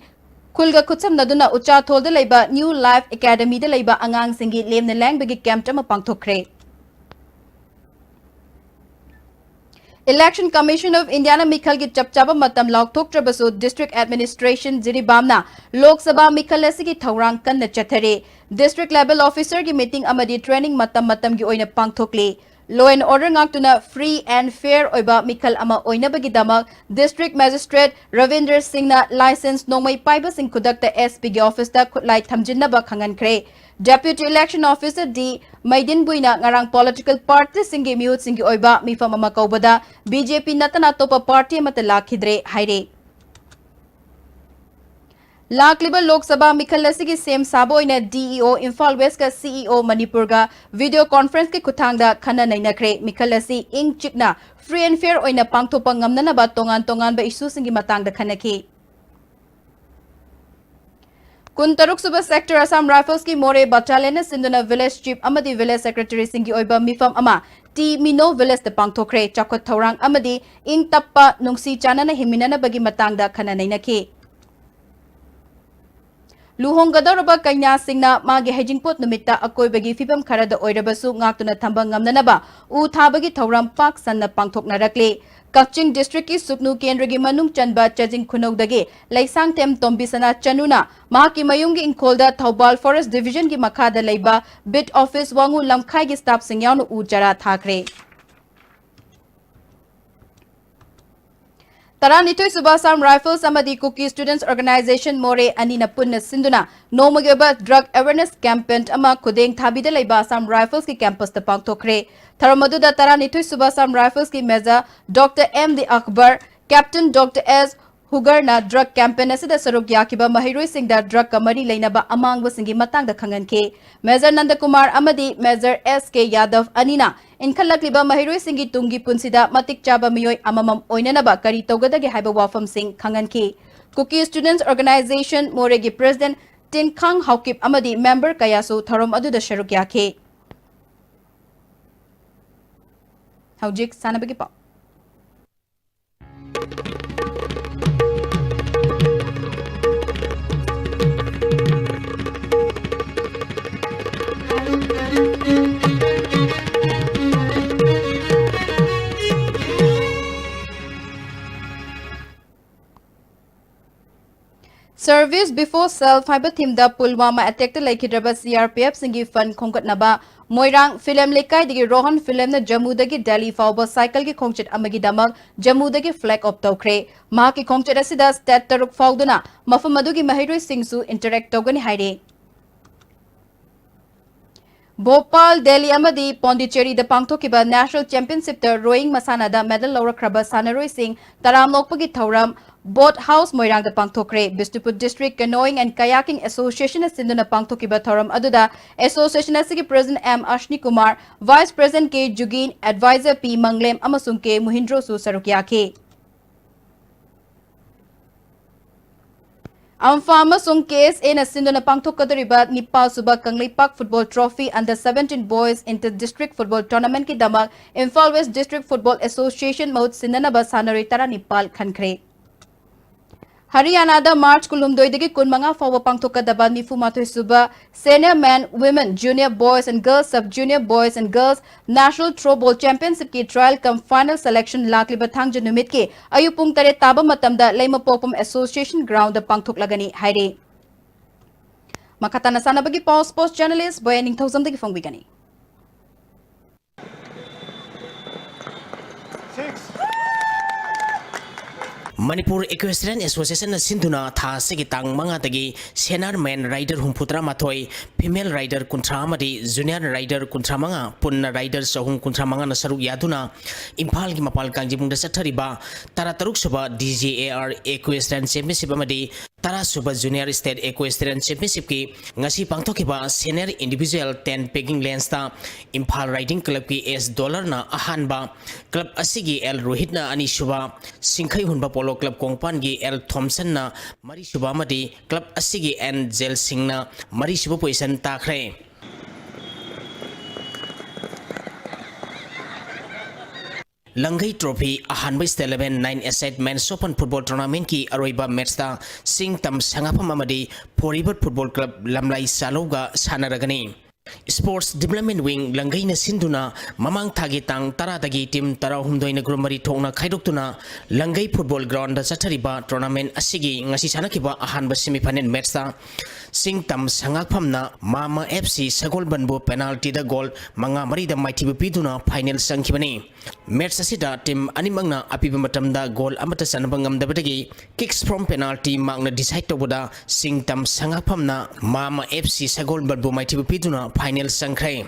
ꯈꯨꯜꯒ ꯈꯨꯠꯁꯝꯅꯗꯨꯅ ꯎꯆꯥꯊꯣꯜꯗ ꯂꯩꯕ New Life Academy ꯗ ꯂꯩꯕ ꯑꯉꯥꯡꯁꯤꯡꯒꯤ ꯂꯦꯝꯅ ꯂꯥꯌꯦꯡꯕꯒꯤ camp ꯑꯃ ꯄꯥꯡꯊꯣꯛꯈ꯭ꯔꯦ꯫ Election Commission of Indiana ꯃꯤꯈꯜꯒꯤ ꯆꯞ ꯆꯥꯕ ꯃꯇꯝ ꯂꯥꯎꯊꯣꯛꯇ꯭ꯔꯕꯁꯨ District Administration ꯖꯤꯔꯤꯕꯥꯝꯅ ꯂꯣꯛ ꯁꯚꯥ ꯃꯤꯈꯜ ꯑꯁꯤꯒꯤ ꯊꯧꯔꯥꯡ ꯀꯟꯅ ꯆꯠꯊꯔꯤ꯫ District Level Officer ꯒꯤ meeting ꯑꯃꯗꯤ training ꯃꯇꯝ ꯃꯇꯝꯒꯤ ꯑꯣꯏꯅ ꯄꯥꯡꯊꯣꯛꯂꯤ꯫ Law and order ꯉꯥꯛꯇꯨꯅ free and fair ꯑꯣꯏꯕ ꯃꯤꯈꯜ ꯑꯃ ꯑꯣꯏꯅꯕꯒꯤꯗꯃꯛ District Magistrate ꯔꯕꯤꯟꯗ꯭ꯔ ꯁꯤꯡꯅ license ꯅꯣꯡꯃꯩ ꯄꯥꯏꯕꯁꯤꯡ ꯈꯨꯗꯛꯇ S P ꯒꯤ office ꯇ ꯈꯨꯠꯂꯥꯏ ꯊꯝꯖꯤꯟꯅꯕ ꯈꯪꯍꯟꯈ꯭ꯔꯦ꯫ Deputy Election Officer ꯗꯤ ꯃꯩꯗꯤꯟꯕꯨꯏꯅ ꯉꯔꯥꯡ political party ꯁꯤꯡꯒꯤ ꯃꯤꯍꯨꯠꯁꯤꯡꯒꯤ ꯑꯣꯏꯕ ꯃꯤꯐꯝ ꯑꯃ ꯀꯧꯕꯗ B J P ꯅꯠꯇꯅ ꯑꯇꯣꯞꯄ party ꯑꯃꯠꯇ ꯂꯥꯛꯈꯤꯗ꯭ꯔꯦ ꯍꯥꯏꯔꯦ꯫ ꯂꯥꯛꯂꯤꯕ ꯂꯣꯛ ꯁꯚꯥ ꯃꯤꯈꯜ ꯑꯁꯤꯒꯤ ꯁꯦꯝ ꯁꯥꯕ ꯑꯣꯏꯅ D E O Imphal West ꯀ C E O ꯃꯅꯤꯄꯨꯔꯒ video conference ꯀꯤ ꯈꯨꯠꯊꯥꯡꯗ ꯈꯟꯅ ꯅꯩꯅꯈ꯭ꯔꯦ꯫ ꯃꯤꯈꯜ ꯑꯁꯤ ꯏꯪ ꯆꯤꯛꯅ free and fair ꯑꯣꯏꯅ ꯄꯥꯡꯊꯣꯛꯄ ꯉꯝꯅꯅꯕ ꯇꯣꯉꯥꯟ ꯇꯣꯉꯥꯟꯕ issue ꯁꯤꯡꯒꯤ ꯃꯇꯥꯡꯗ ꯈꯟꯅꯈꯤ꯫ ꯀꯨꯟꯇꯔꯨꯛ ꯁꯨꯕ Sector Assam Rifles ꯀꯤ ꯃꯣꯔꯦ Battalion ꯅ ꯁꯤꯟꯗꯨꯅ Village Chief ꯑꯃꯗꯤ Village Secretary ꯁꯤꯡꯒꯤ ꯑꯣꯏꯕ ꯃꯤꯐꯝ ꯑꯃ ꯇꯤ ꯃꯤꯅꯣ Village ꯇ ꯄꯥꯡꯊꯣꯛꯈ꯭ꯔꯦ꯫ ꯆꯥꯎꯈꯠ ꯊꯧꯔꯥꯡ ꯑꯃꯗꯤ ꯏꯪ ꯇꯞꯄ ꯅꯨꯡꯁꯤ ꯆꯥꯟꯅꯅ ꯍꯤꯡꯃꯤꯟꯅꯅꯕꯒꯤ ꯃꯇꯥꯡꯗ ꯈꯟꯅ ꯅꯩꯅꯈꯤ꯫ ꯂꯨꯍꯣꯡꯒꯗꯧꯔꯕ ꯀꯩꯅꯥꯁꯤꯡꯅ ꯃꯥꯒꯤ ꯍꯩꯖꯤꯡꯄꯣꯠ ꯅꯨꯃꯤꯠꯇ ꯑꯀꯣꯏꯕꯒꯤ ꯐꯤꯕꯝ ꯈꯔꯗ ꯑꯣꯏꯔꯕꯁꯨ ꯉꯥꯛꯇꯨꯅ ꯊꯝꯕ ꯉꯝꯅꯅꯕ ꯎ ꯊꯥꯕꯒꯤ ꯊꯧꯔꯝ ꯄꯥꯛ ꯁꯟꯅ ꯄꯥꯡꯊꯣꯛꯅꯔꯛꯂꯤ꯫ ꯀꯛꯆꯤꯡ district ꯀꯤ ꯁꯨꯞꯅꯨ ꯀꯦꯟꯗ꯭ꯔꯒꯤ ꯃꯅꯨꯡ ꯆꯟꯕ ꯆꯥꯖꯤꯡ ꯈꯨꯅꯧꯗꯒꯤ ꯂꯩꯁꯥꯡꯊꯦꯝ ꯇꯣꯝꯕꯤꯁꯅꯥ ꯆꯅꯨꯅ ꯃꯍꯥꯛꯀꯤ ꯃꯌꯨꯝꯒꯤ ꯏꯪꯈꯣꯜꯗ ꯊꯧꯕꯥꯜ Forest Division ꯒꯤ ꯃꯈꯥꯗ ꯂꯩꯕ beat office ꯋꯥꯉꯨ ꯂꯝꯈꯥꯏꯒꯤ staff ꯁꯤꯡ ꯌꯥꯎꯅ ꯎ ꯆꯥꯔꯥ ꯊꯥꯈ꯭ꯔꯦ꯫ ꯇꯔꯥꯅꯤꯊꯣꯏ ꯁꯨꯕ Assam Rifles ꯑꯃꯗꯤ Kuki Students Organisation ꯃꯣꯔꯦ ꯑꯅꯤꯅ ꯄꯨꯟꯅ ꯁꯤꯟꯗꯨꯅ ꯅꯣꯡꯃꯒꯤ ꯑꯣꯏꯕ drug awareness campaign ꯑꯃ ꯈꯨꯗꯦꯡ ꯊꯥꯕꯤꯗ ꯂꯩꯕ Assam Rifles ꯀꯤ campus ꯇ ꯄꯥꯡꯊꯣꯛꯈ꯭ꯔꯦ꯫ ꯊꯧꯔꯝ ꯑꯗꯨꯗ ꯇꯔꯥꯅꯤꯊꯣꯏ ꯁꯨꯕ Assam Rifles ꯀꯤ Major Doctor M D Akbar, Captain Doctor S ꯍꯨꯒꯔꯅ drug campaign ꯑꯁꯤꯗ ꯁꯔꯨꯛ ꯌꯥꯈꯤꯕ ꯃꯍꯩꯔꯣꯏꯁꯤꯡꯗ drug ꯀ ꯃꯔꯤ ꯂꯩꯅꯕ ꯑꯃꯥꯡꯕꯁꯤꯡꯒꯤ ꯃꯇꯥꯡꯗ ꯈꯪꯍꯟꯈꯤ꯫ Major ꯅꯟꯗꯀꯨꯃꯥꯔ ꯑꯃꯗꯤ Major S K ꯌꯥꯗꯕ ꯑꯅꯤꯅ ꯏꯟꯈꯠꯂꯛꯂꯤꯕ ꯃꯍꯩꯔꯣꯏꯁꯤꯡꯒꯤ ꯇꯨꯡꯒꯤ ꯄꯨꯟꯁꯤꯗ ꯃꯇꯤꯛ ꯆꯥꯕ ꯃꯤꯑꯣꯏ ꯑꯃꯃꯝ ꯑꯣꯏꯅꯅꯕ ꯀꯔꯤ ꯇꯧꯒꯗꯒꯦ ꯍꯥꯏꯕ ꯋꯥꯐꯝꯁꯤꯡ ꯈꯪꯍꯟꯈꯤ꯫ Kuki Students Organisation ꯃꯣꯔꯦꯒꯤ President ꯇꯤꯟꯈꯥꯡ ꯍꯥꯎꯀꯤꯞ ꯑꯃꯗꯤ member ꯀꯌꯥꯁꯨ ꯊꯧꯔꯝ ꯑꯗꯨꯗ ꯁꯔꯨꯛ ꯌꯥꯈꯤ꯫ ꯍꯧꯖꯤꯛ ꯁꯥꯟꯅꯕꯒꯤ ꯄꯥꯎ꯫ Service Before Self ꯍꯥꯏꯕ themeꯗ ꯄꯨꯜꯋꯥꯃꯥ attackꯇ ꯂꯩꯈꯤꯗ꯭ꯔꯕ CRPFꯁꯤꯡꯒꯤ fund ꯈꯣꯝꯒꯠꯅꯕ ꯃꯣꯏꯔꯥꯡ ꯐꯤꯂꯝ ꯂꯩꯀꯥꯏꯗꯒꯤ ꯔꯣꯍꯟ ꯐꯤꯂꯝꯅ ꯖꯝꯃꯨꯗꯒꯤ ꯗꯦꯜꯂꯤ ꯐꯥꯎꯕ cycleꯒꯤ ꯈꯣꯡꯆꯠ ꯑꯃꯒꯤꯗꯃꯛ ꯖꯝꯃꯨꯗꯒꯤ flag off ꯇꯧꯈ꯭ꯔꯦ꯫ ꯃꯍꯥꯛꯀꯤ ꯈꯣꯡꯆꯠ ꯑꯁꯤꯗ state ꯇꯔꯨꯛ ꯐꯥꯎꯗꯨꯅ ꯃꯐꯝ ꯑꯗꯨꯒꯤ ꯃꯍꯩꯔꯣꯏꯁꯤꯡꯁꯨ interact ꯇꯧꯒꯅꯤ ꯍꯥꯏꯔꯤ꯫ ꯚꯣꯄꯥꯜ, ꯗꯦꯜꯂꯤ ꯑꯃꯗꯤ ꯄꯣꯟꯗꯤꯆꯦꯔꯤꯗ ꯄꯥꯡꯊꯣꯛꯈꯤꯕ National Championshipꯇ rowing ꯃꯁꯥꯟꯅꯗ medal ꯂꯧꯔꯛꯈ꯭ꯔꯕ ꯁꯥꯟꯅꯔꯣꯏꯁꯤꯡ ꯇꯔꯥꯝꯅ ꯑꯣꯛꯄꯒꯤ ꯊꯧꯔꯝ Boat House ꯃꯣꯏꯔꯥꯡꯗ ꯄꯥꯡꯊꯣꯛꯈ꯭ꯔꯦ꯫ Bishnupur District Canoeing and Kayaking Associationꯅ ꯁꯤꯟꯗꯨꯅ ꯄꯥꯡꯊꯣꯛꯈꯤꯕ ꯊꯧꯔꯝ ꯑꯗꯨꯗ association ꯑꯁꯤꯒꯤ president M ꯑꯁꯅꯤ Kumar, vice president K ꯖꯨꯒꯤꯟ, advisor P ꯃꯪꯂꯦꯝ ꯑꯃꯁꯨꯡ K ꯃꯨꯍꯤꯟꯗ꯭ꯔꯣꯁꯨ ꯁꯔꯨꯛ ꯌꯥꯈꯤ꯫ ꯑꯝꯐꯥ ꯑꯃꯁꯨꯡ KSAꯅ ꯁꯤꯟꯗꯨꯅ ꯄꯥꯡꯊꯣꯛꯀꯗꯧꯔꯤꯕ ꯅꯤꯄꯥꯜ ꯁꯨꯕ Kangleipak Football Trophy Under Seventeen Boys Inter District Football Tournamentꯀꯤꯗꯃꯛ Imphal West District Football Association ꯃꯍꯨꯠ ꯁꯤꯟꯅꯅꯕ ꯁꯥꯟꯅꯔꯣꯏ ꯇꯔꯥꯅꯤꯄꯥꯜ ꯈꯟꯈ꯭ꯔꯦ꯫ ꯍꯔꯤꯌꯥꯅꯥꯗ March ꯀꯨꯟꯍꯨꯝꯗꯣꯏꯗꯒꯤ ꯀꯨꯟꯃꯉꯥ ꯐꯥꯎꯕ ꯄꯥꯡꯊꯣꯛꯀꯗꯕ ꯅꯤꯐꯨ ꯃꯥꯊꯣꯏ ꯁꯨꯕ Senior Men, Women, Junior Boys and Girls, Sub Junior Boys and Girls National Throwball Championshipꯀꯤ trial cum final selection ꯂꯥꯛꯂꯤꯕ ꯊꯥꯡꯖ ꯅꯨꯃꯤꯠꯀꯤ ꯑꯌꯨꯛ ꯄꯨꯡ ꯇꯔꯦꯠ ꯇꯥꯕ ꯃꯇꯝꯗ ꯂꯩꯃꯄꯣꯛꯄꯝ Association groundꯗ ꯄꯥꯡꯊꯣꯛꯂꯒꯅꯤ ꯍꯥꯏꯔꯤ꯫ ꯃꯈꯥ ꯇꯥꯅ ꯁꯥꯟꯅꯕꯒꯤ ꯄꯥꯎ sports journalist ꯕꯣꯌꯥ ꯅꯤꯡꯊꯧꯖꯝꯗꯒꯤ ꯐꯣꯡꯕꯤꯒꯅꯤ꯫ Manipur Equestrian Associationꯅ ꯁꯤꯟꯗꯨꯅ ꯊꯥ ꯑꯁꯤꯒꯤ ꯇꯥꯡ ꯃꯉꯥꯗꯒꯤ senior men rider ꯍꯨꯝꯐꯨꯇꯔꯥ ꯃꯥꯊꯣꯏ, female rider ꯀꯨꯟꯊ꯭ꯔꯥ ꯑꯃꯗꯤ junior rider ꯀꯨꯟꯊ꯭ꯔꯥ ꯃꯉꯥ, ꯄꯨꯟꯅ rider ꯆꯍꯨꯝ ꯀꯨꯟꯊ꯭ꯔꯥ ꯃꯉꯥꯅ ꯁꯔꯨꯛ ꯌꯥꯗꯨꯅ ꯏꯝꯐꯥꯜꯒꯤ ꯃꯄꯥꯜ ꯀꯥꯡꯖꯩꯕꯨꯡꯗ ꯆꯠꯊꯔꯤꯕ ꯇꯔꯥꯇꯔꯨꯛ ꯁꯨꯕ DJAR Equestrian Championship ꯑꯃꯗꯤ ꯇꯔꯥ ꯁꯨꯕ Junior State Equestrian Championshipꯀꯤ ꯉꯁꯤ ꯄꯥꯡꯊꯣꯛꯈꯤꯕ senior individual ten pegging lengthsꯇ Imphal Riding Clubꯀꯤ S ꯗꯣꯂꯔꯅ ꯑꯍꯥꯟꯕ, club ꯑꯁꯤꯒꯤ L ꯔꯣꯍꯤꯠꯅ ꯑꯅꯤꯁꯨꯕ, ꯁꯤꯡꯈꯩ ꯍꯨꯟꯕ Polo Club ꯀꯣꯡꯄꯥꯟꯒꯤ L ꯊꯣꯝꯁꯟꯅ ꯃꯔꯤꯁꯨꯕ ꯑꯃꯗꯤ club ꯑꯁꯤꯒꯤ N ꯖꯦꯜ ꯁꯤꯡꯅ ꯃꯔꯤꯁꯨꯕ position ꯇꯥꯈ꯭ꯔꯦ꯫ ꯂꯪꯒꯩ Trophy ꯑꯍꯥꯟꯕ State Level nine-a-side Men's Open Football Tournamentꯀꯤ ꯑꯔꯣꯏꯕ matchꯇ ꯆꯤꯡ ꯇꯝ ꯁꯉꯥꯐꯝ ꯑꯃꯗꯤ ꯐꯣꯔꯤꯕꯠ Football Club ꯂꯝꯂꯥꯏ ꯆꯥꯂꯧꯒ ꯁꯥꯟꯅꯔꯒꯅꯤ꯫ Sports Development Wing ꯂꯪꯒꯩꯅ ꯁꯤꯟꯗꯨꯅ ꯃꯃꯥꯡ ꯊꯥꯒꯤ ꯇꯥꯡ ꯇꯔꯥꯗꯒꯤ team ꯇꯔꯥꯍꯨꯝꯗꯣꯏꯅ group ꯃꯔꯤ ꯊꯣꯛꯅ ꯈꯥꯏꯗꯣꯛꯇꯨꯅ ꯂꯪꯒꯩ football ground ꯗ ꯆꯠꯊꯔꯤꯕ tournament ꯑꯁꯤꯒꯤ ꯉꯁꯤ ꯁꯥꯟꯅꯈꯤꯕ ꯑꯍꯥꯟꯕ semi final match ꯇ ꯁꯤꯡꯇꯝ ꯁꯉꯥꯛꯐꯝꯅ ꯃꯥꯃ F C ꯁꯒꯣꯜꯕꯟꯕꯨ penalty ꯗ goal ꯃꯉꯥ ꯃꯔꯤꯗ ꯃꯥꯏꯊꯤꯕ ꯄꯤꯗꯨꯅ final ꯆꯪꯈꯤꯕꯅꯤ꯫ Match ꯑꯁꯤꯗ team ꯑꯅꯤꯃꯛꯅ ꯑꯄꯤꯕ ꯃꯇꯝꯗ goal ꯑꯃꯠꯇ ꯆꯟꯕ ꯉꯝꯗꯕꯗꯒꯤ kicks from penalty ꯃꯥꯛꯅ decide ꯇꯧꯕꯗ ꯁꯤꯡꯇꯝ ꯁꯉꯥꯛꯐꯝꯅ ꯃꯥꯃ F C ꯁꯒꯣꯜꯕꯟꯕꯨ ꯃꯥꯏꯊꯤꯕ ꯄꯤꯗꯨꯅ final ꯆꯪꯈ꯭ꯔꯦ꯫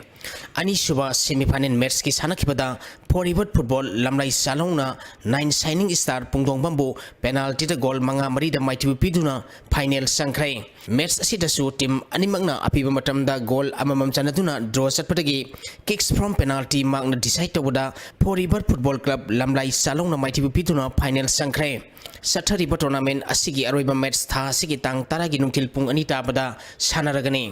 ꯑꯅꯤꯁꯨꯕ semi final match ꯀꯤ ꯁꯥꯟꯅꯈꯤꯕꯗ Four River Football ꯂꯝꯂꯩ ꯆꯥꯂꯧꯅ Nine Shining Star ꯄꯨꯡꯗꯣꯡꯕꯝꯕꯨ penalty ꯗ goal ꯃꯉꯥ ꯃꯔꯤꯗ ꯃꯥꯏꯊꯤꯕ ꯄꯤꯗꯨꯅ final ꯆꯪꯈ꯭ꯔꯦ꯫ Match ꯑꯁꯤꯗꯁꯨ team ꯑꯅꯤꯃꯛꯅ ꯑꯄꯤꯕ ꯃꯇꯝꯗ goal ꯑꯃꯃꯝ ꯆꯟꯅꯗꯨꯅ draw ꯆꯠꯄꯗꯒꯤ kicks from penalty ꯃꯥꯛꯅ decide ꯇꯧꯕꯗ Four River Football Club ꯂꯝꯂꯩ ꯆꯥꯂꯧꯅ ꯃꯥꯏꯊꯤꯕ ꯄꯤꯗꯨꯅ final ꯆꯪꯈ꯭ꯔꯦ꯫ ꯆꯠꯊꯔꯤꯕ tournament ꯑꯁꯤꯒꯤ ꯑꯔꯣꯏꯕ match ꯊꯥ ꯑꯁꯤꯒꯤ ꯇꯥꯡ ꯇꯔꯥꯒꯤ ꯅꯨꯡꯊꯤꯜ ꯄꯨꯡ ꯑꯅꯤ ꯇꯥꯕꯗ ꯁꯥꯟꯅꯔꯒꯅꯤ꯫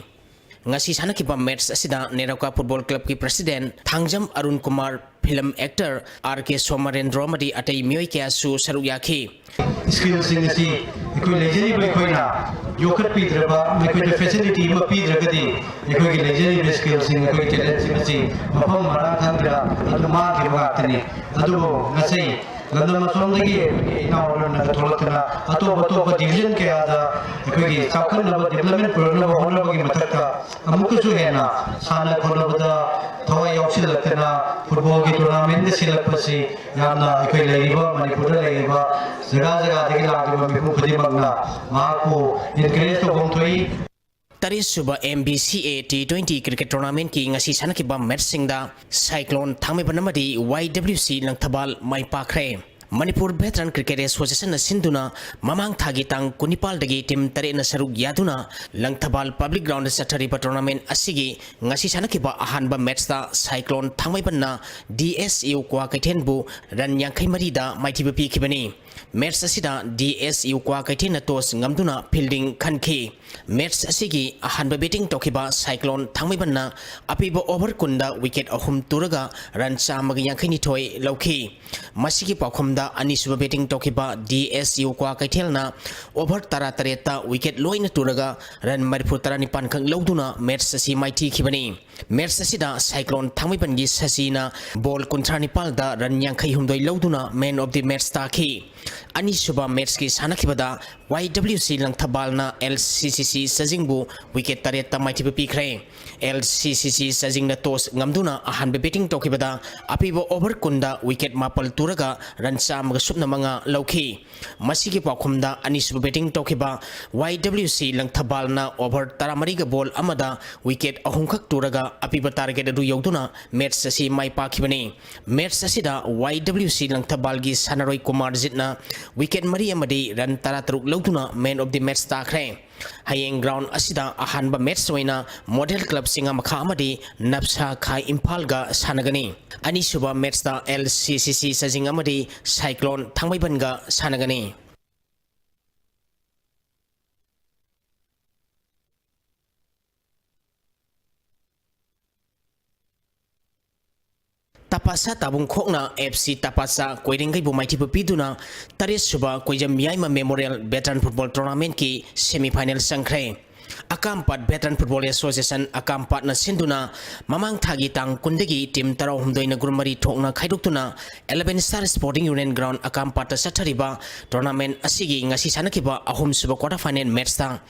ꯉꯁꯤ ꯁꯥꯟꯅꯈꯤꯕ match ꯑꯁꯤꯗ ꯅꯦꯔꯣꯀꯥ Football Club ꯀꯤ president Thangjam Arun Kumar, film actor R K ꯁꯣꯃꯔꯦꯟꯗ꯭ꯔꯣ ꯑꯃꯗꯤ ꯑꯇꯩ ꯃꯤꯑꯣꯏ ꯀꯌꯥꯁꯨ ꯁꯔꯨꯛ ꯌꯥꯈꯤ꯫ Skill ꯁꯤꯡ ꯑꯁꯤ ꯑꯩꯈꯣꯏ ꯂꯩꯖꯔꯤꯕ ꯑꯩꯈꯣꯏꯅ ꯌꯣꯛꯈꯠꯄꯤꯗ꯭ꯔꯕ, ꯃꯈꯣꯏꯗ facility ꯑꯃ ꯄꯤꯗ꯭ꯔꯒꯗꯤ ꯑꯩꯈꯣꯏꯒꯤ ꯂꯩꯖꯔꯤꯕ skill ꯁꯤꯡ, ꯑꯩꯈꯣꯏꯒꯤ talent ꯁꯤꯡ ꯑꯁꯤ ꯃꯐꯝ ꯃꯔꯥꯡ ꯈꯪꯗꯅ ꯑꯗꯨꯝ ꯃꯥꯡꯈꯤꯕ ꯉꯥꯛꯇꯅꯤ꯫ ꯑꯗꯨꯕꯨ ꯉꯁꯤ ꯂꯝꯗꯝ ꯑꯁꯣꯝꯗꯒꯤ ꯏꯅꯥꯎ ꯂꯣꯟꯅꯒ ꯊꯣꯛꯂꯛꯇꯅ ꯑꯇꯣꯞ ꯑꯇꯣꯞꯄ division ꯀꯌꯥꯗ ꯑꯩꯈꯣꯏꯒꯤ ꯆꯥꯎꯈꯠꯅꯕ, development ꯄꯨꯔꯛꯅꯕ ꯍꯣꯠꯅꯕꯒꯤ ꯃꯊꯛꯇ ꯑꯃꯨꯛꯀꯁꯨ ꯍꯦꯟꯅ ꯁꯥꯟꯅ ꯈꯣꯠꯅꯕꯗ ꯊꯋꯥꯏ ꯌꯥꯎꯁꯤꯜꯂꯛꯇꯅ football ꯒꯤ tournament ꯁꯤꯜꯂꯛꯄꯁꯤ ꯌꯥꯝꯅ ꯑꯩꯈꯣꯏ ꯂꯩꯔꯤꯕ ꯃꯅꯤꯄꯨꯔꯗ ꯂꯩꯔꯤꯕ ꯖꯒꯥ ꯖꯒꯥꯗꯒꯤ ꯂꯥꯛꯂꯤꯕ ꯃꯤꯄꯨꯝ ꯈꯨꯗꯤꯡꯃꯛꯅ ꯃꯍꯥꯛꯄꯨ encourage ꯇꯧꯐꯝ ꯊꯣꯛꯏ꯫ ꯇꯔꯦꯠꯁꯨꯕ M B C A T twenty cricket tournament ꯀꯤ ꯉꯁꯤ ꯁꯥꯟꯅꯈꯤꯕ match ꯁꯤꯡꯗ Cyclone ꯊꯥꯡꯃꯩꯕꯟ ꯑꯃꯗꯤ Y W C ꯂꯪꯊꯕꯥꯜ ꯃꯥꯏ ꯄꯥꯛꯈ꯭ꯔꯦ꯫ ꯃꯅꯤꯄꯨꯔ Veteran Cricket Association ꯅ ꯁꯤꯟꯗꯨꯅ ꯃꯃꯥꯡ ꯊꯥꯒꯤ ꯇꯥꯡ ꯀꯨꯟꯅꯤꯄꯥꯜꯗꯒꯤ team ꯇꯔꯦꯠꯅ ꯁꯔꯨꯛ ꯌꯥꯗꯨꯅ ꯂꯪꯊꯕꯥꯜ Public Ground ꯗ ꯆꯠꯊꯔꯤꯕ tournament ꯑꯁꯤꯒꯤ ꯉꯁꯤ ꯁꯥꯟꯅꯈꯤꯕ ꯑꯍꯥꯟꯕ match ꯇ Cyclone ꯊꯥꯡꯃꯩꯕꯟꯅ D S U ꯀ꯭ꯋꯥꯀꯩꯊꯦꯜꯕꯨ run ꯌꯥꯡꯈꯩ ꯃꯔꯤꯗ ꯃꯥꯏꯊꯤꯕ ꯄꯤꯈꯤꯕꯅꯤ꯫ Match ꯑꯁꯤꯗ D S U ꯀ꯭ꯋꯥꯀꯩꯊꯦꯜꯅ toss ꯉꯝꯗꯨꯅ fielding ꯈꯟꯈꯤ꯫ Match ꯑꯁꯤꯒꯤ ꯑꯍꯥꯟꯕ batting ꯇꯧꯈꯤꯕ Cyclone ꯊꯥꯡꯃꯩꯕꯟꯅ ꯑꯄꯤꯕ over ꯀꯨꯟꯗ wicket ꯑꯍꯨꯝ ꯇꯨꯔꯒ run ꯆꯥꯝꯃꯒ ꯌꯥꯡꯈꯩꯅꯤꯊꯣꯏ ꯂꯧꯈꯤ꯫ ꯃꯁꯤꯒꯤ ꯄꯥꯎꯈꯨꯝꯗ ꯑꯅꯤꯁꯨꯕ batting ꯇꯧꯈꯤꯕ D S U ꯀ꯭ꯋꯥꯀꯩꯊꯦꯜꯅ over ꯇꯔꯥꯇꯔꯦꯠꯇ wicket ꯂꯣꯏꯅ ꯇꯨꯔꯒ run ꯃꯔꯤꯐꯨ ꯇꯔꯥꯅꯤꯄꯥꯟ ꯈꯛ ꯂꯧꯗꯨꯅ match ꯑꯁꯤ ꯃꯥꯏꯊꯤꯈꯤꯕꯅꯤ꯫ Match ꯑꯁꯤꯗ Cyclone ꯊꯥꯡꯃꯩꯕꯟꯒꯤ ꯁꯁꯤꯅ ball ꯀꯨꯟꯊ꯭ꯔꯥ ꯅꯤꯄꯥꯜꯗ run ꯌꯥꯡꯈꯩ ꯍꯨꯝꯗꯣꯏ ꯂꯧꯗꯨꯅ man of the match ꯇꯥꯈꯤ꯫ ꯑꯅꯤꯁꯨꯕ matchꯀꯤ ꯁꯥꯟꯅꯈꯤꯕꯗ Y W C ꯂꯪꯊꯕꯥꯜꯅ L C C C ꯆꯥꯖꯤꯡꯕꯨ wicket ꯇꯔꯦꯠꯇ ꯃꯥꯏꯊꯤꯕ ꯄꯤꯈ꯭ꯔꯦ꯫ L C C C ꯆꯥꯖꯤꯡꯅ toss ꯉꯝꯗꯨꯅ ꯑꯍꯥꯟꯕ batting ꯇꯧꯈꯤꯕꯗ ꯑꯄꯤꯕ over ꯀꯨꯟꯗ wicket ꯃꯥꯄꯜ ꯇꯨꯔꯒ run ꯆꯥꯝꯃꯒ ꯁꯨꯞꯅ ꯃꯉꯥ ꯂꯧꯈꯤ꯫ ꯃꯁꯤꯒꯤ ꯄꯥꯎꯈꯨꯝꯗ ꯑꯅꯤꯁꯨꯕ batting ꯇꯧꯈꯤꯕ Y W C ꯂꯪꯊꯕꯥꯜꯅ over ꯇꯔꯥꯃꯔꯤꯒ ball ꯑꯃꯗ wicket ꯑꯍꯨꯝꯈꯛ ꯇꯨꯔꯒ ꯑꯄꯤꯕ target ꯑꯗꯨ ꯌꯧꯗꯨꯅ match ꯑꯁꯤ ꯃꯥꯏ ꯄꯥꯛꯈꯤꯕꯅꯤ꯫ Match ꯑꯁꯤꯗ Y W C ꯂꯪꯊꯕꯥꯜꯒꯤ ꯁꯥꯟꯅꯔꯣꯏ ꯀꯨꯃꯥꯔꯖꯤꯠꯅ wicket ꯃꯔꯤ ꯑꯃꯗꯤ run ꯇꯔꯥꯇꯔꯨꯛ ꯂꯧꯗꯨꯅ man of the match ꯇꯥꯈ꯭ꯔꯦ꯫ ꯍꯌꯦꯡ ground ꯑꯁꯤꯗ ꯑꯍꯥꯟꯕ match ꯑꯣꯏꯅ Model Club ꯆꯤꯡꯉꯥꯃꯈꯥ ꯑꯃꯗꯤ ꯅꯞꯁꯥ ꯈꯥꯏ ꯏꯝꯐꯥꯜꯒ ꯁꯥꯟꯅꯒꯅꯤ꯫ ꯑꯅꯤꯁꯨꯕ matchꯇ L C C C ꯆꯥꯖꯤꯡ ꯑꯃꯗꯤ Cyclone ꯊꯥꯡꯃꯩꯕꯟꯒ ꯁꯥꯟꯅꯒꯅꯤ꯫ ꯇꯄꯥꯁꯥ ꯇꯥꯕꯨꯡꯈꯣꯛꯅ F C ꯇꯄꯥꯁꯥ ꯀꯣꯏꯔꯦꯡꯒꯩꯕꯨ ꯃꯥꯏꯊꯤꯕ ꯄꯤꯗꯨꯅ ꯇꯔꯦꯠꯁꯨꯕ ꯀꯣꯏꯖꯝ ꯌꯥꯏꯃ Memorial Veteran Football Tournamentꯀꯤ semi final ꯆꯪꯈ꯭ꯔꯦ꯫ ꯑꯀꯥꯝꯄꯥꯠ Veteran Football Association ꯑꯀꯥꯝꯄꯥꯠꯅ ꯁꯤꯟꯗꯨꯅ ꯃꯃꯥꯡ ꯊꯥꯒꯤ ꯇꯥꯡ ꯀꯨꯟꯗꯒꯤ team ꯇꯔꯥꯍꯨꯝꯗꯣꯏꯅ group ꯃꯔꯤ ꯊꯣꯛꯅ ꯈꯥꯏꯗꯣꯛꯇꯨꯅ Eleven Star Sporting Union Ground ꯑꯀꯥꯝꯄꯥꯠꯇ ꯆꯠꯊꯔꯤꯕ tournament ꯑꯁꯤꯒꯤ ꯉꯁꯤ ꯁꯥꯟꯅꯈꯤꯕ ꯑꯍꯨꯝꯁꯨꯕ quarter final matchꯇ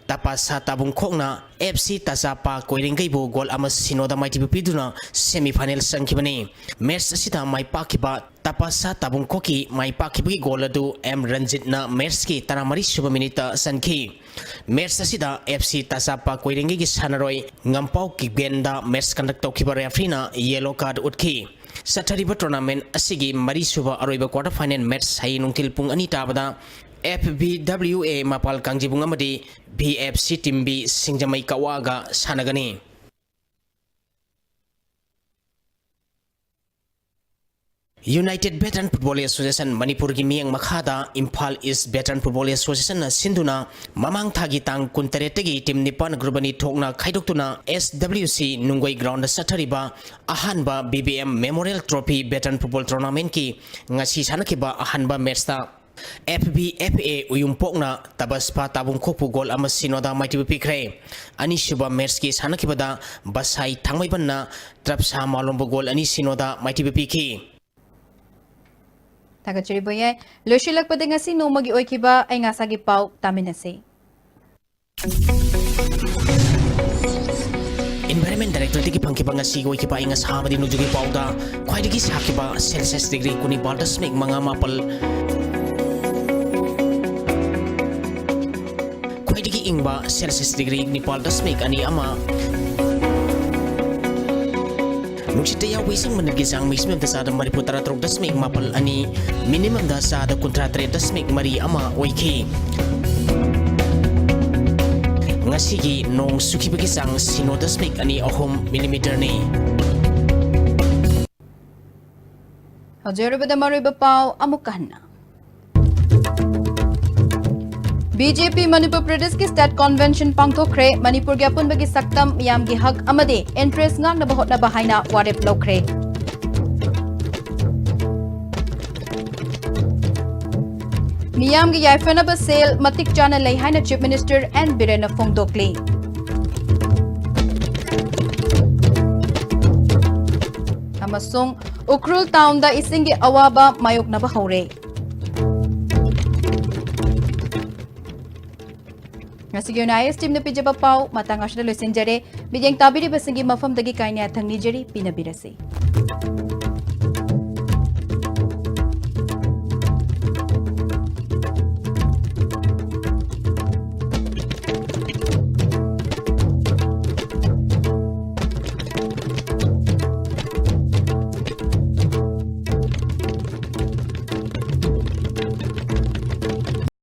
ꯇꯄꯥꯁꯥ ꯇꯥꯕꯨꯡꯈꯣꯛꯅ F C ꯇꯆꯥꯄꯥ ꯀꯣꯏꯔꯦꯡꯒꯩꯕꯨ goal ꯑꯃ ꯁꯤꯅꯣꯗ ꯃꯥꯏꯊꯤꯕ ꯄꯤꯗꯨꯅ semi final ꯆꯪꯈꯤꯕꯅꯤ꯫ Match ꯑꯁꯤꯗ ꯃꯥꯏ ꯄꯥꯛꯈꯤꯕ ꯇꯄꯥꯁꯥ ꯇꯥꯕꯨꯡꯈꯣꯛꯀꯤ ꯃꯥꯏ ꯄꯥꯛꯈꯤꯕꯒꯤ goal ꯑꯗꯨ M ꯔꯟꯖꯤꯠꯅ matchꯀꯤ ꯇꯔꯥꯃꯔꯤ ꯁꯨꯕ minuteꯇ ꯆꯟꯈꯤ꯫ Match ꯑꯁꯤꯗ F C ꯇꯆꯥꯄꯥ ꯀꯣꯏꯔꯦꯡꯒꯩꯒꯤ ꯁꯥꯟꯅꯔꯣꯏ ꯉꯝꯄꯥꯎ ꯀꯤꯛꯕꯦꯟꯗ match conduct ꯇꯧꯈꯤꯕ refereeꯅ yellow card ꯎꯠꯈꯤ꯫ ꯆꯠꯊꯔꯤꯕ tournament ꯑꯁꯤꯒꯤ ꯃꯔꯤꯁꯨꯕ ꯑꯔꯣꯏꯕ quarter final match ꯍꯌꯦꯡ ꯅꯨꯡꯊꯤꯜ ꯄꯨꯡ ꯑꯅꯤ ꯇꯥꯕꯗ F B W A ꯃꯄꯥꯜ ꯀꯥꯡꯖꯤꯕꯨꯡ ꯑꯃꯗꯤ V F C Team B ꯁꯤꯡꯖꯃꯩ ꯀꯛꯋꯥꯒ ꯁꯥꯟꯅꯒꯅꯤ꯫ United Veteran Football Association ꯃꯅꯤꯄꯨꯔꯒꯤ ꯃꯤꯠꯌꯦꯡ ꯃꯈꯥꯗ ꯏꯝꯐꯥꯜ ꯏꯁ ꯚꯦꯇꯔꯟ ꯐꯨꯠꯕꯣꯜ ꯑꯦꯁꯣꯁꯤꯌꯦꯁꯟꯅ ꯁꯤꯟꯗꯨꯅ ꯃꯃꯥꯡ ꯊꯥꯒꯤ ꯇꯥꯡ ꯀꯨꯟꯇꯔꯦꯠꯇꯒꯤ ꯇꯤꯝ ꯅꯤꯄꯥꯟ ꯒ꯭ꯔꯨꯞ ꯑꯅꯤ ꯊꯣꯛꯅ ꯈꯥꯏꯗꯣꯛꯇꯨꯅ ꯑꯦꯁ ꯗꯕ꯭ꯂꯤꯎ ꯁꯤ ꯅꯨꯡꯒꯣꯏ ꯒ꯭ꯔꯥꯎꯟꯗ ꯆꯠꯊꯔꯤꯕ ꯑꯍꯥꯟꯕ B B M memorial trophy veteran football ꯇꯣꯔꯅꯥꯃꯦꯟꯠꯀꯤ ꯉꯁꯤ ꯁꯥꯟꯅꯈꯤꯕ ꯑꯍꯥꯟꯕ ꯃꯦꯠꯁꯇ ꯑꯦꯐ ꯕꯤ ꯑꯦꯐ ꯑꯦ ꯎꯌꯨꯝꯄꯣꯛꯅ ꯇꯕꯁꯄꯥ ꯇꯥꯕꯨꯡꯈꯣꯛꯄꯨ ꯒꯣꯜ ꯑꯃ ꯁꯤꯅꯣꯗ ꯃꯥꯏꯊꯤꯕ ꯄꯤꯈ꯭ꯔꯦ꯫ ꯑꯅꯤꯁꯨꯕ ꯃꯦꯠꯁꯀꯤ ꯁꯥꯟꯅꯈꯤꯕꯗ ꯕꯁꯥꯏ ꯊꯥꯡꯃꯩꯕꯟꯅ ꯇ꯭ꯔꯞꯁꯥ ꯃꯥꯂꯣꯝꯕꯨ ꯒꯣꯜ ꯑꯅꯤ ꯁꯤꯅꯣꯗ ꯃꯥꯏꯊꯤꯕ ꯄꯤꯈꯤ꯫ ꯊꯥꯒꯠꯆꯔꯤ ꯕꯣꯌꯥꯏ꯫ ꯂꯣꯏꯁꯤꯜꯂꯛꯄꯗ ꯉꯁꯤ ꯅꯣꯡꯃꯒꯤ ꯑꯣꯏꯈꯤꯕ ꯑꯏꯪ ꯑꯁꯥꯒꯤ ꯄꯥꯎ ꯇꯥꯃꯤꯟꯅꯁꯤ꯫ Environment Directorate ꯇꯒꯤ ꯐꯪꯈꯤꯕ ꯉꯁꯤꯒꯤ ꯑꯣꯏꯈꯤꯕ ꯑꯏꯪ ꯑꯁꯥ ꯑꯃꯗꯤ ꯅꯣꯡꯖꯨꯒꯤ ꯄꯥꯎꯗ ꯈ꯭ꯋꯥꯏꯗꯒꯤ ꯁꯥꯈꯤꯕ ꯁꯦꯜꯁꯤꯌꯁ ꯗꯤꯒ꯭ꯔꯤ ꯀꯨꯟꯅꯤꯄꯥꯜ ꯗꯁꯃꯤꯛ ꯃꯉꯥ ꯃꯥꯄꯜ, ꯈ꯭ꯋꯥꯏꯗꯒꯤ ꯏꯪꯕ ꯁꯦꯜꯁꯤꯌꯁ ꯗꯤꯒ꯭ꯔꯤ ꯅꯤꯄꯥꯜ ꯗꯁꯃꯤꯛ ꯑꯅꯤ ꯑꯃ, ꯅꯨꯡꯁꯤꯠꯇ ꯌꯥꯎꯕ ꯏꯁꯤꯡ ꯃꯅꯤꯜꯒꯤ ꯆꯥꯡ ꯃꯤꯁꯤꯃꯝꯗ ꯆꯥꯗ ꯃꯔꯤꯐꯨ ꯇꯔꯥ ꯇꯔꯨꯛ ꯗꯁꯃꯤꯛ ꯃꯥꯄꯜ ꯑꯅꯤ, ꯃꯤꯅꯤꯃꯝꯗ ꯆꯥꯗ ꯀꯨꯟꯊ꯭ꯔꯥ ꯇꯔꯦꯠ ꯗꯁꯃꯤꯛ ꯃꯔꯤ ꯑꯃ ꯑꯣꯏꯈꯤ꯫ ꯉꯁꯤꯒꯤ ꯅꯣꯡ ꯆꯨꯈꯤꯕꯒꯤ ꯆꯥꯡ ꯁꯤꯅꯣ ꯗꯁꯃꯤꯛ ꯑꯅꯤ ꯑꯍꯨꯝ ꯃꯤꯂꯤꯃꯤꯇꯔꯅꯤ꯫ ꯍꯧꯖꯤꯛ ꯑꯔꯣꯏꯕꯗ ꯃꯔꯨꯑꯣꯏꯕ ꯄꯥꯎ ꯑꯃꯨꯛꯀ ꯍꯟꯅ꯫ ꯕꯤ ꯖꯦ ꯄꯤ ꯃꯅꯤꯄꯨꯔ ꯄ꯭ꯔꯗꯦꯁꯀꯤ ꯁ꯭ꯇꯦꯠ ꯀꯟꯚꯦꯟꯁꯟ ꯄꯥꯡꯊꯣꯛꯈ꯭ꯔꯦ꯫ ꯃꯅꯤꯄꯨꯔꯒꯤ ꯑꯄꯨꯟꯕꯒꯤ ꯁꯛꯇꯝ, ꯃꯤꯌꯥꯝꯒꯤ ꯍꯛ ꯑꯃꯗꯤ ꯏꯟꯇꯔꯦꯁ ꯉꯥꯛꯅꯕ ꯍꯣꯠꯅꯕ ꯍꯥꯏꯅ ꯋꯥꯔꯦꯞ ꯂꯧꯈ꯭ꯔꯦ꯫ ꯃꯤꯌꯥꯝꯒꯤ ꯌꯥꯏꯐꯅꯕ ꯁꯦꯜ ꯃꯇꯤꯛ ꯆꯥꯅ ꯂꯩ ꯍꯥꯏꯅ ꯆꯤꯐ ꯃꯤꯅꯤꯁꯇꯔ ꯑꯦꯟ ꯕꯤꯔꯦꯟꯅ ꯐꯣꯡꯗꯣꯛꯂꯤ꯫ ꯑꯃꯁꯨꯡ ꯎꯈ꯭ꯔꯨꯜ ꯇꯥꯎꯟꯗ ꯏꯁꯤꯡꯒꯤ ꯑꯋꯥꯕ ꯃꯥꯌꯣꯛꯅꯕ ꯍꯧꯔꯦ꯫ ꯉꯁꯤꯒꯤ ꯑꯣꯏꯅ ꯑꯥꯏ ꯑꯦꯁ ꯇꯤꯝꯅ ꯄꯤꯖꯕ ꯄꯥꯎ ꯃꯇꯥꯡ ꯑꯁꯤꯗ ꯂꯣꯏꯁꯤꯟꯖꯔꯦ꯫ ꯃꯤꯠꯌꯦꯡ ꯇꯥꯕꯤꯔꯤꯕꯁꯤꯡꯒꯤ ꯃꯐꯝꯗꯒꯤ ꯀꯥꯏꯅ ꯌꯥꯊꯪ ꯅꯤꯖꯔꯤ, ꯄꯤꯅꯕꯤꯔꯁꯤ꯫